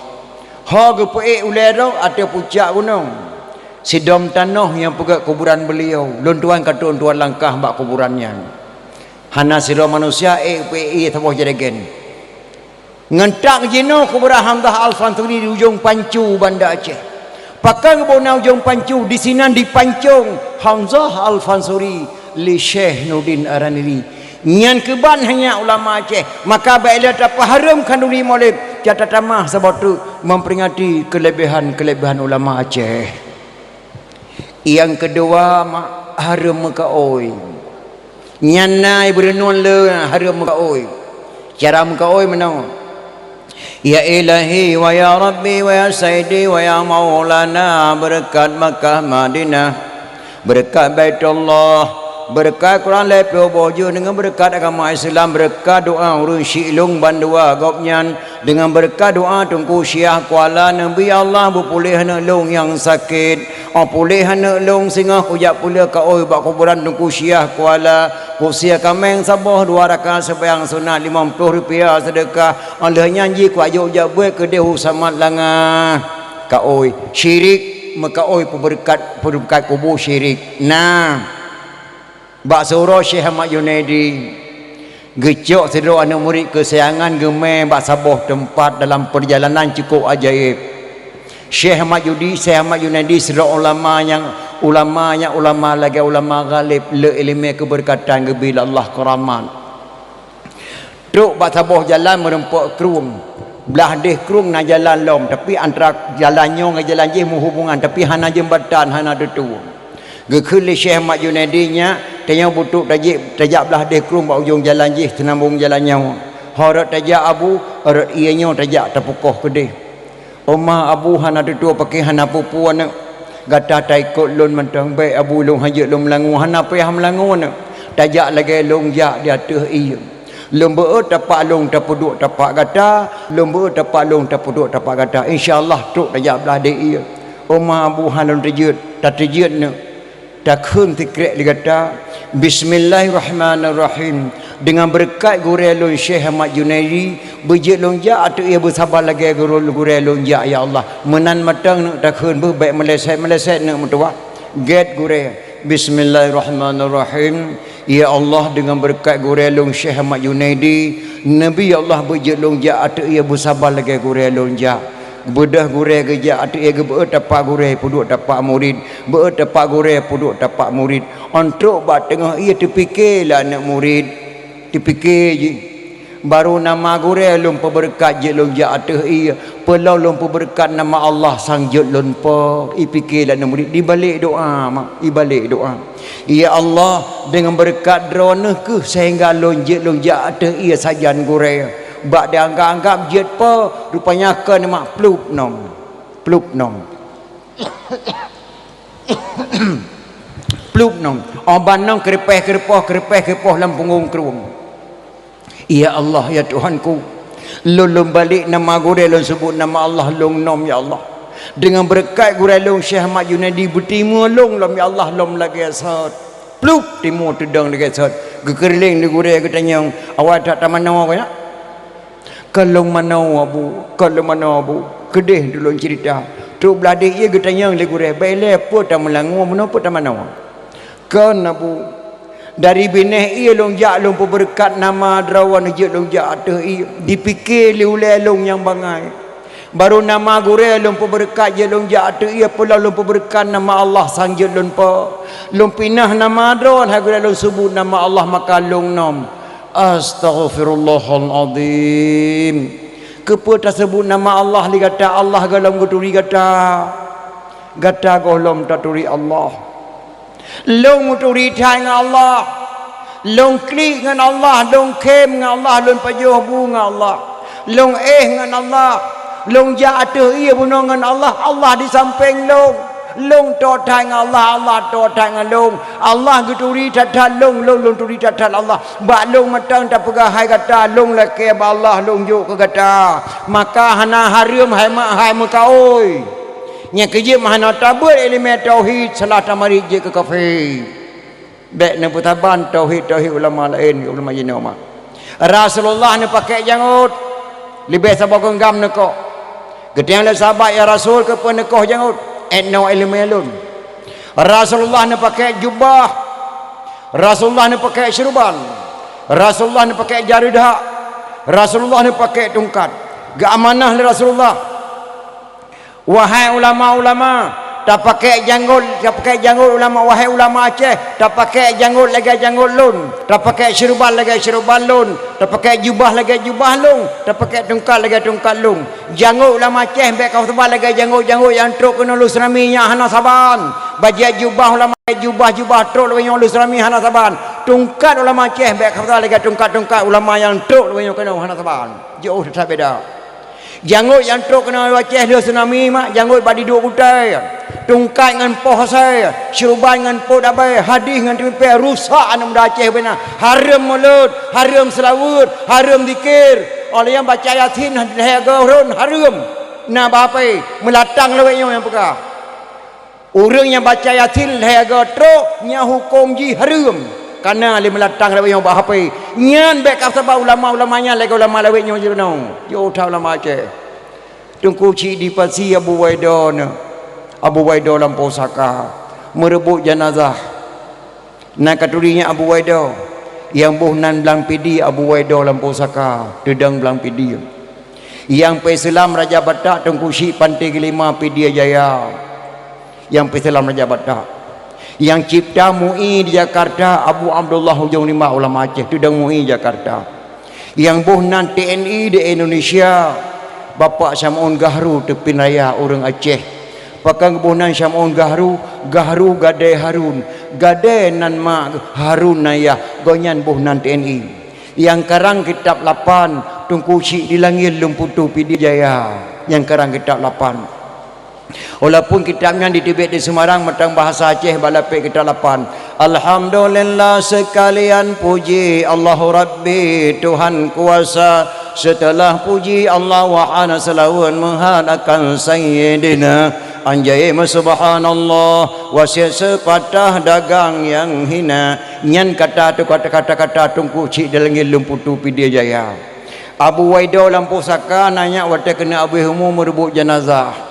Ho geupeuék ulèe droe ateueh pucak gunong. Sidom tanoh nyang peugöt kuburan beuliau, lôn tuan ka trok tuan langkah bak kuburan nyan. Hana sidroe manusia ék peuék ie saboh jeuregan. Ngon tak jinoe kuburan Hamzah Al-Fansuri di ujong Pancu Banda Aceh. Pakon geuboh na ujong Pancu, disinan dipancong Hamzah Al-Fansuri lé Syekh Nurdin Araniri. Nyan keuban hanya ulama Aceh. Maka bèk lé tapeuhareuem khanduri Maulid, ka tatamah saboh teuk memperingati keulebihan-keulebihan ulama Aceh. Nyang keudua, mak, hareuem meukaôi. Nyan na ibeureunon le hareuem meukaôi. Cara meukaôi meunoe, "Ya Ilahi, wa ya Rabbi, wa ya Sayyidi, wa ya Maulana, beureukat Makkah Madinah, beureukat Baitullah, beureukat Quran lhèe plôh boh juz, deungon beureukat agama Islam, beureukat doa ureueng syiek lôn bandua gobnyan, deungon beureukat doa Teungku Syiah Kuala, Nabi Allah beupuléh aneuk lôn nyang sakét." Oh puléh aneuk lôn, singoh kujak peuleueh kaôi bak kuburan Teungku Syiah Kuala, kusie kaméng saboh, dua rakaat seumayang sunat, limong ploh rupiah seudeukah. Oh lheueh nyan jih kuajok jak beuet keudeh u Samat Langa. Kaôi, syirik, meukaôi peubeureukat, peubeureukat kubu syirik. Nah. Bak siuroe Syekh Ahmad Junaidi geucok sidroe aneuk murit keusayangan geumè bak saboh teumpat dalam peurjalanan cukôp ajaéb. Syekh Ahmad Judi, Syekh Ahmad Junaidi sidroe ulama nyang, ulama nyang ulama lagèe ulama ghalib, le ileumèe keubeureukatan geubri lé Allah keuramat. Trok bak saboh jalan meureumpok krueng. Blah deh krueng na jalan lom, tapi antara jalan nyoe ngon jalan jih meuhubungan, tapi hana jeumbatan, hana teutue. Geukheun lé Syekh Ahmad Junaidi, "Nyak, tanyoe beutrok tajak, tajak blah deh krueng bak ujong jalan jih, seunambong jalan nyoe. Ho rot tajak Abu, rot ie nyoe tajak tapeukoh keudeh." "Oma Abu hana teutue paké hana peue-peue aneuk. Gata taikot lôn mantong, bèk Abu lôn hana jeuet lôn meulangue, hana payah meulangue aneuk. Tajak lagèe lôn jak di ateueh ie. Lôn beuet tapak lôn tapeuduek tapak gata, lôn beuet tapak lôn tapeuduek tapak gata. Insya Allah trok tajak blah deh ie. Oma Abu hana lôn teujeuet, tateujeuet neuk." Takheun sikrek lé gata, "Bismillahirrahmanirrahim. Deungon beureukat gurèe lôn Syekh Ahmad Junaidi, beujeuet lôn jak ateueh ie beusaba lagèe gurèe lôn jak, ya Allah." Meunan mantong neuk takheun beuh, bèk meuleset-meuleset neuk meutuwah. Gèt gurèe, "Bismillahirrahmanirrahim. Ya Allah, deungon beureukat gurèe lôn Syekh Ahmad Junaidi, Nabi ya Allah beujeuet lôn jak ateueh ie beusaba lagèe gurèe lôn jak." Beudôh gurèe geujak ateueh ie geubeuet tapak gurèe peuduek tapak murit, beuet tapak gurèe peuduek tapak murit. Ôn trok bak teungoh ie teupiké lé aneuk murit, teupiké jih, "Barô nama gurèe lôn peubeureukat jeuet lôn jak ateueh ie, peulom lôn peubeureukat nama Allah sang jeuet lôn po." Ipiké lé aneuk murit, ibalek doa, mak, ibalek doa. "Ya Allah, deungon beureukat Droeneuh kheueh sehingga lôn jeuet lôn jak ateueh ie sajan gurèe. Bak dianggap-anggap jeuet po, rupanya kon mak plup nom. Plup nom. Plup nom. Oban nom keureupaih-keureupoh, keureupaih-keureupoh lam punggong krueng." "Ya Allah, ya Tuhanku, lôn lôn balek nama gurèe lôn seubut nama Allah lôn nom, ya Allah. Deungon beureukat gurée lôn Syekh Ahmad Junaidi, beutimeue lôn lom, ya Allah, lom lagée sot. Plup, timeue teudong lagée sot. Geukeureuléng di gurée, geutanyong, "Awai that tamanoe kah nyan?" "Kon lôn manoe, Abu, kon lôn manoe, Abu." Keudeh tulôn ceurita. Trok blah déh ié geutanyong lé gurée, "Bék ilée, peue tameulangue, meunoe peue tamanoe?" "Kon, Abu, dari binéh ié lôn jak lôn peubeureukat nama droe, jeuet lôn jak ateueh ié. Dipike lé ulée lôn nyang bangai. Barô nama gurée lôn peubeureukat, jeuet lôn jak ateueh ié, peulom lôn peubeureukat nama Allah sang jeuet lôn po. Lôn pinah nama droe, hai gurée lôn seubut nama Allah, maka lôn nom." Astaghfirullahalazim. Keupeue taseubut nama Allah lé gata? Allah gohlom geuturi gata. Gata gohlom taturi Allah. Lôn meuturi that ngon Allah. Lôn klik ngon Allah, lôn khém ngon Allah, lôn pajoh bu ngon Allah. Lôn éh ngon Allah. Lôn jak ateueh ié bunoe ngon Allah. Allah di sampéng lôn. Lôn toe that ngon Allah, Allah toe that ngon lôn. Allah geuturi that-that lôn, lôn, lôn turi that-that Allah. Bak lôn mantong tapeugah hai gata, lôn lakée bak Allah, lôn jok keu gata. Maka hana hareuem hai mak hai meukaôi. Nyang keujeuet meuhana tabeuet iéleumé tauhid, salah tamarit jeuet keu kafé. Bék neupeusaban tauhid-tauhid ulama laén, ulama jinoe mak. Rasulullah neupakée jangôt, leubeh saboh geunggam neukoh. Geutanyong lé sahabat, "Ya Rasul, keupeue neukoh jangôt?" "Étnoe iéleumé lôn." Rasulullah neupakée jubah, Rasulullah neupakée syeuruban, Rasulullah neupakée jareudhak, Rasulullah neupakée tungkat. Geuamanah lé Rasulullah. Wahai ulama-ulama, tapakée jangôt, tapakée jangôt ulama, wahai ulama Aceh, tapakée jangôt lagée jangôt lôn, tapakée syeuruban lagée syeuruban lôn, tapakée jubah lagée jubah lôn, tapakée tungkat lagée tungkat lôn. Jangôt ulama Aceh bék kapeusaban lagée jangôt-jangôt nyang trok keunoe lôn seurami, nyan hana saban. Bajée jubah ulama, jubah-jubah trok lagée nyoe lôn seurami, hana saban. Tungkat ulama Aceh bék kapeusaban lagée tungkat-tungkat ulama nyang trok lagée nyoe keunoe, hana saban. Jiôh that beda. Jangôt nyang trok keunoe Aceh lheueh tsunami mak, jangôt bak diduek gutée, tungkat ngon poh asée, syeuruban ngon pot abée, hadih ngon teumimpée, rusak aneuk muda Aceh bubena. Hareuem mulod, hareuem seulaweuet, hareuem zikir. Óh lheueh nyan baca Yasin lhée goe rhon, hareuem. Na bak hapé, meulatang lawét nyoe nyang peugah. Ureuëng nyang baca Yasin lhée goe trok, nyan huköm jih hareuem. Kana lé meulatang lawét nyoe bak hapé. Nyan bék kapeusaban ulama-ulama nyan lagée ulama lawét nyoe jinoe. Jiôh that ulama Aceh. Teungku Chik di Pasi Abu Waido nyoe. Abu Waido lam pusaka. Meureubot janazah. Na katuri nyan Abu Waido. Nyang boh nan Blang Pidie Abu Waido lam pusaka. Teudong Blang Pidie. Nyang peuseulam Raja Batak Teungku Chik Panté Geulima Pidie Jaya. Nyang peuseulam Raja Batak. Nyang cipta MUI di Jakarta Abu Abdullah Ujong Rimba ulama Aceh, teudong MUI Jakarta. Nyang boh nan TNI di Indonesia, Bapak Syam'un Gahru Teupin Raya ureuëng Aceh. Pakon geuboh nan Syam'un Gahru, Gahru Gadée Harun, Gadée nan ma, Harun nan yah, gobnyan boh nan TNI. Nyang karang kitab lapan, Teungku Chik di Langét Lôn Putu Pidie Jaya, nyang karang kitab lapan. Walaupun kitab nyan diteubiet di Semarang, mantong bahasa Aceh bak lapék kitab lapan. Alhamdulillah seukalian puji Allahu Rabbi Tuhan kuasa. Seuteulah puji Allah, wahana seulaweuet meuhat akan Sayyidina. Anjai meusubhanallah, wasiet seupatah dagang nyang hina. Nyan kata tu kata-kata Teungku Chik di Langét Lôn Putu Pidie Jaya. Abu Waido lam pusaka nanya watée keuneuk abéh umu meureubot janazah.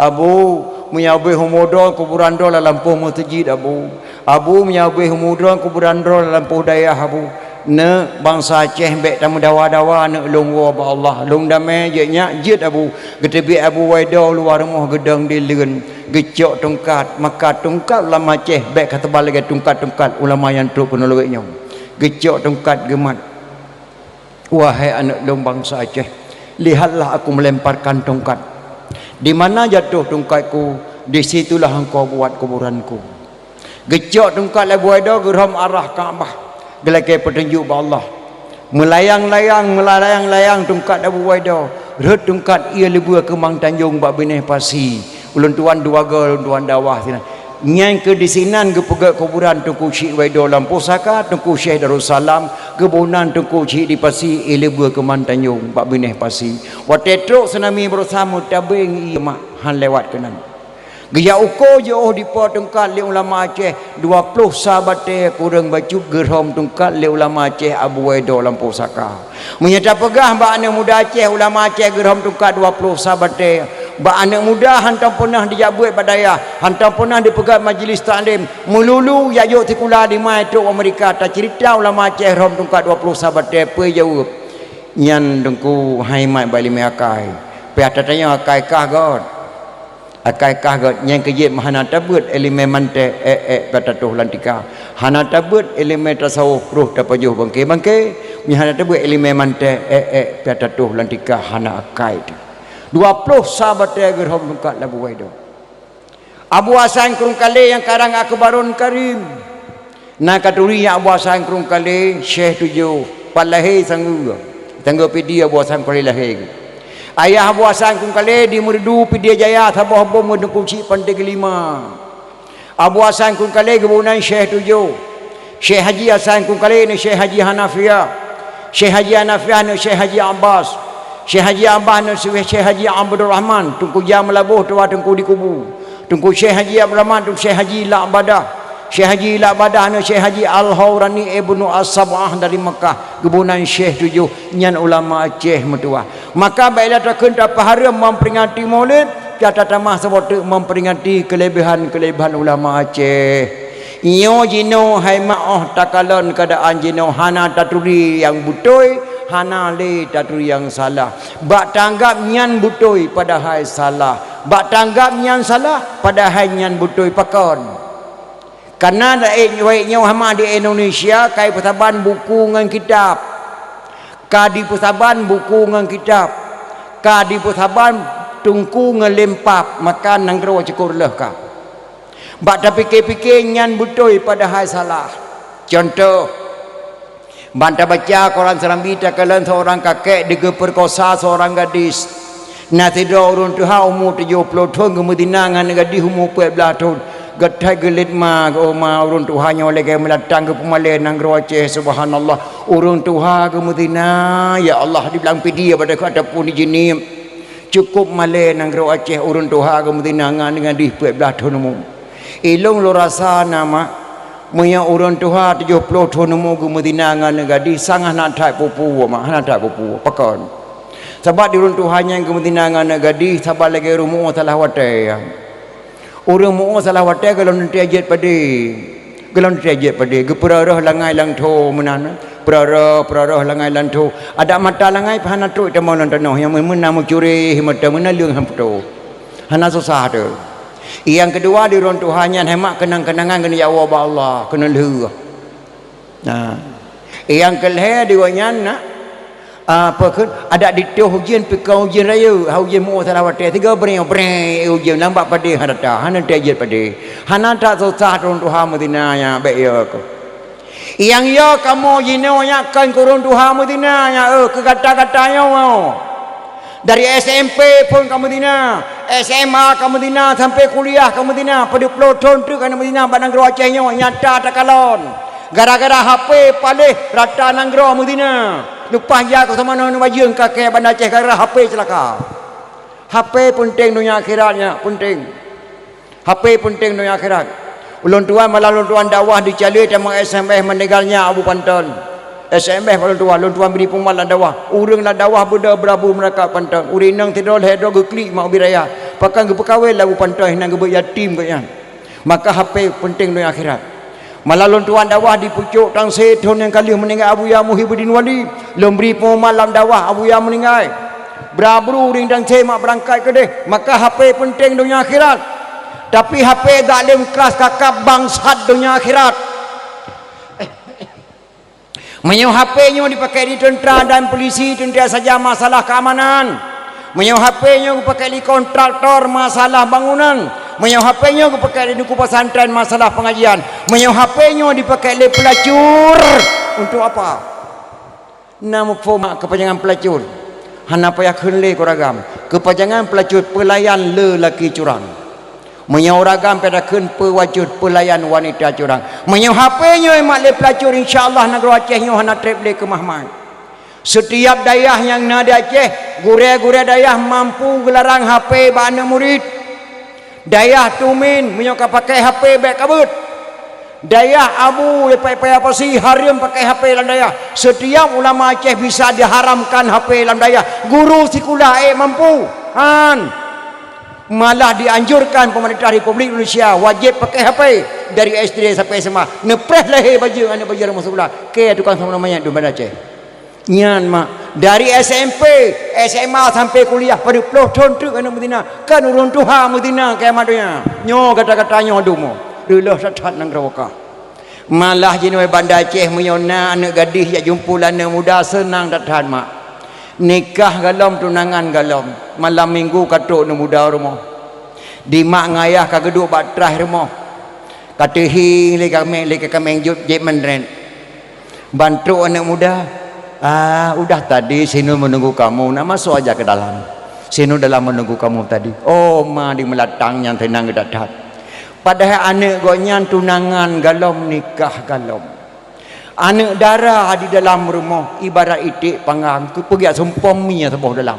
Abu, meunyoe abéh umu droe kuburan droe lam lampôh meuseujid, Abu. Abu, meunyoe abéh umu droe kuburan droe lam lampôh dayah, Abu. Neuk, bansa Aceh bék tameudawa-dawa, neuk lôn woe bak Allah. Lôn damé jeuet nyak, jeuet Abu. Geuteubiet Abu Waido luwa rumoh geudong di leuen. Geucok tungkat, maka tungkat ulama Aceh bék ka teuba lagée tungkat-tungkat ulama nyang trok keunoe lawét nyoe. Geucok tungkat geumat. Wahai aneuëk lôn bansa Aceh, lihatlah aku melemparkan tongkat. Di mana jatuh tongkatku, di situlah engkau buat kuburanku. Geucok tongkat lé Abu Waido geurhom arah Ka'bah, geulakée peutunjuk bak Allah. Meulayang-layang, meulayang-layang tongkat Abu Waido, rhot tongkat ié leubue keumang tanjong bak binéh pasi. Ulôn tuan dua goe, ulôn tuan dakwah sinan. Nyan keuh disinan geupeugét kuburan Teungku Chik Waido lam pusaka Teungku Syekh Darussalam, geuboh nan Teungku Chik di Pasi, ié leubue keumang tanjong bak binéh pasi. Watée trok tsunami baroesa meutabeng ié mak. Han lewat keunan. Geujak uko jiôh dipo tungkat lé ulama Aceh, dua ploh sa batée kureueng bacut geurhom tungkat lé ulama Aceh Abu Waido lam pusaka. Meunyoe tapeugah bak aneuëk muda Aceh, ulama Aceh geurhom tungkat dua ploh sa batée, bak aneuëk muda hantom peunah dijak buet bak dayah, hantom peunah dipeugét majlis taklim, meululu jak jok sikula di ma trok Amerika, taceurita ulama Aceh rhom tungkat dua ploh sa batée, peue jaweueb? Nyan Teungku hai mat bak iéleumé akai. Pih ata tanyoe akai kah göt. Akai kah göt nyang keujeuet meuhana tabeuet iéleumé mantée ék-ék pih tatoh lam tika. Hana tabeuet iéleumé tasawuf roh tapajoh bangke-bangke, meuhana tabeuet iéleumé mantée ék-ék pih tatoh lam tika hana akai teuh. Dua ploh sa batée geurhom tungkat lé Abu Waido. Abu Hasan Krueng Kalé nyang karang Akbarun Karim. Na katuri nyang Abu Hasan Krueng Kalé, Syekh Tujoh, pat lahé sanggeue. Sanggeue Pidie Abu Hasan Krueng Kalé lahé. Ayah Abu Hasan Krueng Kalé di Meureudu Pidie Jaya saboh bom ngon Teungku Chik Panté Keulima. Abu Hasan Krueng Kalé geuboh nan Syekh Tujoh. Syekh Haji Hasan Krueng Kalé neu Syekh Haji Hanafiah. Syekh Haji Hanafiah neu Syekh Haji Abbas. Syekh Haji Abbas neu Syekh Haji Abdul Rahman, Teungku Jah Meulaboh tuha Teungku di Kubu. Teungku Syekh Haji Abdul Rahman, Teungku Syekh Haji Lak Badah. Syekh Haji Lak Badah neu Syekh Haji Al-Haurani Ibnu As-Sab'ah dari Makkah, geuboh nan Syekh Tujoh, nyan ulama Aceh meutuwah. Maka bèk lé takheun tapeuhareuem memperingati Maulid, ka tatamah saboh teuk memperingati keulebihan-keulebihan ulama Aceh. Nyoe jinoe hai mak, óh takalon keuadaan jinoe hana taturi nyang beutôi, hana lé taturi nyang salah. Bak tanggab nyan beutôi padahai salah. Bak tanggab nyan salah padahai nyan beutôi pakon. Kareuna rakyat nyoe hama di Indonesia ka jipeusaban buku ngon kitab. Ka jipeusaban buku ngon kitab. Ka jipeusaban teungku ngon lempap, maka nanggroe cukôp reuloh ka. Bak tapike-pike nyan beutôi padahai salah. Cuntoh, ban tabaca koran Serambi takalon seurang kakek digeupeukosa seurang gadis. Na sidroe ureuëng tuha umu tujoh ploh thon geumeuzina ngon gadih umu peuet blaih thon. Geuthai geulet ma, geuh ma ureuëng tuha nyoe lagée meulatang geupeumalée nanggroe Aceh, subhanallah. Ureuëng tuha geumeuzina, ya Allah, di Blang Pidie ataupun di Jeunieb. Cukôp malée nanggroe Aceh ureuëng tuha geumeuzina ngon gadih peuet blaih thon umu. Ilôn lôn rasa na mak, meunyoe ureuëng tuha tujoh ploh thon umu geumeuzina ngon gadih, sang hana that peue-peue mak, hana that peue-peue. Pakon? Sabab di ureuëng tuha nyang geumeuzina ngon gadih saban lagée ureuëng muoh salah watée. Ureuëng muoh salah watée gohlom teuntée jeuet padé. Gohlom teuntée jeuet padé. Geupeurah-rah langai lam tho meunan. Peurah-rah, peurah-rah langai lam tho. Adak mata langai pih hana trok tamong lam tanoh, nyang meunan meucureh mata meunan leueng han putôh. Hana susah teuh. Nyang keudua di ureuëng tuha nyan hai mak keunang-keunangan keuneuk jak woe bak Allah, keuneuk lheueh. Nah, nyang keulhée di gobnyan na, apa kheun, adak ditôh ujeuen pih kon ujeuen rayeuk, ha ujeuen muoh salah watée, sigoe breng-breng ujeuen lam bak padé hana that, hana teuntée jeuet padé. Hana that susah ureuëng tuha meuzina nyan, bék yo keuh. Nyang yo kamoe jinoe nyan kon keu ureuëng tuha meuzina nyan, eh, keu gata-gata nyoe. Dari S M P phon ka meuzina, S M A ka meuzina, sampai kuliah ka meuzina, padub ploh thon treuk ka meuzina bak nanggroe Aceh nyoe, nyata takalon. Gara-gara H P paléh rata nanggroe meuzina. Leupah jak keu samanoe neubajeung kakée Banda Aceh gara-gara H P ceulaka. H P peunteng donya akhirat nyan, peunteng. H P peunteng donya akhirat. Ulôn tuan, malam ulôn tuan dakwah di Calée, tamong S M S meninggalnya Abu Panton. S M S bak ulôn tuan, ulôn tuan bri peumat lam dakwah. Ureuëng lam dakwah beudôh beurabu meurakat Panton. Ureuëng inong sidroe lhée droe geuklik mak ubit raya. Pakon geupeukawen lé Abu Panton, hana geubeuet yatim gobnyan. Maka H P peunteng donya akhirat. Malam lôn tuan dakwah di pucôk Tangse thon nyang ka lheueh meuninggai Abuya Muhyiddin Wali. Lôn bri peungumat lam dakwah Abuya meuninggai. Bra-bru ureuëng Tangse mak beurangkat keudeh, maka H P peunteng donya akhirat. Tapi H P zalim kras kakab bangsat donya akhirat. Meunyoe H P nyoe dipakai di teuntra dan polisi, teuntra saja masalah keamanan. Meunyoe H P nyoe geupakée lé kontraktor, masalah bangunan. Meunyoe H P nyoe geupakée lé teungku pesantren, masalah pengajian. Meunyoe H P nyoe dipakai lé pelacur, untuk apa? Na muphom keupanjangan pelacur? Hana payah kheun lé keu ureuëng agam. Keupanjangan pelacur, peulayan lelaki curang. Meunyoe ureuëng agam pih takheun, peuwajéb peulayan wanita curang. Meunyoe H P nyoe mat lé pelacur, insya Allah nanggroe Aceh nyoe hana treb lé keumah-mah. Seutiab dayah nyang na di Aceh, gurée-gurée dayah mampu geularang H P bak aneuk murit. Dayah Tumin, meunyoe ka pakai H P, bék ka beuet. Dayah Abu, di Paya-Paya Pasi, hareuem pakai H P lam dayah. Seutiab ulama Aceh bisa diharamkan H P lam dayah. Guru sikula ék mampu. Han. Malah dianjurkan pemerintah Republik Indonesia wajéb pakai H P dari S D sampai S M A. Neupreh lahé bajeueng aneuk bajeueng masuk sikula. Keu tukang sama manyét di Banda Aceh. Nyan mak, dari S M P, S M A sampai kuliah, padub ploh thon teuk aneuk meuzina. Kan ureuëng tuha meuzina kiamat donya. Nyoe gata-gata nyoe dumo. Reuloh that-that nanggroe ka. Malah jinoe Banda Aceh meunyoe na aneuk gadih jak jumpu lé aneuk muda seunang that-that mak. Nikah galom, tunangan galom. Malam minggu ka trok aneuk muda rumoh. Di mak ngon ayah ka geuduek bak traih rumoh. Ka teuhieng lé kaméng, lé kaméng jeuet, jeuet meunrét. Ban trok aneuk muda, "Ah, udah tadi Sinun menunggu kamu, nak masuk aja ke dalam. Sinun dalam menunggu kamu tadi." Oh, ma di meulatang nyan teunang geudat-dat. Padahai aneuk gobnyan tunangan galom, nikah galom. Aneuk dara di dalam rumoh ibarat iték panggang, keupeugét sumpom mie saboh dalam.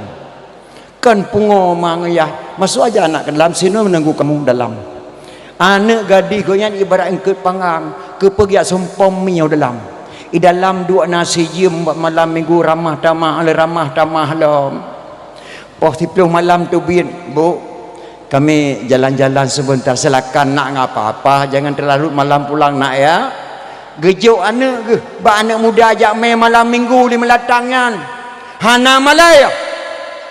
Kon pungo ma ngon yah, masuk aja anak ke dalam, Sinun menunggu kamu dalam. Aneuk gadih gobnyan ibarat eungkôt panggang, keupeugét sumpom mie dalam. I dalam duek na sijeuem bak malam minggu ramah tamah, lé ramah tamah lom. Poh siplôh malam teubiet, "Bu, kami jalan-jalan sebentar, silakan nak ngon apa-apa, jangan terlarut malam pulang nak ya." Geujok aneuk geuh bak aneuk muda jak mé malam minggu di meulatang nyan. Hana malée.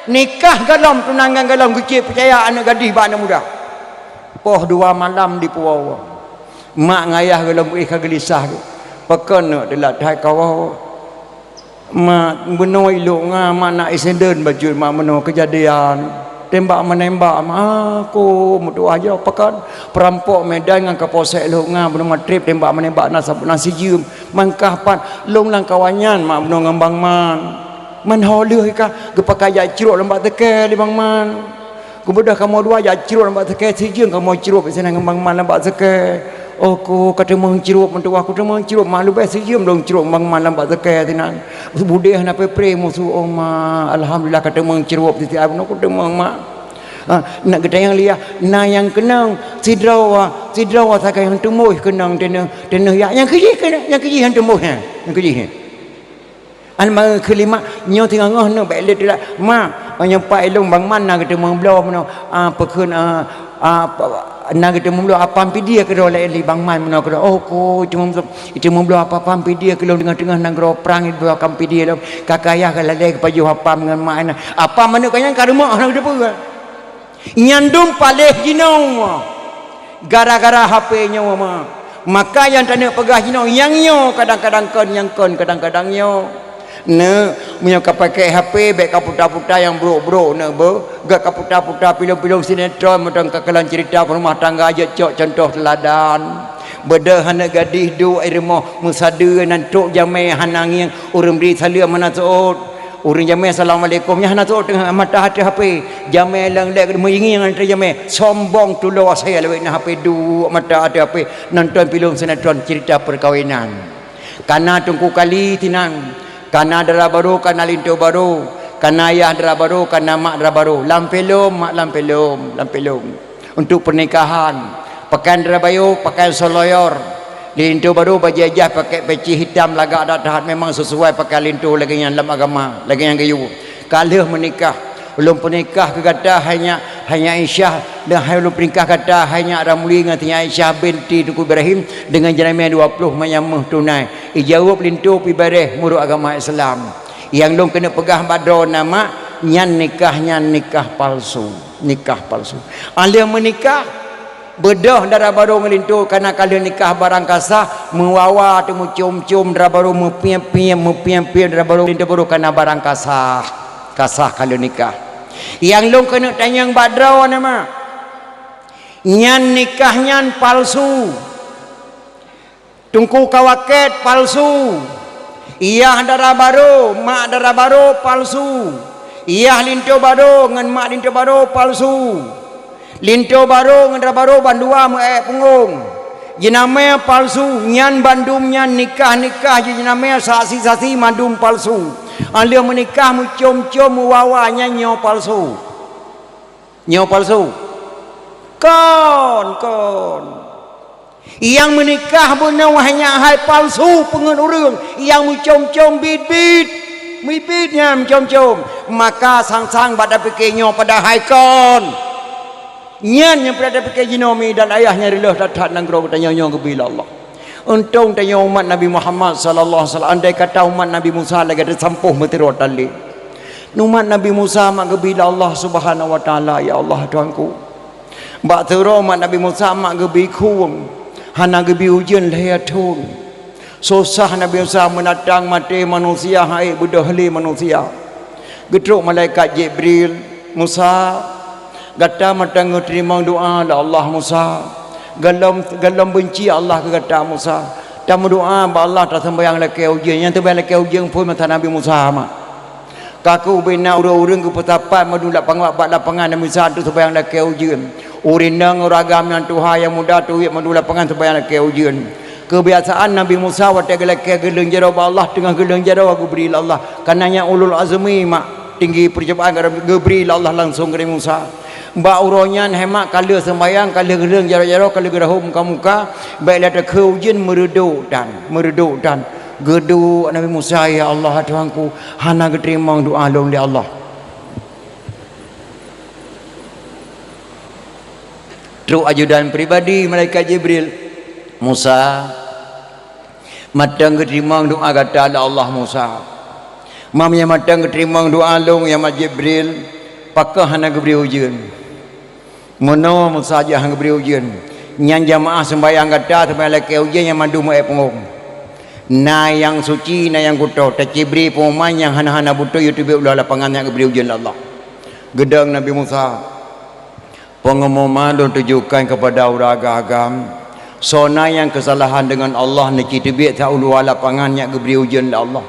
Nikah galom, tunangan galom, geucit peucaya aneuk gadih bak aneuk muda. Poh dua malam dipuwoe. Mak ngon ayah galom éh ka geulisah geuh. Pakon neuk teulat hai kawoe. Mak, bunoe ilok nga, mak, na insiden bacut, mak, bunoe keujadian tembak menembak, mak. Aku meutuah jaweueb pakat, peurampok Medan ngon Kapolsek lhok nga bunoe magrib tembak menembak na sab-, na sijeuem. Mangkah pat lôn lam kawan nyan, mak, bunoe ngon Bang Man. Man ho lheueh ka geupakat jak crok lam bak teuke lé Bang Man. Geubeudôh kamoe dua jak crok lam bak teuke, sijeuem kamoe crok sinan ngon Bang Man lam bak teuke. Oh, ku ka teumeung crok, meutuah ku teumeung crok, mak, leubeh sijeuem lôn crok Bang Man lam bak teuke sinan. Budeh na peupre musoh, oh, mak, alhamdulillah ka teumeung crok, siti ai bunoe ku teumeung, mak. Ha, nak geutanyong liah, na nyang keunong sidroe, sidroe sagai nyang teumoh keunong teunoh, teunoh ya, nyang keujih keunong, nyang keujih nyang teumoh nyan, nyang keujih nyan. Almarhum keuh lima, nyoe teungoh-ngoh nyoe bék lé teulat. Ma, meunyoe pat ilôn Bang Man na geuteumeung bloe meunoe, ah, peukheun, ah, ah, na geuteumeung bloe apam pidie keudroe lé Bang Man meunoe keudroe. Oh, ko, iteumeung bloe, iteumeung bloe apam pidie keulôn teungoh-teungoh nanggroe prang, iteumeung apam pidie lom. Ka kayah ka lalée geupajoh apam ngon mak na. Apam aneuk ka nyan ka rumoh na geuteupeue. Nyan dum paléh jinoe gara-gara H P nyoe ma. Maka nyang taneuk peugah jinoe nyang nyoe kadang-kadang kon nyang kon kadang-kadang nyoe. Neuk, meunyoe ka pakai H P bék ka puta-puta nyang brok-brok neuk beuh, gak ka puta-puta pilon-pilon sinetron mantong ka kalon cerita rumah tangga jeuet cok contoh teuladan. Beudôh aneuk gadih duek i rumoh meusadeue nan trok jamé hana ngieng ureuëng bri saleuem hana seuôt. Ureuëng jamé assalamualaikum nyan hana seuôt teungoh mata ateueh H P. Jamé leng lek meuingieng ateueh jamé. Sombong tulo asai lawét na H P duek mata ateueh H P nonton filem sinetron cerita perkawinan. Kana teungku kali tinang, kana dara barô, kana linto barô, kana ayah dara barô, kana mak dara barô. Lam filem, mak lam filem, lam filem. Untuk pernikahan, pakaian dara barô, pakaian soloyor. Linto barô bajée jah pakai peci hitam lagak that-that memang sesuai pakaian linto lagée nyan lam agama, lagée nyan geuyue. Ka lheueh meunikah, ulôn peunikah keu gata hai nyak, hai nyak Aisyah, dan hai ulôn peunikah gata hai nyak Ramli ngon si nyak Aisyah binti Teungku Ibrahim deungon jeunamé dua ploh manyam méuh tunai. Ijaweueb linto pih bareh meunurot agama Islam. Nyang lôn keuneuk peugah bak droeneuh mak, nyan nikah nyan nikah palsu, nikah palsu. Akhé meunikah, beudôh dara barô ngon linto kana ka lheueh nikah barang ka sah, meuwawa teumucom-com dara barô, meupiep-piep, meupiep-piep dara barô, linto barô kana barang ka sah, ka sah ka lheueh nikah. Nyang lôn keuneuk tanyong bak droeneuh mak, nyan nikah nyan palsu. Teungku ka wakét palsu. Yah dara barô, mak dara barô palsu. Yah linto barô ngon mak linto barô palsu. Linto barô ngon dara barô bandua meu-ék punggong. Jeunamé palsu, nyan bandum nyan nikah-nikah jih jeunamé, saksi-saksi mandum palsu. Óh lheueh meunikah meucom-com meuwawa nyan nyoe palsu. Nyoe palsu. Kon, kon. Nyang meunikah bunoe hai nyan hai palsu peungeut ureuëng, nyang meucom-com biet-biet. Biet-biet nyan meucom-com. Maka sang-sang bak tapike nyoe padahai kon. Nyan nyang peureulée tapike jinoe mi dan ayah nyang reuloh that-that nanggroe geutanyoe nyoe geubri lé Allah. Untông tanyoe umat Nabi Muhammad sallallahu alaihi wasallam, andai kata umat Nabi Musa lagée teusampôh meuteurot tali. Umat Nabi Musa mak geubri lé Allah Subhanahu wa Taala, "Ya Allah, Tuhanku." Bak teuro umat Nabi Musa mak geubri khueng, hana geubri ujeuen lhée thon. Susah Nabi Musa meunatang maté manusia hai beudôh lé manusia. Geutrok malaikat Jibril, "Musa, gata mantong geuteurimong doá lé Allah Musa. Gohlom, gohlom beunci Allah keu gata Musa. Tameudoá bak Allah taseumbahyang lakée ujeuen." Nyang teuseumbahyang lakée ujeuen phon masa Nabi Musa mak. Ka keuh ubena ureuëng-ureuëng geupeusapat mandum lapangan bak lapangan Nabi Musa teuseumbahyang lakée ujeuen. Ureuëng inong ureuëng agam nyang tuha nyang muda teubiet mandum lapangan seumbahyang lakée ujeuen. Keubiasaan Nabi Musa watée geulakée geuleueng jaroe bak Allah teungoh geuleueng jaroe geubri lé Allah. Kareuna nyan ulul azmi mak tinggi peucobaan geubri lé Allah langsong keu Nabi Musa. Bak uroe nyan hai mak ka lheueh seumbahyang, ka lheueh geuleueng jaroe-jaroe, ka lheueh geurahom muka-muka, bék lé takheun ujeuen meureudok tan, meureudok tan. Geuduek Nabi Musa, "Ya Allah, Tuhanku, hana geuteurimong doá lôn lé Allah." Trok ajudan pribadi malaikat Jibril, "Musa, mantong geuteurimong doá gata lé Allah Musa. Meunyoe mantong geuteurimong doá lôn ya mak Jibril, pakon hana geubri ujeuen?" Meunoe Musa jak hana geubri ujeuen, nyan jamaah seumbahyang gata seumbahyang lakée ujeuen nyang mandum ék peungong. Na nyang suci, na nyang kuto, tacibri peunguman nyang hana-hana beutôi yue teubiet u luwa lapangan nyang geubri ujeuen lé Allah. Geudong Nabi Musa, "Peungumuman lôn tujukan keupada ureuëng agam-agam, soe na nyang keusalahan deungon Allah neuci teubiet sa u luwa lapangan nyang geubri ujeuen lé Allah.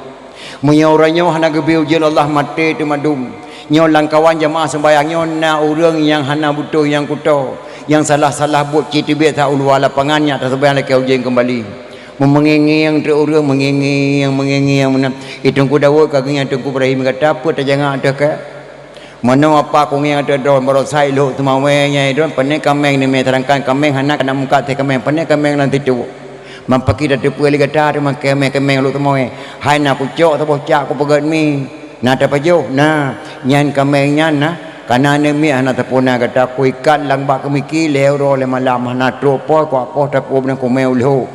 Meunyoe uroe nyoe hana geubri ujeuen Allah maté teumadum. Nyoe lamkawan jamaah seumbahyang nyoe na ureuëng nyang hana beutôi nyang kuto, nyang salah-salah buet ci teubiet sa u luwa lapangan nyang taseumbahyang lakée ujeuen keumbali." Meungieng-ngieng trok ureuëng, meungieng-ngieng, meungieng-ngieng meunan. I Teungku Daud ka geungieng Teungku Ibrahim gata peue tajangak teuh keu. Meunoe apa kungieng ateueh droe barosa ilok teumawé nyang droe pane kaméng neumé, seudangkan kaméng hana keuneuk mukat teuh kaméng, pane kaméng lam situ. Meupakidah teupeue lé gata teuma kaméng-kaméng lok teumawé. Hai na kucok saboh cak kupeugét mi. Na tapajoh, na. Nyan kaméng nyan na. Kana neumi hana tapuna gata kuikat lam bak keumiki lhée uroe lhée malam hana trok poh kuak poh takueb dan kumé ulho.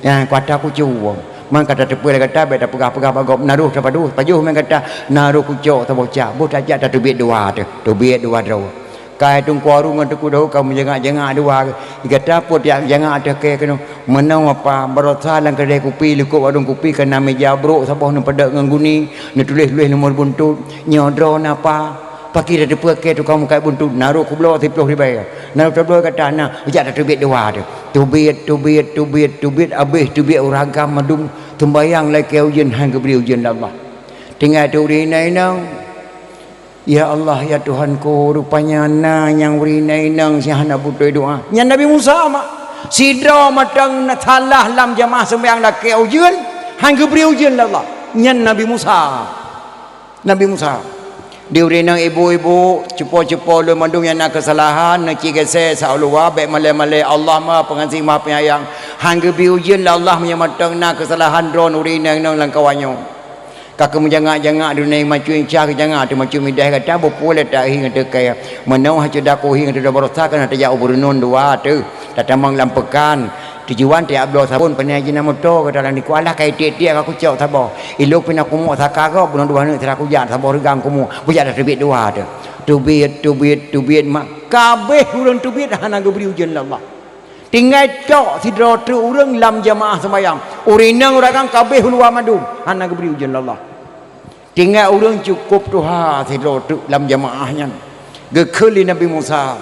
Nyan kuata kucue. Man ka tateupeue lé gata bék tapeugah-peugah bak gob na roh tapajoh, pajoh mé gata na roh kucok saboh cak, boh tajak tateubiet dua teuh, teubiet dua droe. Kai Teungku Harun ngon Teungku Daud ka meujangak-jangak dua, gata peue tiak jangak teuh keu keunoe. Meunoe apa, barosa lam keudai kupi likot warong kupi ka na meuja brok saboh neupeudok ngon guni, neutuléh-tuléh nomor buntut, nyoe droe na apa. Pakri tateupeue keu tukang mukat buntut, na roh kubloe siploh ribée, na roh tabloe gata na, jak tateubiet dua teuh. Teubiet, teubiet, teubiet, teubiet, abéh teubiet ureuëng agam mandum, seumbahyang lakée ujeuen han geubri ujeuen lé Allah. Tinggai teuh ureuëng inong-inong. Ya Allah, ya Tuhanku, rupanya na nyang ureuëng inong-inong nyang hana beutôi doá. Nyan Nabi Musa mak. Sidroe mantong na salah lam jamaah seumbahyang lakée ujeuen, han geubri ujeuen lé Allah. Nyan Nabi Musa. Nabi Musa. Di ureuëng inong ibu-ibu, cupo-cupo lôn mandum nyang na keusalahan, neuci geusé sa u luwa, bék malée-malée, Allah Maha Pengasih Maha Penyayang. Han geubri ujeuen lé Allah meunyoe mantong na keusalahan droe ureuëng inong-inong lam kawan nyoe. Ka keu meujangak-jangak dunia macam cah keu jangak teuh macam midah gata beupuléh tahi ngon teukai. Meunoe hana ceudah kuhi ngon teudah barosa keuneuk tajak u Beureunon dua teuh. Tatamong lam peukan. Tujuan tajak bloe sabon pane jina moto gata lam dikualah kai tiek-tiek ka kucok saboh. Ilok pina kumok saka gob bunoe dua neuk sira kujak saboh reugang kumok. Bujak dah teubiet dua teuh. Teubiet, teubiet, teubiet mak. Kabéh ureuëng teubiet hana geubri ujeuen lé Allah. Tinggai tok sidroe treuk ureuëng lam jamaah sembahyang. Ureuëng inong ureuëng agam kabéh uluwa mandum, hana geubri ujeuen lé Allah. Tinggai ureuëng cukôp tuha sidroe treuk lam jamaah nyan. Geukheun lé Nabi Musa,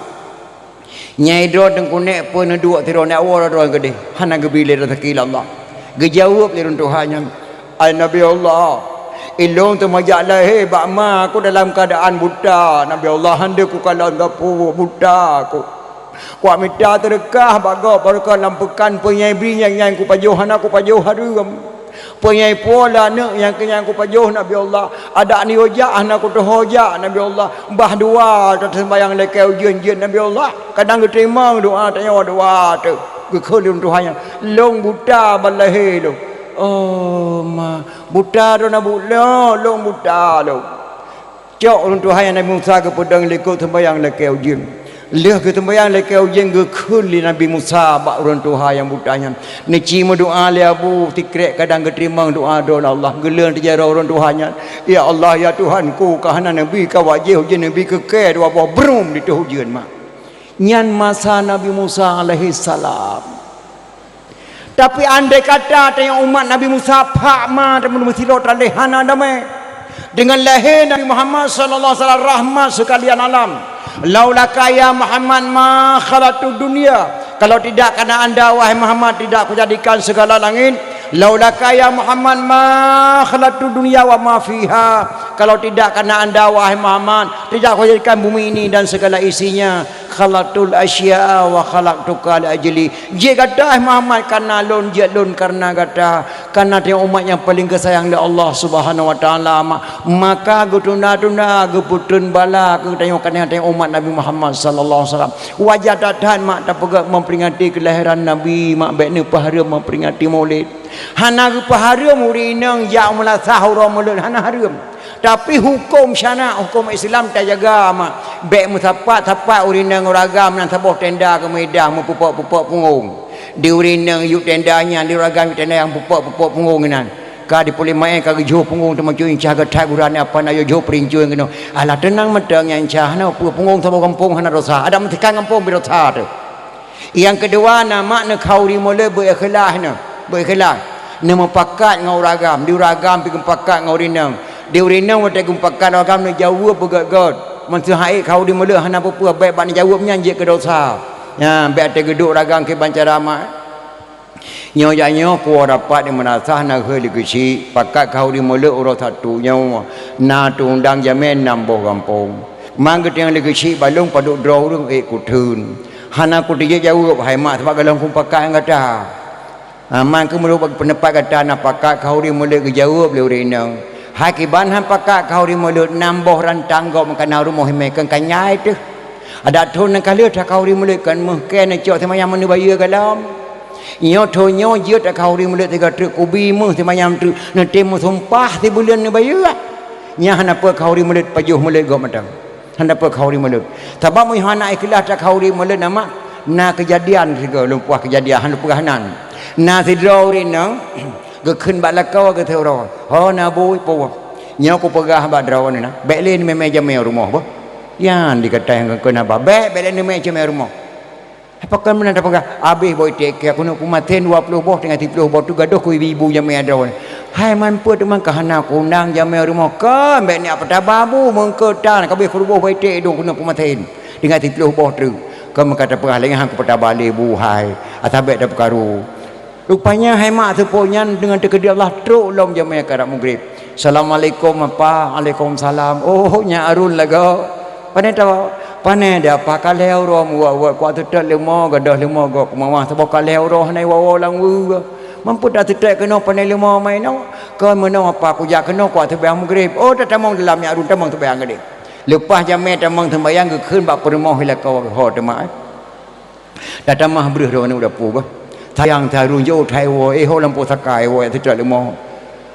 "Nyai droe teungku nèk peue neuduek sidroe nèk woe droe keudeh, hana geubri lé raseuki lé Allah." Geujaweueb lé ureuëng tuha nyan, "Ai Nabi Allah, ilôn teuma jak lahé bak ma ku dalam keuadaan buta, Nabi Allah, han deuh kukalon sapeue, buta ku. Kuak mita teureukah bak gob barokon lam peukan peue nyai bri nyang nyan kupajoh hana kupajoh hareuem. Peue nyang ipuwoe lé aneuk nyang keu nyang kupajoh Nabi Allah. Adak nyoe jak hana kutuho jak Nabi Allah. Bah dua taseumbahyang lakée ujeuen jeuet Nabi Allah. Kadang geuteurimong doa tanyoe dua teuk. Geukheun lé Tuhan nyan, "Lôn buta ban lahé lôn." Oh ma, buta droe na bu-, lôn, lôn buta lôn. Cok ureuëng tuha nyan Nabi Musa geupeudong likot seumbahyang lakée ujeuen. Lheueh geuseumbahyang lakée ujeuen geukheun lé Nabi Musa bak ureuëng tuha nyang buta nyan. Neuci meudoá lé Abu Tikrek kadang geuteurimong doá droe lé Allah. Geuleueng teujaroe ureuëng tuha nyan, "Ya Allah, ya Tuhanku, ka hana neubi ka wajéh ujeuen neubi keu kée dua boh brum ditoh ujeuen mak." Nyan masa Nabi Musa alaihissalam. Tapi andai kata tanyoe umat Nabi Musa phak ma teuma meusidroe teuh hana damé. Deungon lahé Nabi Muhammad sallallahu alaihi wasallam rahmat sekalian alam. Laulaka ya Muhammad ma khalaqtud dunya. Kalau tidak karena anda wahai Muhammad tidak kujadikan segala langit. Laulaka ya Muhammad ma khalaqtud dunya wa ma fiha. Kalau tidak karena anda wahai Muhammad tidak kujadikan bumi ini dan segala isinya. Khalaqtul asya'a wa khalaqtuka li ajli. Jeuet gata hai Muhammad karena lôn, jeuet lôn karena gata. Karena tanyoe umat nyang paleng geusayang lé Allah Subhanahu wa Taala, ma-, maka geutunda-tunda geupeutrön bala keu tanyoe, karena tanyoe umat Nabi Muhammad sallallahu alaihi wasallam. Wajar that-that mak tapeugah memperingati kelahiran Nabi, mak bék neupeuhareuem memperingati Maulid. Hana geupeuhareuem ureuëng inong jak meulasah uroe Maulid, hana hareuem. Tapi huköm syara', huköm Islam tajaga mak. Bék meusapat-sapat ureuëng inong ureuëng agam nan saboh tenda keu meuidah meupupok-pupok punggong. Di ureuëng inong yub tenda nyan, di ureuëng agam yub tenda nyang pupok-pupok punggong inan. Ka di puléh maén ka geujôh punggong teuma cuy incah geuthai gurane apa na yôh jôh peurincueng keunoe. Alah teunang mantong nyang incah, hana peue punggong saboh gampông hana dosa. Adak meutikang gampông beu dosa teuh. Nyang keudua na mak neukhauri mulod beu ikhlas na, beu ikhlas. Neumeupakat ngon ureuëng agam, di ureuëng agam pi geumupakat ngon ureuëng inong. Di ureuëng inong watée geumupakat ureuëng agam neujaweueb beugét-gét. Meuseuha ék khauri mulod hana peue-peue bék bak neujaweueb nyan jeuet keu dosa. Nyan bék teugeudok ureuëng agam kiban cara mak. Nyoe jak nyoe kuwoe rapat di meunasah na hôi lé keuchik pakat khauri mulod uroe Sabtu nyoe na teuundang jamé nam boh gampông. Man geutanyoe lé keuchik balong padub droe ureuëng ék kutheun. Hana kuteujeuet jaweueb hai mak sabab galong kupakat ngon gata. Ha, man keuh meunurot bak peundapat gata na pakat khauri mulod geujaweueb lé ureuëng inong. Hai kiban han pakat khauri mulod nam boh rantang gob meukanan rumoh imé keu kanyai teuh. Adak thon nyang ka lheueh takhauri mulod kon meuh kée neucok seumayang meuneubaieu galom. Nyoe thon nyoe jeuet takhauri mulod sigoe treuk kubi meuh seumayang treuk neutem meusumpah sibuleuen neubayeue. Nyan hana peue khauri mulod pajoh mulod gob mantong. Hana peue khauri mulod. Sabab meunyoe hana ikhlas takhauri mulod na mak, na keujadian sigoe lôn puah keujadian hana peugah nan. Na sidroe ureuëng inong geukheun bak lakoe geuseurah, "Ho na bui po. Nyoe kupeugah bak droeneuh na, bék lé neumé-mé jamé rumoh boh." Nyan dikata nyang keu na ba, "Bék, bék lé neumé jamé rumoh." Pakon meunan tapeugah, "Abéh boh iték kée keuneuk kumaté dua ploh boh teungoh siplôh boh tu gadôh keu ibu-ibu jamé droe." Hai man peue teuma ka hana kuundang jamé rumoh, kon bék niyak peutaba bu meungkeu tan ka abéh peuruboh boh iték dong keuneuk kumaté teungoh siplôh boh treuk. Kon meuka tapeugah lé nyan han kupeutaba lé bu hai, ata bék tapeukaru. Rupanya hai mak seupôt nyan deungon teukeudi Allah trok lom jamé karab mugrib. "Assalamualaikum apa." "Alaikumsalam." "Oh nyak Arun lagoe." "Pane tawoe?" "Pane di apa ka lhée uroe meuwot-wot kuat teutot leumo gadôh leumo gob keumawah saboh ka lhée uroe hana iwoe-woe lam weue." "Mampu tateutot keunoe pane leumo mai noe?" "Kon meunoe apa kujak keunoe kuat seubayang mugrib." "Oh tatamong dalam nyak Arun tamong seubayang gadeh." Leupah jamé tamong seubayang geukheun bak peurumoh lakoe ho teuma. Tatamah breuh droeneuh u dapu bah. Sayang taru jok thai woe, eh ho lampôh sakai woe teutot leumo.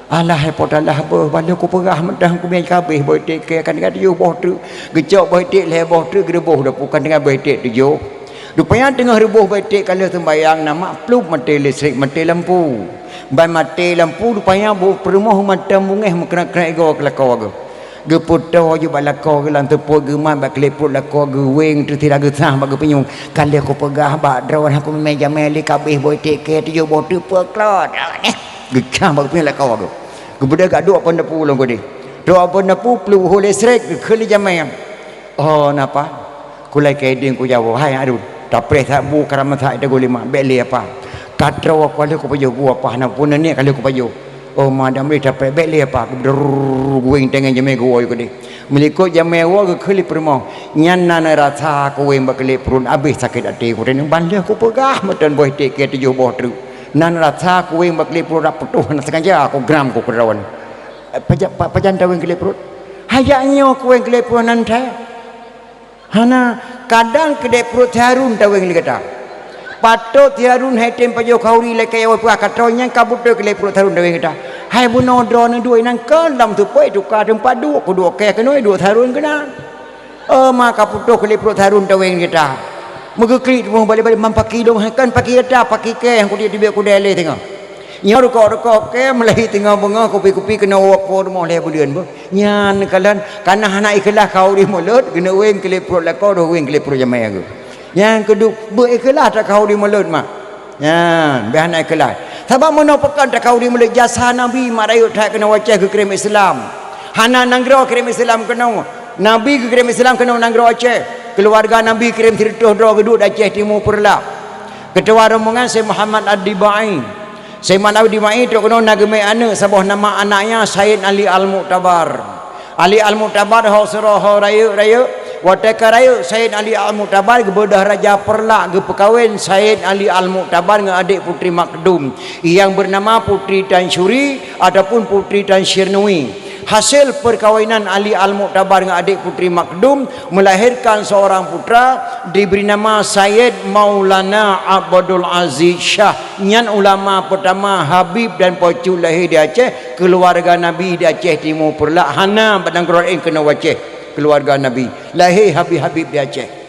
Alah hai po talah beuh, baloe kupeugah meudah kumé kabéh boh iték kée kan ka tujoh boh treuk. Geucok boh iték lhée boh treuk geuruboh u dapu kan teungoh boh iték tujoh. Rupanya teungoh ruboh boh iték ka lheueh seumbayang na mak plup maté listrik, maté lampu. Ban maté lampu rupanya bu peurumoh mantong bungéh meukrek-krek igoe keu lakoe geuh. Geupeutoe ju bak lakoe geuh lam teupot geumat bak klep pruet lakoe geuh weng teutira geusah bak geupinyueng. Ka lheueh kupeugah bak droe hana kumé jamé lé kabéh boh iték kée tujoh boh treuk peuklot. Geusah bak geupinyueng lakoe geuh. Geubeudôh gak duek pon dapu lom keudeh. Duek pon dapu plup ho listrik geukheun lé jamé. Oh napa? Kulai keu idin kujawoe, hai Arun, tapreh that bu karam that teugôi lima, bék lé apa. Ka troe ka lheueh kupajoh bu apa na pun nenek ka lheueh kupajoh. Oh ma dam lé tapreh bék lé apa, drrrr, guweng tengeng jamé geuwoe keudeh. Meulikot jamé woe geukheun lé peurumoh. Nyan na neurasa kuweng bak keulép pruet abéh sakét até kuteuneng ban lheueh kupeugah meuton boh iték kée tujoh boh treuk. Nan rasa kuweng bak klep pruet dak putôh na sengaja ku gram ku keurawan. Eh, pajan, pa-, pajan taweng klep pruet? Hajat nyoe kuweng klep pruet nan that. Hana, kadang keudeh pruet Harun taweng lé gata. Patot Harun hai tem pajoh khauri lakée awai peugah kata nyan ka beutôi keudeh pruet Harun taweng gata. Hai bunoe droeneuh duek inan kon lam teupeu tuka teumpat duek, kuduek kée keunoe duek Harun keunan. Oh, ma ka putôh keudeh pruet Harun taweng gata. Meugeuklik teuma balek-balek mam paki dong, hai kon paki gata, paki kée nyang kudiek teubiet kudée lé teungoh. Nyoe rukok-rukok kée meulahi teungoh beungoh kupi-kupi keunoe wok po rumoh lhée buleuen beuh. Nyan kalon kana hana ikhlaih khauri mulod, keuneuk weng klep pruet lakoe deuh weng klep pruet jamé geuh. Nyang keudua, beu ikhlaih takhauri mulod mak. Nyan, beh hana ikhlaih. Sabab meunoe pakon takhauri mulod jasa Nabi mak rayeuk that keunoe u Aceh geukirém Islam. Hana nanggroe kirém Islam keunoe. Nabi geukirém Islam keunoe nanggroe Aceh. Keuluwarga Nabi kirém sireutôh droe geuduek di Aceh Timu Peureulak. Keutua rombongan Syekh Muhammad Ad-Dibai. Syekh Muhammad Ad-Dibai trok keunoe na geumé aneuëk saboh nama anaknya Said Ali Al-Mu'tabar. Ali Al-Mu'tabar ho sidroe ho rayeuk-rayeuk, watée ka rayeuk Said Ali Al-Mu'tabar geubeudoh raja Peureulak geupeukawen Said Ali Al-Mu'tabar ngon adék Putri Makdum, nyang beunama Putri Tansyuri ataupun Putri Tansyirnui. Hasil peukawinan Ali Al-Mu'tabar ngon adék Putri Makdum, melahirkan seorang putra diberi nama Sayyid Maulana Abdul Aziz Syah. Nyan ulama pertama Habib dan Pocut lahé di Aceh, keuluwarga Nabi di Aceh Timu Peureulak, hana bak nanggroe laén keunoe u Aceh, keuluwarga Nabi. Lahé Habib-Habib di Aceh.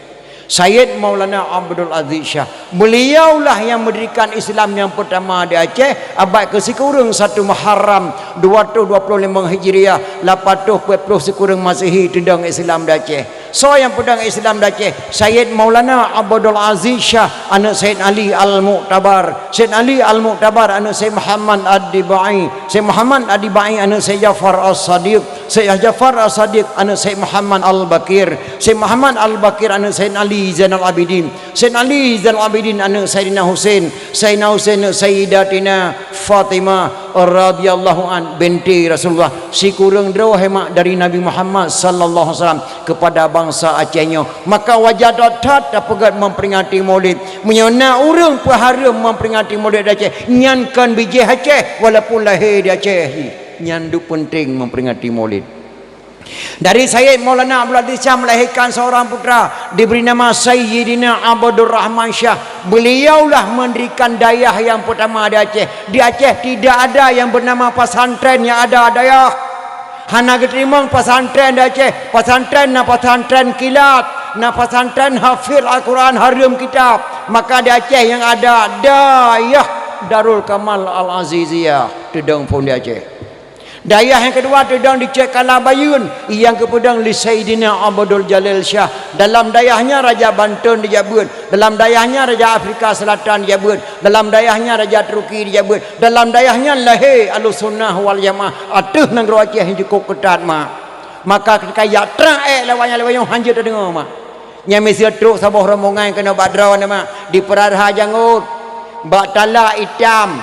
Sayyid Maulana Abdul Aziz Syah. Beliaulah yang mendirikan Islam yang pertama di Aceh, abad keusikureueng satu Muharram dua ratus dua puluh lima Hijriah, lapan ratus empat puluh sikureueng Masehi teudong Islam di Aceh. Soe nyang peudong Islam di Aceh? Sayyid Maulana Abdul Aziz Syah, aneuëk Sayyid Ali Al-Mu'tabar. Sayyid Ali Al-Mu'tabar, aneuëk Sayyid Muhammad Ad-Dibai. Sayyid Muhammad Ad-Dibai, aneuëk Sayyid Ja'far As-Sadiq. Sayyid Ja'far As-Sadiq, aneuëk Sayyid Muhammad Al-Baqir. Sayyid Muhammad Al-Baqir, aneuëk Sayyid Ali Zainal Abidin. Sayyid Ali Zainal Abidin, aneuëk Sayyidina Husain. Sayyidina Husain, aneuëk Sayyidatina Fatimah radhiyallahu an binti Rasulullah. Sikureueng droe hemat dari Nabi Muhammad sallallahu alaihi wasallam kepada bansa Aceh nyoe. Maka wajar that-that tapeugét memperingati Maulid. Meunyoe na ureuëng peuhareuem memperingati Maulid di Aceh, nyan kon bijéh Aceh, walaupun lahé di Aceh. Nyan duek peunteng memperingati Maulid. Dari Sayyid Maulana Abdul Aziz Syah melahirkan seorang putra, diberi nama Sayyidina Abdul Rahman Syah. Beliaulah mendirikan dayah yang pertama di Aceh. Di Aceh tidak ada yang bernama pesantren, yang ada dayah. Hana geuteurimong pesantren di Aceh. Pesantren na pesantren kilat, na pesantren hafiz Al-Quran, hareuem kitab. Maka di Aceh yang ada dayah Darul Kamal Al-Aziziyah, teudong phon di Aceh. Dayah nyang keudua teudong di Cek Kala Bayeuen, nyang geupeudong lé Saidina Abdul Jalil Syah. Dalam dayah nyan Raja Banten dijak beuet, dalam dayah nyan Raja Afrika Selatan dijak beuet, dalam dayah nyan Raja Turki dijak beuet, dalam dayah nyan lahé Ahlussunnah wal Jamaah ateueh nanggroe Aceh nyang cukôp keutat, mak. Maka ketika jak trang ék lawak nyan lawak nyoe hanjeuet tadeungoe, mak. Nyan miseue trok saboh rombongan keunoe bak droeneuh, mak, dipeurara jangôt, bak talak itam,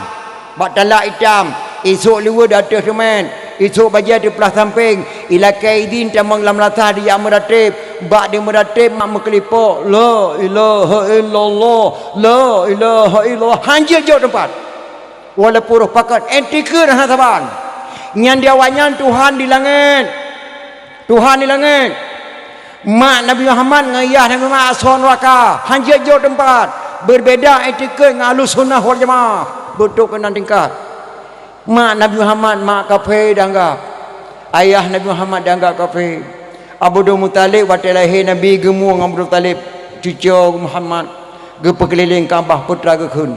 bak talak itam, isôk liweue di ateueh teumèt, isôk bajèe teuplah sampéng, ilakèe idhin tamong lam lasah dijak meurateb, bak di meurateb mak meukeulipok, "La ilaha illallah, la ilaha illallah," hanjeuet jok teumpat. Walaupun roh pakat, èntikeuet hana saban. Nyan di awaknyan Tuhan di langèt. Tuhan di langèt. Mak Nabi Muhammad ngon yah Nabi Muhammad asoe neuraka, hanjeuet jok teumpat. Berbeda èntikeuet ngon Ahlussunnah wal Jamaah. Beutôi keunan tingkat. Mak Nabi Muhammad mak kafé dianggap. Ayah Nabi Muhammad dianggap kafé. Abdul Muthalib watèe lahé Nabi geumueng Abdul Muthalib, cucoe Muhammad, geupeukeulileng Ka'bah, putra geukheun,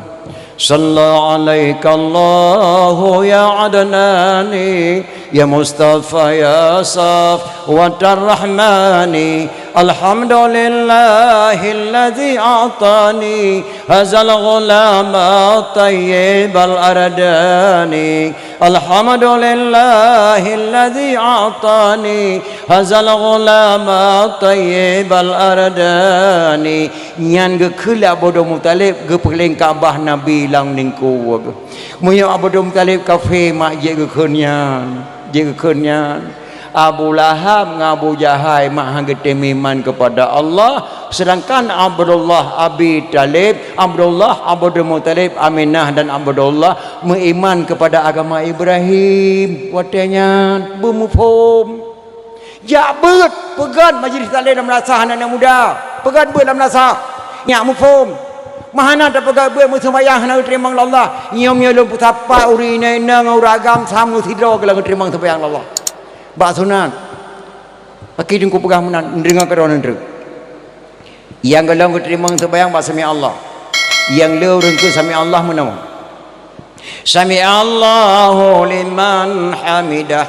"Shalla 'alaikallahu ya Adnani, ya Mustafa, ya Safwatar Rahmani. Alhamdulillahilladzi a'tani hazal ghulama tayyibal ardani." Alhamdulillahilladzi a'tani hazal ghulama tayyibal ardani. Nyan geukheun lé Abdul Muthalib geupeukeulileng Ka'bah Nabi lam lingkue. Meunyoe Abdul Muthalib kafé, mak, jeuet geukheun nyan, jeuet geukheun nyan. Abu Lahab ngon Abu Jahal, mak, han geutem iman kepada Allah, sedangkan Abdullah Abi Thalib Abdullah, Abdul Muthalib, Aminah dan Abdullah meuiman keupada agama Ibrahim. Watée nyan beumuphom. Jak beuet, peugét majlis taklim lam madrasah aneuëk-aneuëk muda. Peugét beuet lam madrasah. Nyak muphom. Meuhana tapeugét beuet meuseumayang hana geuteurimong lé Allah. Nyoe meunyoe lôn peusapat ureuëng inong-inong ngon ureuëng agam sama sidroe keu lôn geuteurimong seumayang lé Allah. Bak sunat. Aki teungku peugah meunan, neudeungoe keudroe neuntreuk. Nyang gohlom geuteurimong seumayang bak sami Allah. Nyang le ureuëng keu sami Allah meunoe. Sami Allahu liman hamidah.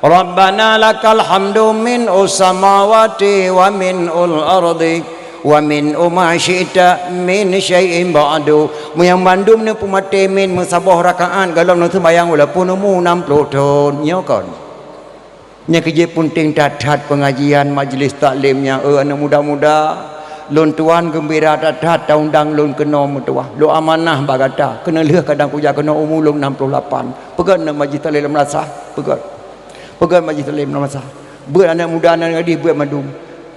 Rabbana lakal hamdu mil'us samawati wa mil'ul ardi wa mil'u ma syi'ta min syai'in ba'du. Meunyoe mandum neupeumaté min meusaboh rakaat gohlom neuseumayang walaupun umu enam ploh thon. Nyoe kon. Nyang keujeuet peunteng that-that peungajian majlis taklim nyan, eh, aneuëk muda-muda. Lôn tuan geumbira that-that taundang lôn keunoe meutuwah. Lôn amanah bak gata, keuneuk lheueh kadang kujak keunoe umu lôn enam puluh lapan. Peugét aneuëk majlis taklim lam madrasah, peugét. Peugét majlis taklim lam madrasah. Beuet aneuëk muda nan gadih beuet mandum.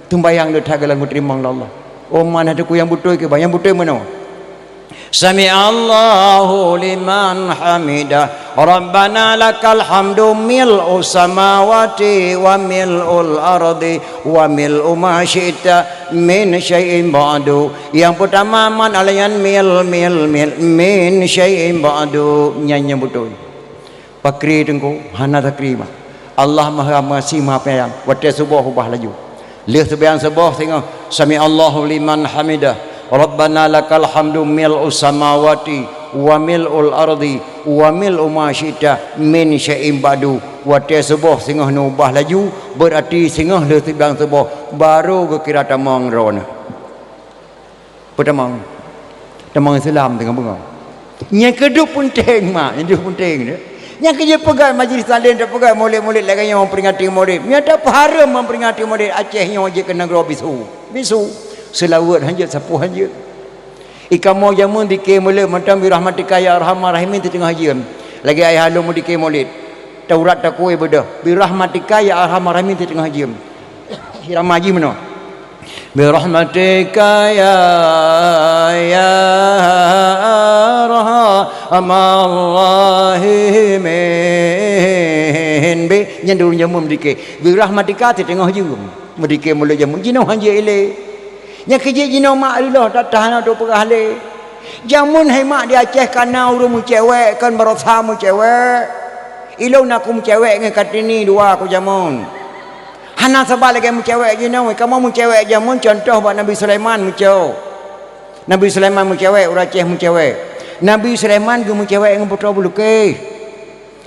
Teumbayang le that gohlom geuteurimong lé Allah. Oh, mana teungku nyang beutôi keu bah, nyang beutôi meunoe. Sami Allahu liman hamidah. Rabbana lakal hamdu mil'us samawati wa mil'ul ardi wa mil'u ma syi'ta min syai'in ba'du. Nyang peutama man alayan mil, mil, mil, min syai'in ba'du. Nyan nyang beutôi. Pakri teungku, hana takri mah. Allah Maha Pengasih Maha Penyayang. Watée suboh ubah laju. Lheueh seumayang suboh singoh, sami Allahu liman hamidah. Rabbana lakal hamdu mil'us samawati wa mil'ul ardi wa mil'u ma syi'ta min syai'in ba'du. Watée suboh singoh neuubah laju, beurati singoh lheueh seumayang suboh, barô geukira tamong droeneuh. Peutamong. Tamong Islam teungoh beungoh. Nyang keudua peunteng mak, nyang keudua peunteng tu. Nyang keujeuet peugah majlis taklim, tapeugah mulid-mulid lagée nyoe memperingati mulid. Nyata peuhareuem memperingati mulid Aceh nyoe jeuet keu nanggroe bisu. Bisu. Seulaweuet hanjeuet, sapoh hanjeuet. Ikamoe jameun dike mulid mantong birahmatika ya arhamar rahimin teuteungoh jeuem. Lagée ayah lôn meudike mulid. Taurat takue beudôh. Birahmatika ya arhamar rahimin teuteungoh jeuem. Irama jih meunoe. Birahmatika ya, ya arhamar rahimin. Be, nyan dulu nyoe meudike. Birahmatika teuteungoh jeuem. Meudike mulod jameun jinoe hanjeuet ilée. Nyang keujeuet jinoe mak riloh that-that hana teupeugah lé. Jameun hai mak di Aceh kana ureuëng meucewek kon barosa meucewek. Ilôn na ku meucewek ngon Kartini dua ku jameun. Hana saban lagée meucewek jinoe, kamoe meucewek jameun contoh bak Nabi Sulaiman meucewek. Nabi Sulaiman meucewek, ureuëng Aceh meucewek. Nabi Sulaiman geumeucewek ngon putroe beulukeh.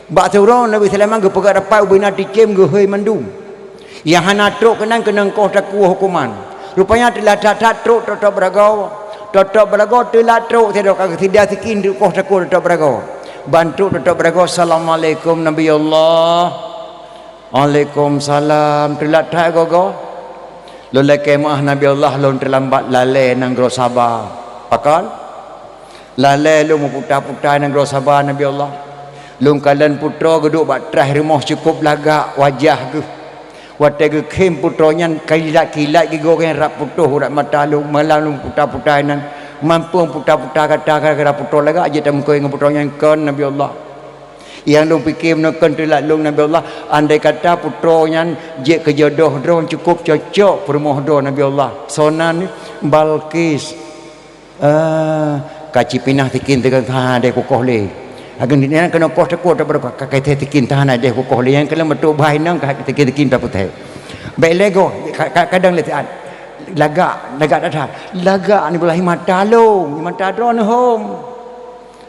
Bak siuroe Nabi Sulaiman geupeugah rapat ubena ticém geuhôi mandum. Nyang hana trok keunan keunong koh takue huköman. Rupanya teulat that-that trok tôp-tôp beuragoe. Tôp-tôp beuragoe teulat trok sidroe ka geusida sikin di koh takue tôp-tôp beuragoe. Ban trok tôp-tôp beuragoe, "Assalamualaikum Nabi Allah." "Waalaikumsalam." "Teulat that gogoe?" "Lôn lakée meuáh Nabi Allah, lôn teulambat lalée nanggroe Saba." "Pakon?" "Lalée lôn meuputa-puta nanggroe Saba, Nabi Allah. Lôn kalon putroe geuduek bak traih rumoh cukôp lagak wajah geuh. Watée geukhém putroe nyan, kilat-kilat gigoe nyan rab putôh urat mata lôn, malam lôn puta-puta nyan. Mampu puta-puta gata gara-gara putroe lagak jeuet tameukoh ngon putroe nyan kon, Nabi Allah. Nyang lôn pike meunoe kon teulat lôn, Nabi Allah. Andai kata putroe nyan jeuet keu jodoh droe, cukôp cocok peurumoh droe, Nabi Allah. Sonan Balqis." Ah, ka cipinah sikin teuka ha deh kukoh lé. Ageun nyan keunoe koh teukoh teuka ka kai sikin tahan deh kukoh lé. Nyang keuneuk meutuek bah inong ka sikin-sikin taputéh. Bék lego, ka-, ka-, kadang lé siat. Lagak, lagak that-that. Lagak ni beulah mata lôn, mata droeneuh hom.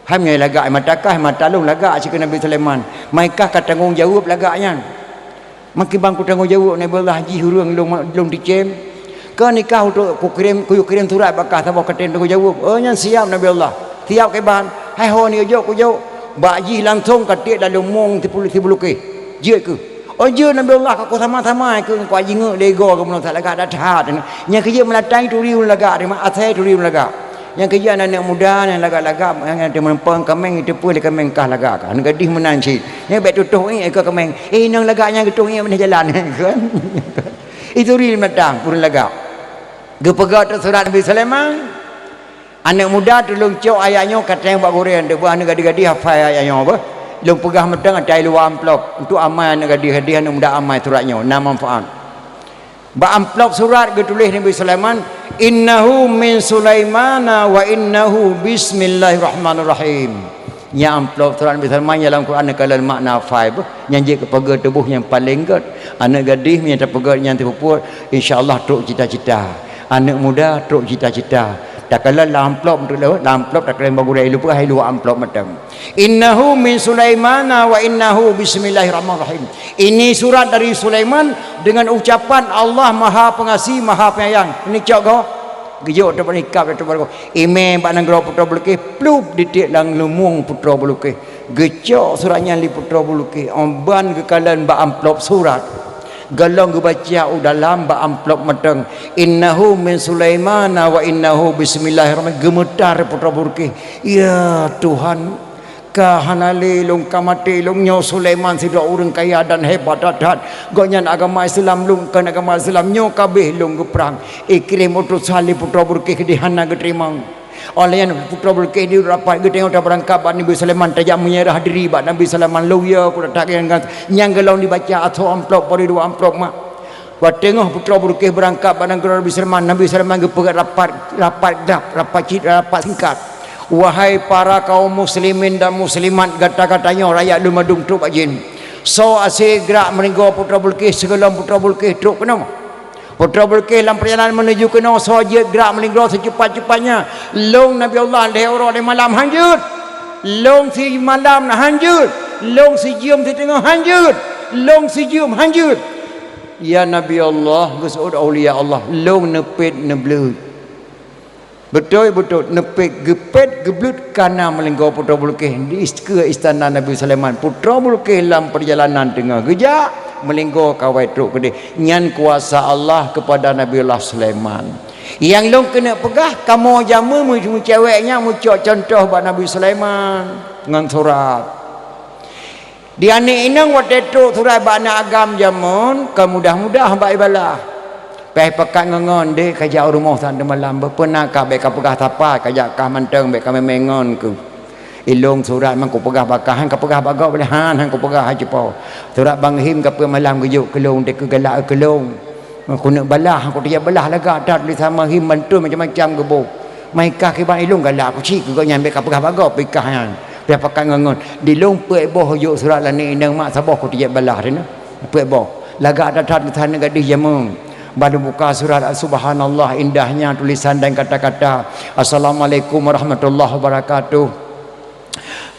Hai meunyoe lagak mata kah, mata lôn lagak cit keu Nabi Sulaiman. Mai kah ka tanggong jaweueb lagak nyan. Makiban kutanggong jaweueb Nabi Allah jih ureuëng lôn, lôn ticém. Keu nikah untuk kukirém, kuyue kirém surat bak kah saboh katen tanggong jaweueb. Oh, nyan siab Nabi Allah. Siab kiban. Hai ho ni jok kujok. Bak jih langsong ka tiek dalam mong sipulu-, sibulukeh. Jeuet keuh. Oh, jeuet Nabi Allah ka kusama-sama keuh ngon kujingeuk lego keu meunasah lagak that-that. Nyang keujeuet meulatang turi ulôn lagak, terima asai turi ulôn lagak. Nyang keujeuet aneuëk muda nyang lagak-lagak, nyang teumeurumpok kaméng, jiteupeue lé kaméng kah lagak kah. Gadih meunan cit. Nyang bék tutoh iék keu kaméng. Eh, inong lagak nyan geutoh iék meunah jalan. Kan? Itu ri meulatang ureuëng lagak. Geupeugah teuh surat Nabi Sulaiman. Aneuk muda tulông cok ayat nyoe ka treng bak gurèe, teupeue aneuk gadih-gadih hafai ayat nyoe beuh. Lôn peugah mantong ata i luwa amplop, untuk amai aneuk gadih-gadih, aneuk muda amai surat nyoe, na manfaat. Bak amplop surat geutuléh Nabi Sulaiman, "Innahu min Sulaimana wa innahu bismillahirrahmanirrahim." Nyan amplop surat Nabi Sulaiman nyang lam Quran neukalon makna hafai beuh, nyan jeuet keu peugöt tuboh nyang paleng gét. Aneuk gadih meunyo tapeugöt nyan teupeubuet, insya Allah trok cita-cita. Aneuk muda trok cita-cita. Takalon lam amplop, lam amplop takalon bak gurèe, lôn peugah i luwa amplop mantong. "Innahu min Sulaimana wa innahu bismillahirrahmanirrahim." Ini surat dari Sulaiman dengan ucapan Allah Maha Pengasih, Maha Penyayang. Ini cok goe. Geujok teumpat ikab, teumpat goe. Imè bak nanggroe Putroe Bulqis, plup, ditiek lam lumueng Putroe Bulqis. Geucok surat nyan lé Putroe Bulqis, 'oh ban geukalon bak amplop surat. Gohlom geubaca u dalam bak amplop mantong, "Innahu min Sulaimana wa innahu bismillahirrahmanirrahim." Geumeutar Putroe Bulqis, "Ya Tuhan, ka hana lé lôn, ka maté lôn. Nyoe Sulaiman sidroe ureueng kaya dan hebat that-that. Gobnyan agama Islam, lôn kon agama Islam. Nyoe ka abéh lôn geuprang." Ikirém utosan lé Putroe Bulqis keudéh hana geuteurimong. Óh lheueh nyan Putroe Bulqis di rapat geutanyoe tabeurangkat bak Nabi Sulaiman, tajak meunyeurah diri bak Nabi Sulaiman, lôn yö keu that-that nyan, nyang gohlom dibaca ateueh amplop, bari dua amplop mak. Watèe teungoh Putroe Bulqis beurangkat bak nanggroe Nabi Sulaiman, Nabi Sulaiman geupeugöt rapat, rapat glab, rapat cit, rapat singkat. "Wahai para kaum muslimin dan muslimat, gata-gata nyoe rakyat lôn mandum trok bak jén. Soe aséh grak meulinggoe Putroe Bulqis sigohlom Putroe Bulqis trok keunoe. Putroe Bulqis lam peurjalanan meunuju keunoe, soe jeuet grak meulinggoe seucepat-cepatnya. Lôn Nabi Allah lhèe uroe lhèe malam han jeuet. Lôn simalam han jeuet. Lôn sijeuem siteungoh han jeuet. Lôn sijeuem han jeuet." Ya Nabi Allah, geuseuôt aulia Allah, lôn neupet neubleuet. Beutôi-beutôi, neupet, geupet, geubleuet ka na meulinggoe Putroe Bulqis di is-, keue istana Nabi Sulaiman. Putroe Bulqis lam peurjalanan teungoh geujak, meulinggoe ka awai trok keudéh. Nyan kuasa Allah keupada Nabiullah Sulaiman. Nyang lôn keuneuk peugah, kamoe jameun meu-, meucewek nyan meucok cuntoh bak Nabi Sulaiman ngon surat. Di aneuk inong watèe trok surat bak aneuk agam jameun, ka mudah-mudah bak ibalah. Pih pakat ngon-ngon, "Dek, kajak u rumoh saát teumalam, beupeuna ka bèk kapeugah sapat, kajak kah mantong bèk kamè-mè ngon keuh. Ilôn surat man kupeugah bak kah, han kapeugah bak gob lé, han, han kupeugah, hai cupo. Surat Bang Him kapeue malam geujok keu lôn, dek keuh galak keu lôn. Keuneuk balah, han kuteubiet balah lagak that tulésan Bang Him, pantôn macam-macam geuboh. Mai kah kiban ilôn galak kucit keu gobnyan, bèk kapeugah bak gob pih kah nyan." Pih pakat ngon-ngon. Di lôn peuet boh jok surat lam aneuk inong mak, saboh kuteubiet balah dinoe. Peuet boh. Lagak that-that tulésan aneuk gadih jameun. Ban lôn buka surat, subhanallah, indahnya tulisan dan kata-kata. Assalamualaikum warahmatullahi wabarakatuh.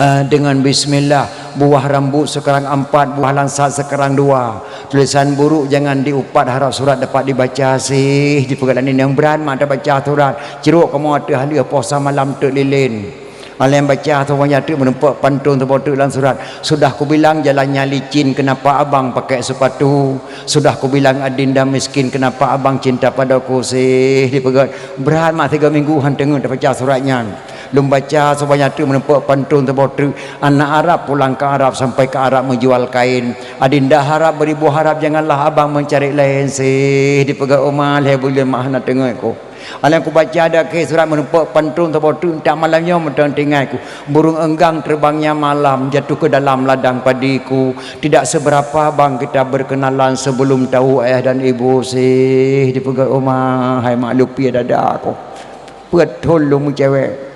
Eh, dengan bismillah, buah rambut sekarang empat, buah langsat sekarang dua. Tulisan buruk jangan diupat, harap surat dapat dibaca sih. Dipeugah aneuk inong, brat mak tabaca surat. Cirok kamoe ateueh lheueh poh samalam teuk lilén. Aléng baca saboh nyan teuk, meurumpok pantôn saboh teuk lam surat. Sudah kubilang jalannya licin, kenapa abang pakai sepatu? Sudah kubilang adinda miskin, kenapa abang cinta padaku sih? Dipeugah, brat mak tiga minggu han teungeut tabaca surat nyan. Lôn baca saboh nyan teuk, meurumpok pantôn saboh teuk. Anak Arab pulang ke Arab, sampai ke Arab menjual kain. Adinda harap beribu harap, janganlah abang mencari lain sih. Dipeugah, oh ma lhèe buleuen mak hana teungeut ku. Aléng kubaca dakhe surat, meurumpok pantôn saboh teuk, tak malam nyoe mantong teuingat ku. Burung enggang terbangnya malam, jatuh ke dalam ladang padiku. Tidak seberapa bang kita berkenalan sebelum tahu ayah dan ibu sih. Dipeugah, oh ma hai mak, lupie dada ku. Peuet thon lôn meucewek.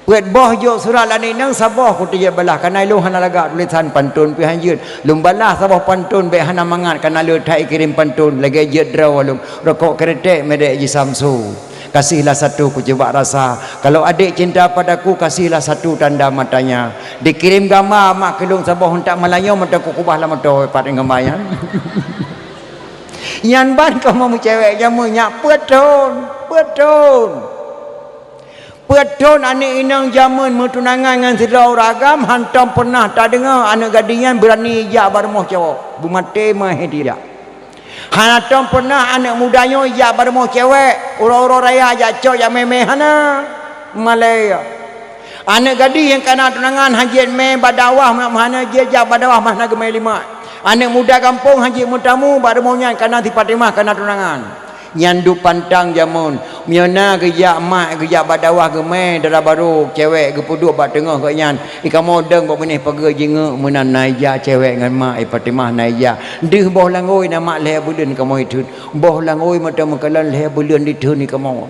Peuet boh jok surat lam aneuk inong, saboh kuteubiet balah, kareuna ilôn hana lagak tulésan pantôn pih han jeuet. Lôn balah saboh pantôn bèk hana mangat, kareuna le that ikirém pantôn, lagèe jeuet droe lôn. Rokok kretek merek Jisamsu. Kasihlah satu kucuba rasa. Kalau adik cinta padaku, kasihlah satu tanda matanya. Dikirém gamba mak keu lôn saboh, tak malam nyoe mantong kukubah lam moto pat gamba nyan. Nyan ban kamoe meucewek jameun nyak peuet thon, peuet thon. Peuet thon aneuk inong jameun meutunangan ngon sidroe ureueng agam, hantom peureunah tadeungoe aneuk gadih nyan beurani jak bak rumoh cowok. Beumaté meuhé tidak. Hantom peureunah aneuk muda nyoe jak bak rumoh cewek, uroe-uroe raya jak cok jak mè-mè, hana. Malèe. Aneuk gadih nyang ka na tunangan han jeuet mè bak dakwah, hana jeuet jak bak dakwah, hana geumè limak. Aneuk muda gampông han jeuet meutamu bak rumoh nyan, kareuna si Fatimah ka na tunangan. Nyan duek pantang jameun. Meunyoe na geujak mak, geujak bak dakwah geumé dara barô cewek geupeuduek bak teungoh gobnyan, "Ih, kamoe deueng bak binéh pageue jingeuk meunan na ija cewek ngon mak, ih, Fatimah na ija." Deuh boh langôi na mak lhée buleuen kamoe itheun. Boh langôi mantong meukalon lhée buleuen ditheun di kamoe.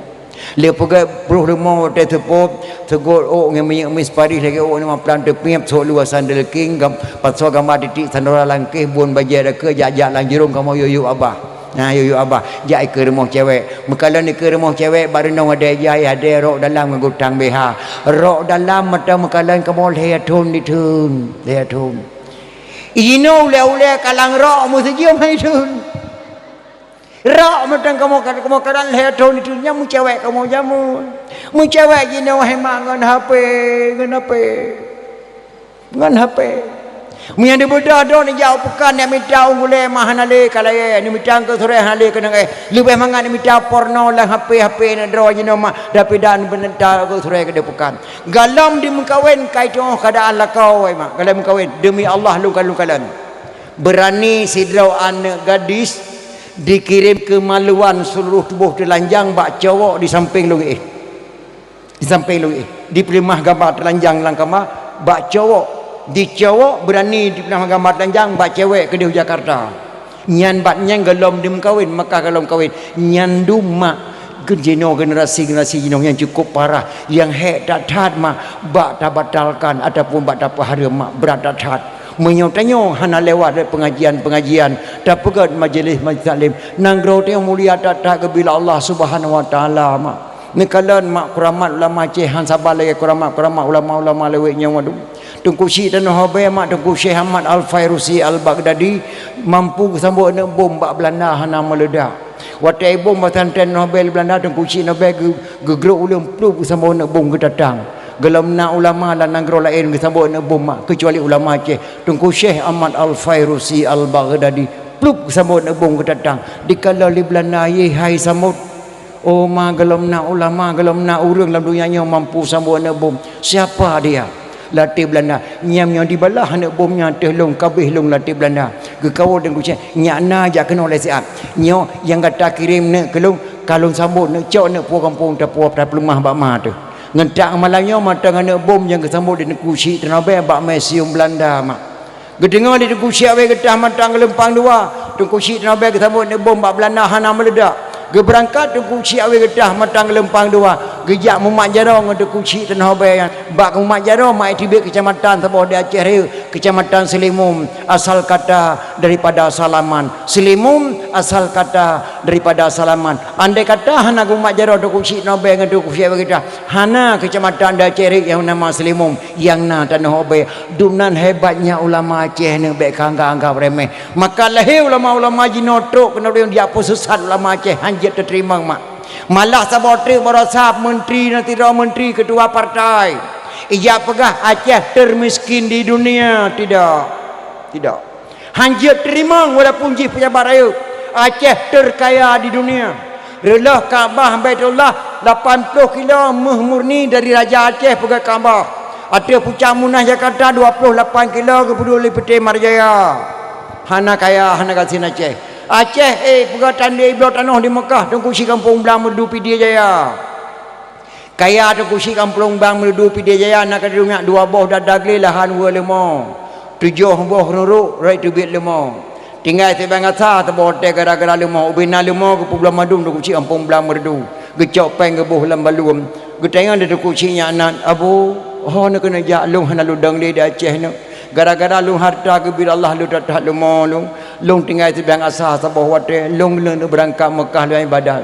Lheuh peugét ploh leumo watée seupôt, seugot ôk ngon minyeuk mis Paris lagée ôk nima plan teupiep, sôk luwa sandal king, gam-, pasoe gamba titik sandora langkéh, buôn bajée dakeu, jak-jak lam jurông kamoe yue-yue abah. Na yue-yue abah, jak ikeue rumoh cewek. Meukalon ikeue rumoh cewek, bak reunong adée jai, adée rok dalam ngon gutang B H. Rok dalam mantong meukalon kamoe lhée thon ditheun, lhée thon. Inoe ulée-ulée kalang rok meuseujeuem hai theun. Rok mantong kamoe, kamoe kadang lhée thon ditheun, nyan meucewek kamoe jameun. Meucewek jinoe hai mak ngon H P, ngon H P. Ngon H P. Meunyo dibeudôh droeneuh jak u peukan, neuk mita u gulée mah hana lé ka layée, neuk mita keu surée hana lé keunong éh. Leubeh mangat neuk mita porno lam H P, H P neuk droe jinoe mah, tapi dan beuneuta keu surée keudeh peukan. Galom dimeukawen kai teungoh keadaan lakoe, hai mak. Galom meukawen, demi Allah lôn kalon-kalon. Beurani sidroe aneuëk gadis dikirém keumaluan seuluruh tuboh teulanjang bak cowok di sampéng lôn éh. Di sampéng lôn éh. Dipeuleumah gamba teulanjang lam kama bak cowok. Di cowok beurani dipeuleumah gamba teulanjang bak cewek keudeh u Jakarta. Nyan bak nyan galom dimeukawen, maka galom kawen. Nyan dum mak Jinoe generasi-generasi jinoe nyang cukup parah, nyang hék that-that mak bak tabatalkan ataupun bak tapeuhareuem mak brat that-that. Meunyoe tanyoe hana lewat dari pengajian-pengajian, tapeugét majelis-majelis taklim, nanggroe tanyoe mulia that-that geubila Allah Subhanahu Wa Taala mak. Neukalon mak kuramat ulama Aceh han saban lagée kuramat-kuramat ulama-ulama lewet nyoe waduh. Teungku Chik Tanoh Abée mak Teungku Syekh Ahmad Al-Fairusi Al-Baghdadi mampu geusambot aneuëk bom bak Belanda hana meuledak. Watée bom pesantren Nobel Belanda, Teungku Chik Nobel geu-, geugrok uleueng plup geusambot aneuëk bom geutatang. Golom na ulama lam nanggroe laén geusambot aneuëk bom mak, keucuali ulama Aceh, Teungku Syekh Ahmad Al-Fairusi Al-Baghdadi plup geusambot aneuëk bom geutatang. Dikalon lé Belanda, yeh hai sambot. Oh ma, golom na ulama, golom na ureuëng lam donya nyoe mampu sambot aneuëk bom. Siapa dia? Lam até Belanda. Nyam nyoe dibalah aneuëk bom nyan teuh lôn kabeh lôn lam até Belanda. Geukawöt dan geucék, nyak na jak keunoe lé siat. Nyoe nyang gata kirém neuk keu lôn, ka lôn sambot neuk cok neuk puwoe gampông tapuwoe tapeuleumah bak ma teuh. Ngon tak malam nyoe mantong aneuëk bom nyang geusambot di Teungku Chik Tanoh Abée bak museum Belanda mak. Geudeungoe lé Teungku Chik Abée geutah mantong geulumpang dua. Teungku Chik Tanoh Abée geusambot aneuëk bom bak Belanda hana meuledak. Geubeurangkat Teungku Chik Abée geutah mantong geulumpang dua. Geujak mumat jaroe ngon Teungku Chik Tanoh Abée nyan. Bak mumat jaroe mak teubiet keucamatan saboh di Aceh Rayeuk, Keucamatan Seulimum, asal kata daripada salaman. Seulimum asal kata daripada salaman. Andai kata hana geumat jaroe Teungku Chik Tanoh Abée ngon Teungku Chik Abée geutah, hana keucamatan di Aceh Rayeuk nyang nama Seulimum, nyang na Tanoh Abée. Dumnan hebatnya ulama Aceh nyoe bék ka anggab-anggab remeh. Maka lahé ulama-ulama jinoe trok keunoe jak peusisat ulama Aceh, hanjeuet teuteurimong mak. Malah saboh treuk baroesa menteri, na sidroe menteri, ketua partai, ijak peugah Aceh termiskin di dunia. Tidak. Tidak. Hanjeuet teurimong walaupun jih pejabat rayeuk. Aceh terkaya di dunia. Reuloh Ka'bah Baitullah lapan ploh kilo méuh murni dari Raja Aceh peugöt Ka'bah. Ateueh pucak Munah Jakarta dua ploh lapan kilo geupeuduek lé Peuté Marjaya. Hana kaya, hana gasien Aceh. Aceh, eh, peugah tandé bloe tanoh di Mekah, Teungku Chik Gampông Blang Meureudu Pidie Jaya. Kaya Teungku Chik Gampông Blang Meureudu Pidie Jaya na ka di donya dua boh dada glé lahan weu leumo. Tujoh boh ruruk rot teubiet leumo. Tinggai sibang asa saboh watée gara-gara leumo. Ubena leumo geupeubloe mandum Teungku Chik Gampông Blang Meureudu. Geucok péng geuboh lam baluem. Geutanyong lé Teungku Chik nyan nan, "Abu, ho neukeuneuk jak lôn hana lôn dong lé di Aceh nyoe. Gara-gara lôn hareuta geubri Allah lôn that-that leumo lôn. Lôn tinggai sibang asa saboh watée, lôn, lôn beurangkat Mekah lôn iébadat."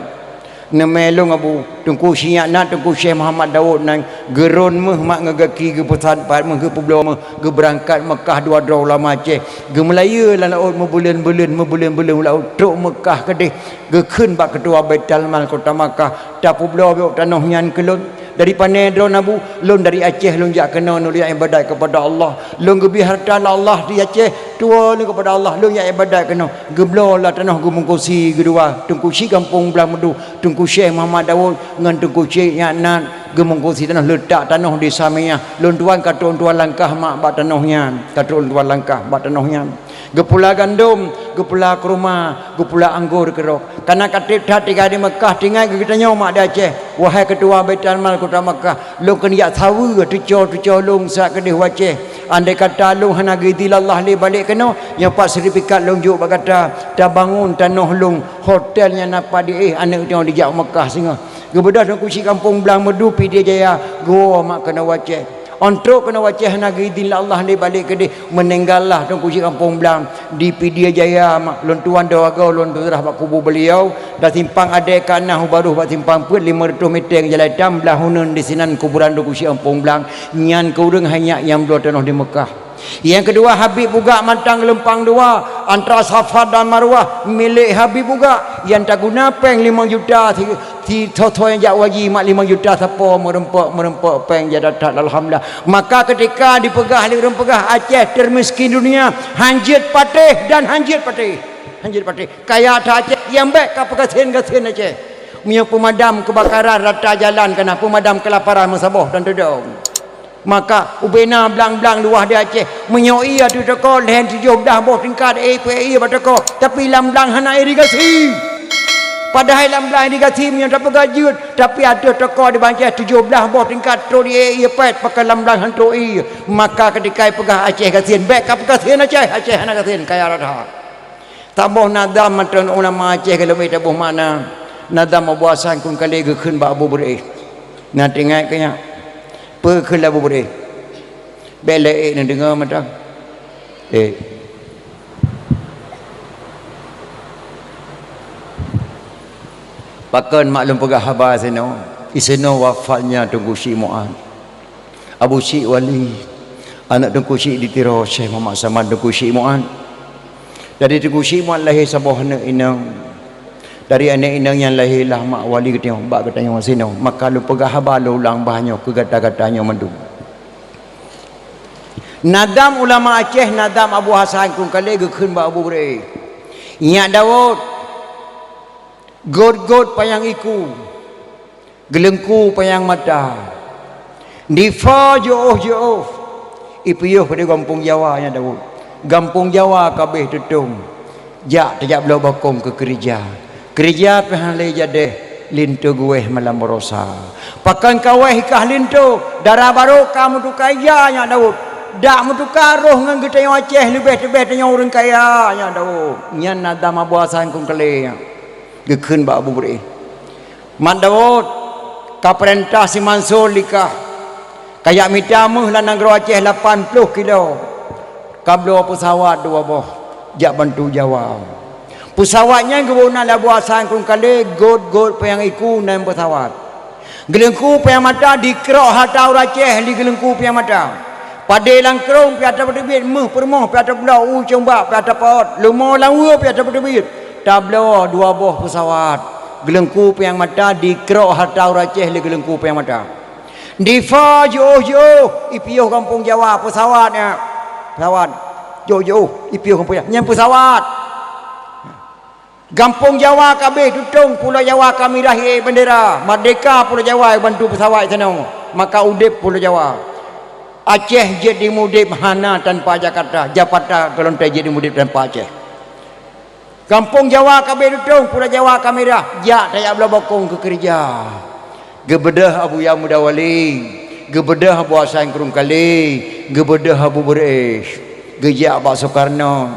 Neumé lôn Abu, Teungku Chik nyan nan Teungku Syekh Muhammad Daud nan geurôn méuh mak ngon gaki geupeusat pat méuh geupeubloe méuh geubeurangkat Mekah dua droe ulama Aceh. Geumeulayeue lam laôt meubuleuen-buleuen, meubuleuen-buleuen u laôt trok Mekah keudeh. Geukheun bak keutua Baitul Mal kota Makkah, "Tapeubloe biôk tanoh nyan keu lôn. Dari pané droe Abu?" "Lôn dari Aceh, lôn jak keunoe, lôn jak iébadat keupada Allah. Lôn geubri hareuta lé Allah di Aceh, tuwoe lôn keupada Allah, lôn jak iébadat keunoe." Geubloe lah tanoh geumungkusi geudua, Teungku Chik Gampông Blang Meureudu, Teungku Syekh Muhammad Daud ngon Teungku Chik nyan nan geumungkusi tanoh, leutak tanoh di Samiyah. "Lôn tuan ka trok lôn tuan langkah mak bak tanoh nyan, ka trok lôn tuan langkah bak tanoh nyan." Geupula gandom, geupula keuruma, geupula anggor keudroe. Kana ka treb that tinggai di Meukah, tinggai keu geutanyoe mak di Aceh. Wahai keutua Baitul Mal Kota Meukah, lôn keuneuk jak saweue tucoe-tucoe lôn siat keudeh u Aceh. Andai kata lôn hana geuidhin Allah lé balek keunoe, nyoe pat sertifikat lôn jok bak gata, tabangon tanoh lôn, hotel nyang na pat di éh aneuk tanyoe dijak u Meukah singoh. Geubeudôh Teungku Chik Gampông Blang Meureudu Pidie Jaya, geuwoe mak keunoe u Aceh. Ôn trok keunoe u Aceh hana geuidhin lé Allah lé balek keudeh, meuninggai lah Teungku Chik Gampông Blang di Pidie Jaya mak, lôn tuan dua goe lôn tudrah bak kubu beliau, dan simpang adèe ka na u Barôh bak simpang peuet lima ratus meter jalan itam, blah uneun disinan kuburan Teungku Chik Gampông Blang, nyan keu ureueng hai nyak nyang bloe tanoh di Meukah. Nyang keudua, Habib Bugak Mantang Geulumpang Dua, antara Safa dan Marwah, milék Habib Bugak, nyang taguna péng limong juta, si, si tho-tho nyang jak haji mak limong juta sapo meureumpok-meureumpok péng jak that-that, alhamdulillah. Maka keutika dipeugah lé ureueng peugah Aceh teumiskén dunia, hanjeuet patéh dan hanjeuet patéh. Hanjeuet patéh. Kaya that Aceh, nyang bèk ka peugasien-gasien Aceh. Meunyoe peumadam keubakaran rata jalan ka na, peumadam keulaparan meusaboh dan teudong. Maka ubena blang-blang luwah di Aceh, meunyoe ié ateueh toko lhèe tujoh blah boh tingkat, éh, peuék ié bak toko, tapi lam blang hana irigasi. Padahai lam blang irigasi meunyoe tapeugah jeuet, tapi ateueh toko di Aceh tujoh blah boh tingkat trok di ék ié pèt, pakon lam blang han trok ié. Maka keutika ipeugah Aceh gasien, bèk ka peugasien Aceh, Aceh hana gasien, kaya rata. Saboh nazam mantong ulama Aceh ka leubeh taboh makna. Nazam Abu Hasan Krueng Kalé geukheun bak Abu Beureu'éh. Na teuingat keu nyan? Peue kheun lé Abu Beureu'éh? Bèk lé ék neudeungoe mantong. Ék. Pakon mak lôn peugah haba sinoe? Isinoe wafatnya Teungku Chik Mu'ad. Abu Chik Wali, aneuk Teungku Chik di Tiro, Syekh Muhammad Saman Teungku Chik Mu'ad. Dari Teungku Chik Mu'ad lahé saboh aneuk inong. Dari aneuk inong nyan lahé lah mak wali geutanyoe, bak geutanyoe sinoe. Maka lôn peugah haba lôn ulang bah nyoe keu gata-gata nyoe mandum. Nazam ulama Aceh, nazam Abu Hasan Krueng Kalé geukheun bak Abu Beureu'éh. Nyak Daud, gôt-gôt panyang iku, geuleungku panyang mata. Difa jiôh-jiôh, ipiôh di gampông Jawa nyan Daud. Gampông Jawa ka abéh tutông, jak tajak bloe bakông keu keureuja. Keureuja pih hana lé jadeh, linto geuwéh malam baroesa. Pakon ka wéh i kah linto, dara barô ka meutuka ija nyan Daud. Dak meutuka roh ngon geutanyoe Aceh leubeh teubeh tanyoe ureueng kaya nyan Daud. Nyan nazam Abu Hasan Krueng Kalé nyan. Geukheun bak Abu Beureu'éh, "Mat Daud, ka peurintah si Mansur likah, kajak mita méuh lam nanggroe Aceh lapan ploh kilo, kabloe peusawat dua boh jak bantu Jawa." Peusawat nyan geubôh na lé Abu Hasan Krueng Kalé, gôt-gôt panyang iku nan peusawat. Geuleungku panyang mata dikrok hareuta ureueng Aceh lé geuleungku panyang mata. Padé lam krông pih atra peuteubiet, méuh peurumoh pih atra peubloe, u ceumbak pih atra peuot, leumo lam weue pih atra peuteubiet. Tabloe dua boh peusawat. Geuleungku panyang mata dikrok hareuta ureueng Aceh lé geuleungku panyang mata. Difa jiôh-jiôh, ipiôh gampông Jawa peusawat nyan. Peusawat. Jiôh-jiôh, ipiôh gampông Jawa. Nyan peusawat. Gampông Jawa ka abéh tutông, Pulo Jawa ka mirah ié bendera. Merdeka Pulo Jawa bantu peusawat sinoe. Maka udép Pulo Jawa. Aceh jeuet dimudép hana tanpa Jakarta. Jakarta golom teuk jeuet dimudép tanpa Aceh. Gampông Jawa ka abéh tutông, Pulo Jawa ka mirah. Jak tajak bloe bakông keu keureuja. Geubeudôh Abuya Muda Wali, geubeudôh Abu Hasan Krueng Kalé, geubeudôh Abu Beureu'éh, geujak bak Sukarno.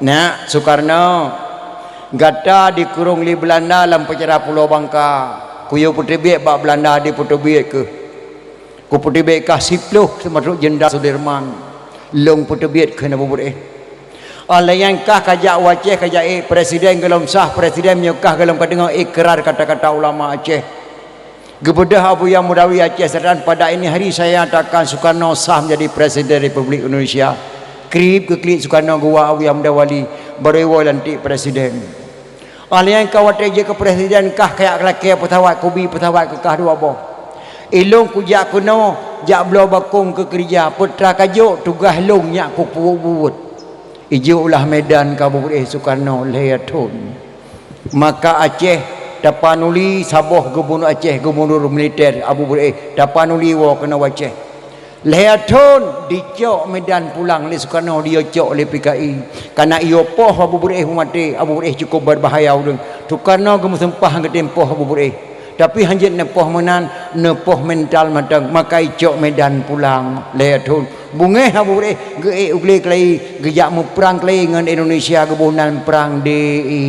"Nak, Sukarno, gata dikurông lé Beulanda lam penjara Pulo Bangka. Kuyue peuteubiet bak Beulanda dipeuteubiet keuh. Kupeuteubiet kah siploh seumeureuek Jenderal Sudirman. Lôn peuteubiet," kheun Abu Beureu'éh. Óh lheueh nyan kah kajak u Aceh kajak ék presiden golom sah, presiden meunyoe kah golom ka deungoe ikrar kata-kata ulama Aceh. Geubeudôh Abuya Muda Wali Aceh Selatan, "Pada ini hari saya nyatakan Sukarno sah menjadi Presiden Republik Indonesia." Krieb geuklik Sukarno geuwa Abuya Muda Wali, barô iwoe lantik presiden. Óh lheueh nyan ka watée jeuet keu presiden kah kajak lakée peusawat, kubi peusawat keu kah dua boh. "Ilôn kujak keunoe jak bloe bakông keu keureuja, peue teuma ka jok tugaih lôn nyak kupeubuet." Ijok ulah Medan ka Abu Beureu'éh Sukarno lhée thon. Maka Aceh tapanuli saboh gubunur Aceh, gubunur militer Abu Beureu'éh tapanuli woe keunoe u Aceh. Lhèe thon dicok Medan pulang lé Sukarno, diyue cok lé P K I. Kana iyue poh Abu Beureu'eh meumaté, Abu Beureu'eh cukôp berbahaya ureueng. Sukarno geumeuseumpah geutem poh Abu Beureu'eh. Tapi hanjeuet neupoh meunan, neupoh mental mantong, maka icok Medan pulang lhèe thon. Beungèh Abu Beureu'eh geuék u glé keulayi, geujak meuprang keulayi ngon Indonesia, geuboh nan prang D I.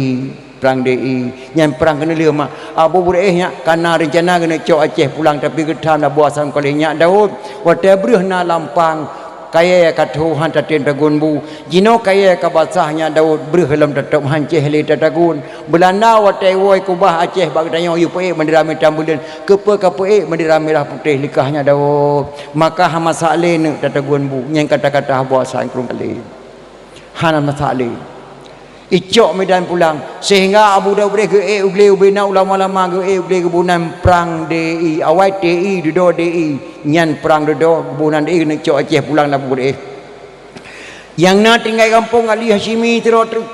Prang D I, nyan prang keuneulheueh mak. Abu Beureu'eh nyak kana reuncana geuneuk cok Aceh pulang, tapi geutham lam buah sang koleh nyak Daud. Watèe breuh na lampang, kayèe ka tho han tatem tagun bu. Jinoe kayèe ka basah nyak Daud, breuh lom tatôb han céh lé tatagun. Beulanda watèe woe keubah Aceh bak geutanyoe, yue peuék bandera mita buleuen, keupeue ka peuék bandera mirah putéh likah nyak Daud. Maka hana masak lé neuk tatagun bu, nyan kata-kata buah sang krueng kalé. Hana masak lé. Icok Medan pulang, sehingga Abu Daud Beureu'eh geuék u glé ubé na ulama-ulama geuék u glé geuboh nan prang D I, awai T I dudoe D I, nyan prang dudoe geuboh nan D I geuneuk cok Aceh pulang lam Abu Beureu'eh. Nyang na tinggai gampông Ali Hasyimi sidroe teuk.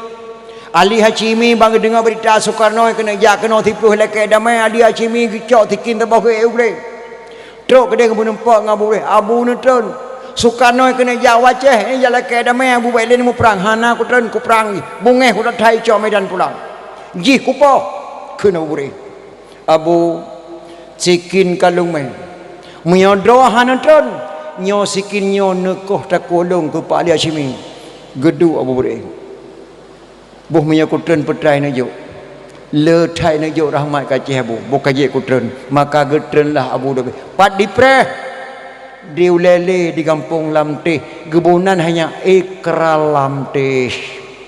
Ali Hasyimi ban geudeungoe beurita Sukarno keuneuk jak keunoe siplôh lakèe damé, Ali Hasyimi geucok sikin saboh geuék u glé. Trok keudéh geumeurumpok ngon Abu Beureu'eh, "Abu, neutreun. Sukarno keuneuk jak u Aceh, eh, jak lakèe damé, Abu, bèk lé neumuprang." "Hana kutreun, kuprang jih. Beungèh kutathat icok Medan pulang. Jih kupoh," kheun Abu Beureu'eh. "Abu, sikin ka lôn mè. Meunyoe droe hana treun, nyoe sikin nyoe neukoh takue lôn keu Pak Ali Hasyimi." Geuduek Abu Beureu'eh. "Boh meunyoe kutreun peutrai neujok. Le that neujok rahmat keu Aceh, Abu. Boh ka jeuet kutreun." Maka geutreunlah Abu Daud. Pat dipreh? Di ulèe lé di gampông Lamteh. Geuboh nan hanya Ikra Lamteh.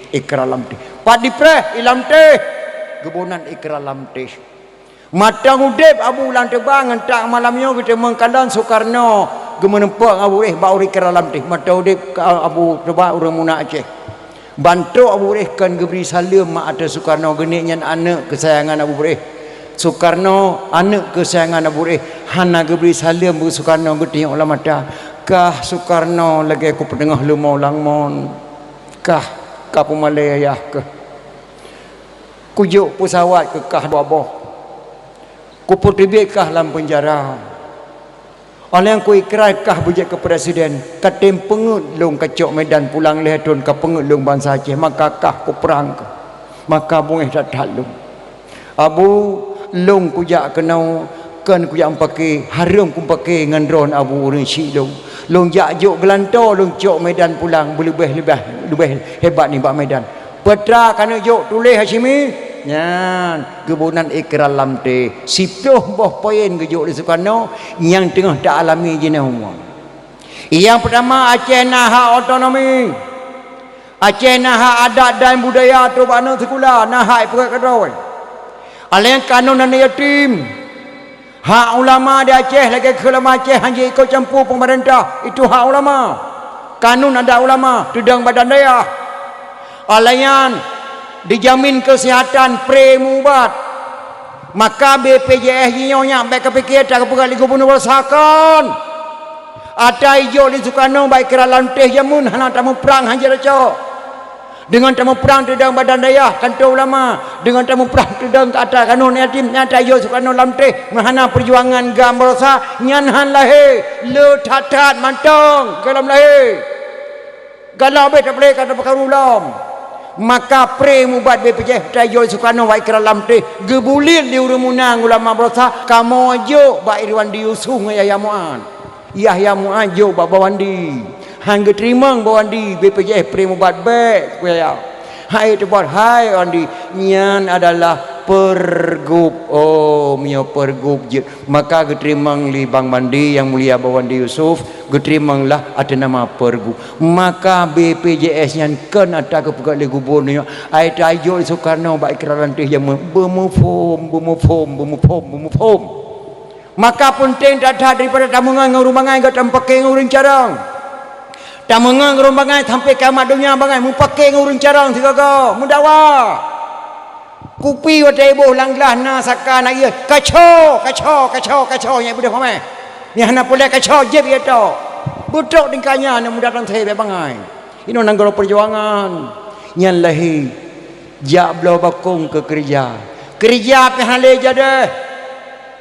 Ikra Lamteh. Pat dipreh? I Lamteh. Geuboh nan Ikra Lamteh. Mantong udép Abu lam teuba ngon tak malam nyoe geuteumeung kalon Sukarno geumeurumpok ngon Abu Beureu'eh bak ureueng Ikra Lamteh. Mantong udép ka Abu teuba ureueng meunan Aceh. Ban trok Abu Beureu'eh kon geubri saleuem mak ateueh Sukarno, geuneuk nyan aneuk keusayangan Abu Beureu'eh. Sukarno aneuk keusayangan Abu Beureu'eh hana geubri saleuem bak Sukarno, geutunyok lam mata. Kah Sukarno lagèe kupeuteungoh leumo lam mon. Kah ka peumalèe yah keuh. Kujok peusawat keu kah dua boh. Kupeuteubiet kah lam peunjara. Óh lheueh nyan kuikra kah beujeuet keu presiden. Katem peungeuet lôn kacok Medan pulang lhèe thon, kapeungeuet lôn bansa Aceh, maka kah kuprang keuh. Maka beungèh that-that lôn. Abu, lôn kujak keunoe, kon kujak meupaké, hareuem kupaké ngon droeneuh Abu ureueng syik lôn. Lôn jak jok geulantoe, lôn cok Medan pulang, beuleubèh-leubèh, leubèh hebat nibak Medan. Peue teuma ka neujok tuléh Hasyimi? Nyan, geuboh nan Ikra Lamteh. Siplôh boh poin geujok lé Sukarno nyang teungoh ta-alami jinoe. Nyang peutama, Aceh na hak otonomi. Aceh na hak adat dan budaya trok bak aneuk sikula, na hak ipeugöt keudroe. Alèh kanun aneuk yatim. Hak ulama di Aceh lagèe keu ulama Aceh hana jiikot campur peumeurintah, itu hak ulama. Kanun adat ulama, teudong badan dayah. Alèh nyan, dijamin keuseuhatan, pre meuubat. Maka B P J S jinoe nyan bèk kapiké atra geupeugah lé gubunur rasakan. Atra ijok lé Sukarno bak Ikra Lamteh jameun hana tamuprang hana jeuet cok. Deungon tamuprang teudong badan dayah, kanto ulama, deungon tamuprang teudong keu atra kanun yatim, nyang atra ijok Sukarno Lamteh meuhana peujuangan GAM baroesa, nyan han lahé, le that-that mantong gohlom lahé. Galak beh tapeulé ka tapeukaru lom. Maka pre meuubat B P J S atra ijok lé Sukarno bak Ikra Lamteh, geubuliet lé ureueng meunan ulama baroesa, kamoe jok bak Irwandi Yusuf ngon Yahya Mu'ad. Yahya Mu'ad jok bak Bawandi. Han geuteurimong Bawandi, B P J S pre meuubat bèk, Yahya. Hai teubat, hai Wandi, nyan adalah pergub. Oh, meunyoe pergub jeuet, maka geuteurimong lé Bang Wandi Yang Mulia Bawandi Yusuf, geuteurimonglah ateueh nama pergub. Maka B P J S nyan kon atra geupeugöt lé gubunur nyoe, ai tajok lé Sukarno bak Ikra Lamteh jameun, beumuphom, beumuphom, beumuphom, beumuphom. Maka peunteng that-that daripada tameungon ngon ureueng bangai, gata meupaké ngon ureueng carông. Tameungon ngon ureueng bangai sampoe kiamat donya bangai meupaké ngon ureueng carông sigoe-goe, meudawa. Kupi watèe iboh lam glah na saka na ié, kaco, kaco, kaco, kaco, nyan beudôh mamèh. Nyan hana puléh kaco, jieb ié tok. Beutrok tingkah nyan, na muda teuntèe bèk bangai. Inoe nanggroe peujuangan. Nyan lahé. Jak bloe bakong keu keureuja. Keureuja pih hana lé jadeh.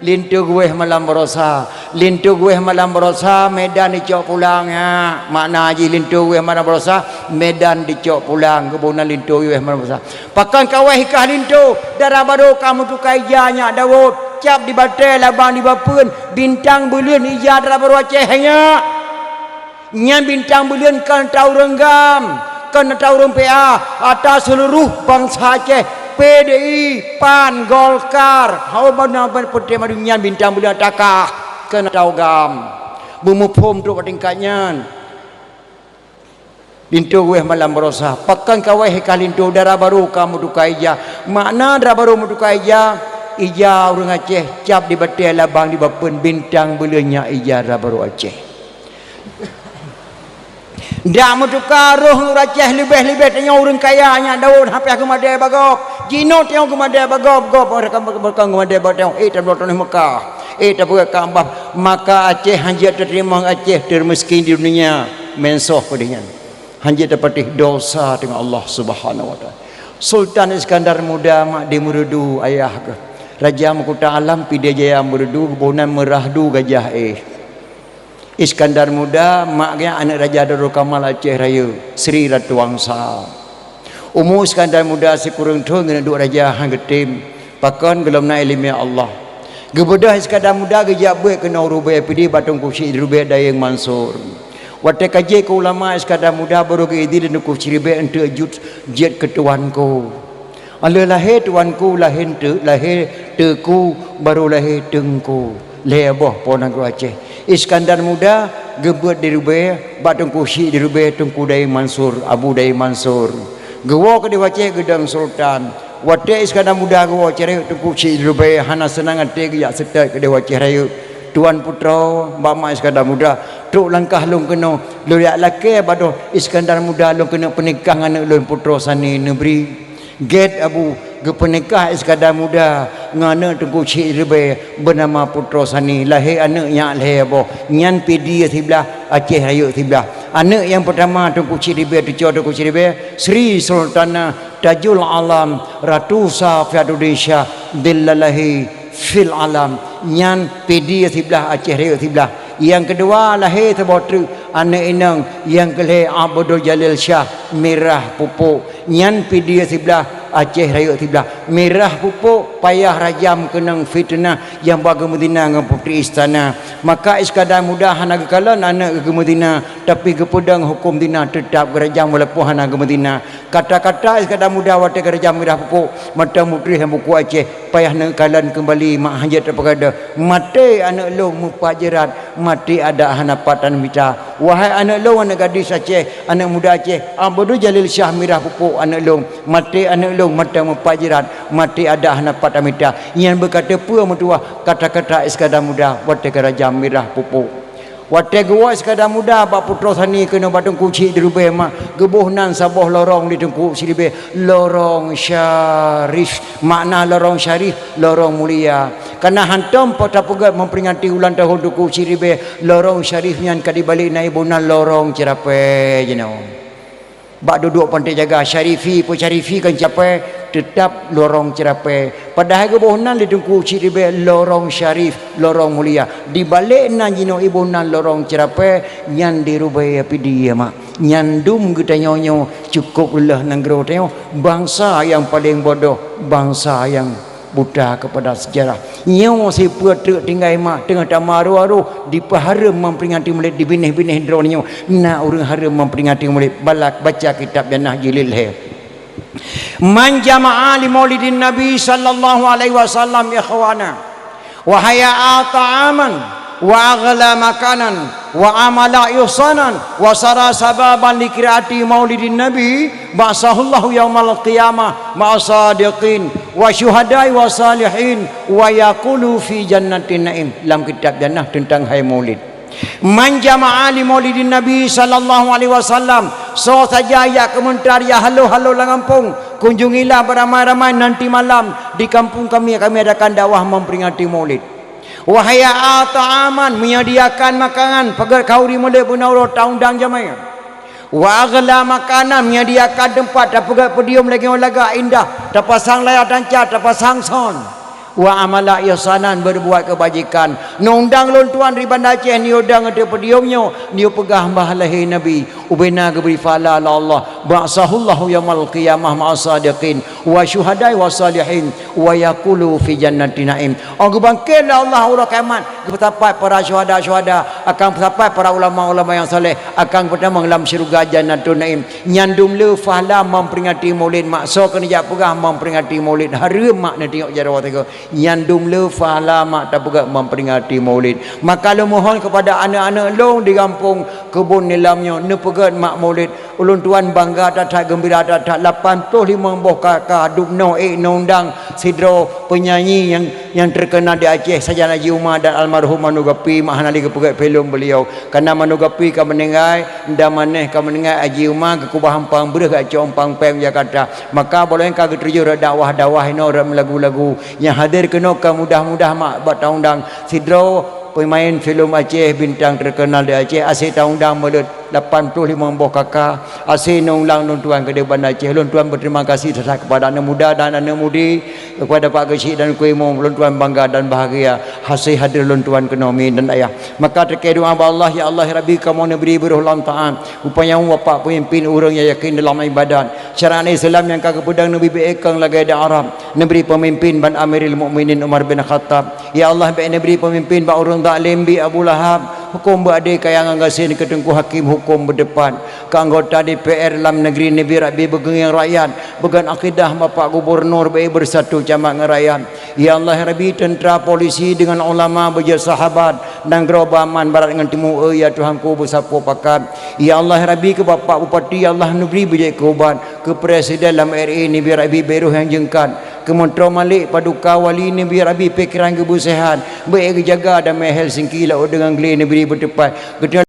Linto geuwéh malam barosa. Linto geuwéh malam barosa, Medan dicok pulang, ya. Makna jih linto geuwéh malam barosa, Medan dicok pulang. Geuboh nan linto geuwéh malam barosa. Pakon kawéh i kah linto, dara barô ka meutuka ija nyak Daud. Cap di batée, labang di bapeuen, bintang buleuen ija dara barô Aceh nyak. Nyan bintang buleuen kon ata ureuëng GAM, kon ata ureuëng P A, ata seuluruh bansa Aceh, P D I, PAN, Golkar, hana ban putéh madu nyan bintang buleuen ata kah, kon ata GAM. Beumuphom trok bak tingkat nyan. Linto geuwéh malam barosa, pakon kawéh i kah linto, dara barô ka meutuka ija. Makna dara barô meutuka ija, ija ureuëng Aceh, cap di batée, labang di bapeuen, bintang buleuen nyak ija dara barô Aceh. Dak meutuka roh ureuëng Aceh leubeh-leubeh tanyoe ureuëng kaya nyak Daud hana payah geumadée bak gob. Jinoe tanyoe geumadée bak gob, gob meureuka, meureuka geumadée bak tanyoe, eh, tabloe tanoh Mekah, eh, tapeugah Ka'bah. Maka Aceh hana jeuet tateurimong, Aceh teumiskén di dunia, meusoh peudeh nyan. Hana jeuet tapatéh dosa teungoh Allah Subhanahu wa Taala. Sultan Iskandar Muda mak di Meureudu ayah geuh. Raja Meukuta Alam Pidie Jaya Meureudu, geuboh nan Meurahdu Gajah Éh. Iskandar Muda, mak geuh aneuëk Raja Darul Kamal Aceh Rayeuk, Sri Ratu Wangsa. Umu Iskandar Muda sikureueng thon geuneuk duek raja hana geutem, pakon gohlom na iéleumé Allah. Geubeudôh Iskandar Muda geujak beuet keunoe u Rubée Pidie bak Teungku Chik di Rubée Dayeueng Mansur. Watée ka jeuet keu ulama, Iskandar Muda barô geuidin lé Teungku Chik di Rubée eunteuk jeuet, jeuet keu tuanku. Lheueh lahé tuanku, lahé eunteuk, lahé teuku, barô lahé teungku. Lhée boh po nanggroe Aceh. Iskandar Muda geubeuet di Rubée bak Teungku Chik di Rubée, Teungku Dayeueng Mansur, Abu Dayeueng Mansur. Geuwoe keudeh u Aceh geudong sultan. Watée Iskandar Muda geuwoe Aceh Rayeuk, Teungku Chik di Rubée hana seunang até geujak seutôt keudeh u Aceh Rayeuk. Tuan putroe, bak mak Iskandar Muda, trok langkah lôn keunoe, lôn jak lakée bak droe Iskandar Muda lôn keuneuk peunikah ngon aneuëk lôn Putroe Sani Neubri. Gét Abu, geupeunikah Iskandar Muda ngon aneuëk Teungku Chik di Rubée beunama Putroe Sani, lahé aneuëk nyak lhée boh, nyan Pidie siblah, Aceh Rayeuk siblah. Aneuëk nyang peurtama Teungku Chik di Rubée, cucoe Teungku Chik di Rubée, Sri Sultanah Tajul Alam Ratu Safiatuddin Syah Dhillalahi fil Alam, nyan Pidie siblah, Aceh Rayeuk siblah. Nyang keudua lahé saboh treuk aneuëk inong, nyang keu lhée Abdul Jalil Syah Mirah Pupuk, nyan Pidie siblah, Aceh Rayeuk siblah. Mirah Pupuk payah rajam keunong fiteunah nyang ba geumeuzina ngon putri istana. Maka Iskandar Muda hana geukalon aneuëk geuh geumeuzina, tapi geupeudong huköm zina, teutab geurajam walaupun hana geumeuzina. Kata-kata Iskandar Muda watée geurajam Mirah Pupuk, mantong mutreh lam buku Aceh, payah neukalon keumbali mak hana jeuet teupeugah, "Maté aneuëk lôn meupat jeurat, maté adak hana pat taneuh mita." Wahai aneuëk lôn, aneuëk gadis Aceh, aneuëk muda Aceh, Abdul Jalil Syah Mirah Pupuk aneuëk lôn, maté aneuëk lôn mantong meupat jeurat, maté adak hana pat taneuh mita. Nyan beuka teupeue meutuwah kata-kata Iskandar Muda watée geurajam Mirah Pupuk. Watée geuwoe Iskandar Muda bak Putroe Sani keunoe bak Teungku Chik di Rubée mak, geuboh nan saboh lorong di Teungku Chik di Rubée, lorong syarif. Makna lorong syarif, lorong mulia. Kareuna hantom po tapeugét memperingati ulang tahun Teungku Chik di Rubée, lorong syarif nyan ka dibalek na iboh nan lorong ceurapée jinoe. Bak duduek panté jaga, syarifi, peu syarifi kon ceurapée, teutab lorong ceurapée. Padahai geuboh nan lé Teungku Chik di Rubée lorong syarif, lorong mulia. Dibalek nan jinoe iboh nan lorong ceurapée, nyan di Rubée Pidie mak. Nyan dum geutanyoe nyoe cukôp lheueh nanggroe tanyoe, bansa nyang paleng bodoh, bansa nyang buta keupada seujarah. Nyoe sipeue treuk tinggai mak teungoh tamaroh-aroh dipeuhareuem memperingati Maulid di binéh-binéh droeneuh nyoe. Na ureuëng hareuem memperingati Maulid, balak baca kitab Jannah jilid lhée. Man jama'a li maulidin Nabi sallallahu alaihi wasallam ikhwana, wa hayya'a ta'aman, wa aghla makanan, wa amala ihsanan, wa sara sababan li qiraati maulidin Nabi, ba'atsahullahu yaumal qiyamah ma'a sadiqin, wa syuhada'i wa salihin, wa yaqulu fi jannatin na'im. Lam kitab Jannah teuntang hai Maulid. Man jama'a li maulidin Nabi sallallahu alaihi wasallam, soe saja jak keumeuntar, jak halo-halo lam gampông, kunjungilah beramai-ramai nanti malam di kampung kami, kami adakan dakwah memperingati Maulid. Wa hayya'a ta'aman, menyediakan makanan, peugét khanuri Maulid beuna uroe taundang jamé. Wa aghla makanan, menyediakan teumpat, tapeugét podium lagée lagak indah, tapasang layar tancak, tapasang sound. Wa amala ihsanan, berbuat kebajikan. Neundang lôn tuan di Banda Aceh, neuyue dang ateueh podium nyoe, neuyue peugah bah lahé Nabi. Ubena geubri pahala lé Allah. Ba'atsahullahu yaumal qiyamah ma'as sadiqin wa syuhada'i was salihin wa yaqulu fi jannati na'im. Oh, geubangkét lé Allah uroe kiamat, geupeusapat para syuhada-syuhada, akan peusapat para ulama-ulama nyang saleh, akan geutamong lam syeuruga Jannatun Na'im. Nyan dum le pahala memperingati Maulid, mak soe keuneuk jak peugah memperingati Maulid, hareuem mak neutiyok jaroe teuk. Nyan dum le pahala mak tapeugét memperingati Maulid. Maka lôn mohon kepada aneuk-aneuk lôn di gampông Keubon Nilam nyoe, neupeugét mak Maulid. Ulôn tuan bangga that-that, geumbira that-that, lapan ploh limong boh K K, dubnoe ék neundang sidroe penyanyi nyang, nyang terkenal di Aceh, sajan Haji Uma dan almarhum Manu Gapi, mak hana lé geupeugét film beliau. Karena Manu Gapi ka meuninggai, Nda Maneh ka meuninggai, Haji Uma geukeubah umpang breueh, geucok umpang péng Jakarta. Maka boh lôn ka geutujoh rot dakwah-dakwah inoe, rot meulagu-lagu. Nyang hadir keunoe ka mudah-mudah mak bak taundang sidroe pemain film Aceh, bintang terkenal di Aceh, aseue taundang meuleuet lapan ploh limong boh K K, aseue neulang lôn tuan keudéh Banda Aceh. Lôn tuan berterima kasih that-that kepada aneuk muda dan aneuk mudi, kepada Pak Geuchik dan Kuimong, lôn tuan bangga dan bahagia aseue hadir lôn tuan keunoe, mi dan ayah. Maka teuka doa bak Allah, ya Allah, ya Rabbi, kamoe neubri beuroh lam taat, upanyang bapak pemimpin ureuëng nyang yakin dalam ibadat, syariat Islam nyang ka geupeudong neubri beuékong lagée di Arab, neubri pemimpin ban Amirul Mukminin Umar bin Khattab. Ya Allah, bék neubri pemimpin bak ureuëng zalim bi Abu Lahab, huköm beuadé kaya ngon gasien keu Teungku Hakim, huköm beuteupat. Keu anggota D P R lam negeri neubri Rabbi beugeungieng rakyat, beugon akidah Bapak Gubernur, bék bersatu camat ngon rakyat. Ya Allah, ya Rabbi, tentera, polisi deungon ulama beujeuet sahabat, nanggroe beuaman barat ngon timu, eu ya Tuhanku, beusapeue pakat. Ya Allah, ya Rabbi, keu Bapak Bupati, ya Allah, neubri beujeuet keu ubat, keu presiden lam R I neubri Rabbi bék roh nyang jeungkat, keu Menteri Malik, Paduka Wali neubri Rabbi pikeran geubeuseuhat, bék geujaga damai Helsinki laôt deungon glé neubri beuteupat. Geutanyoe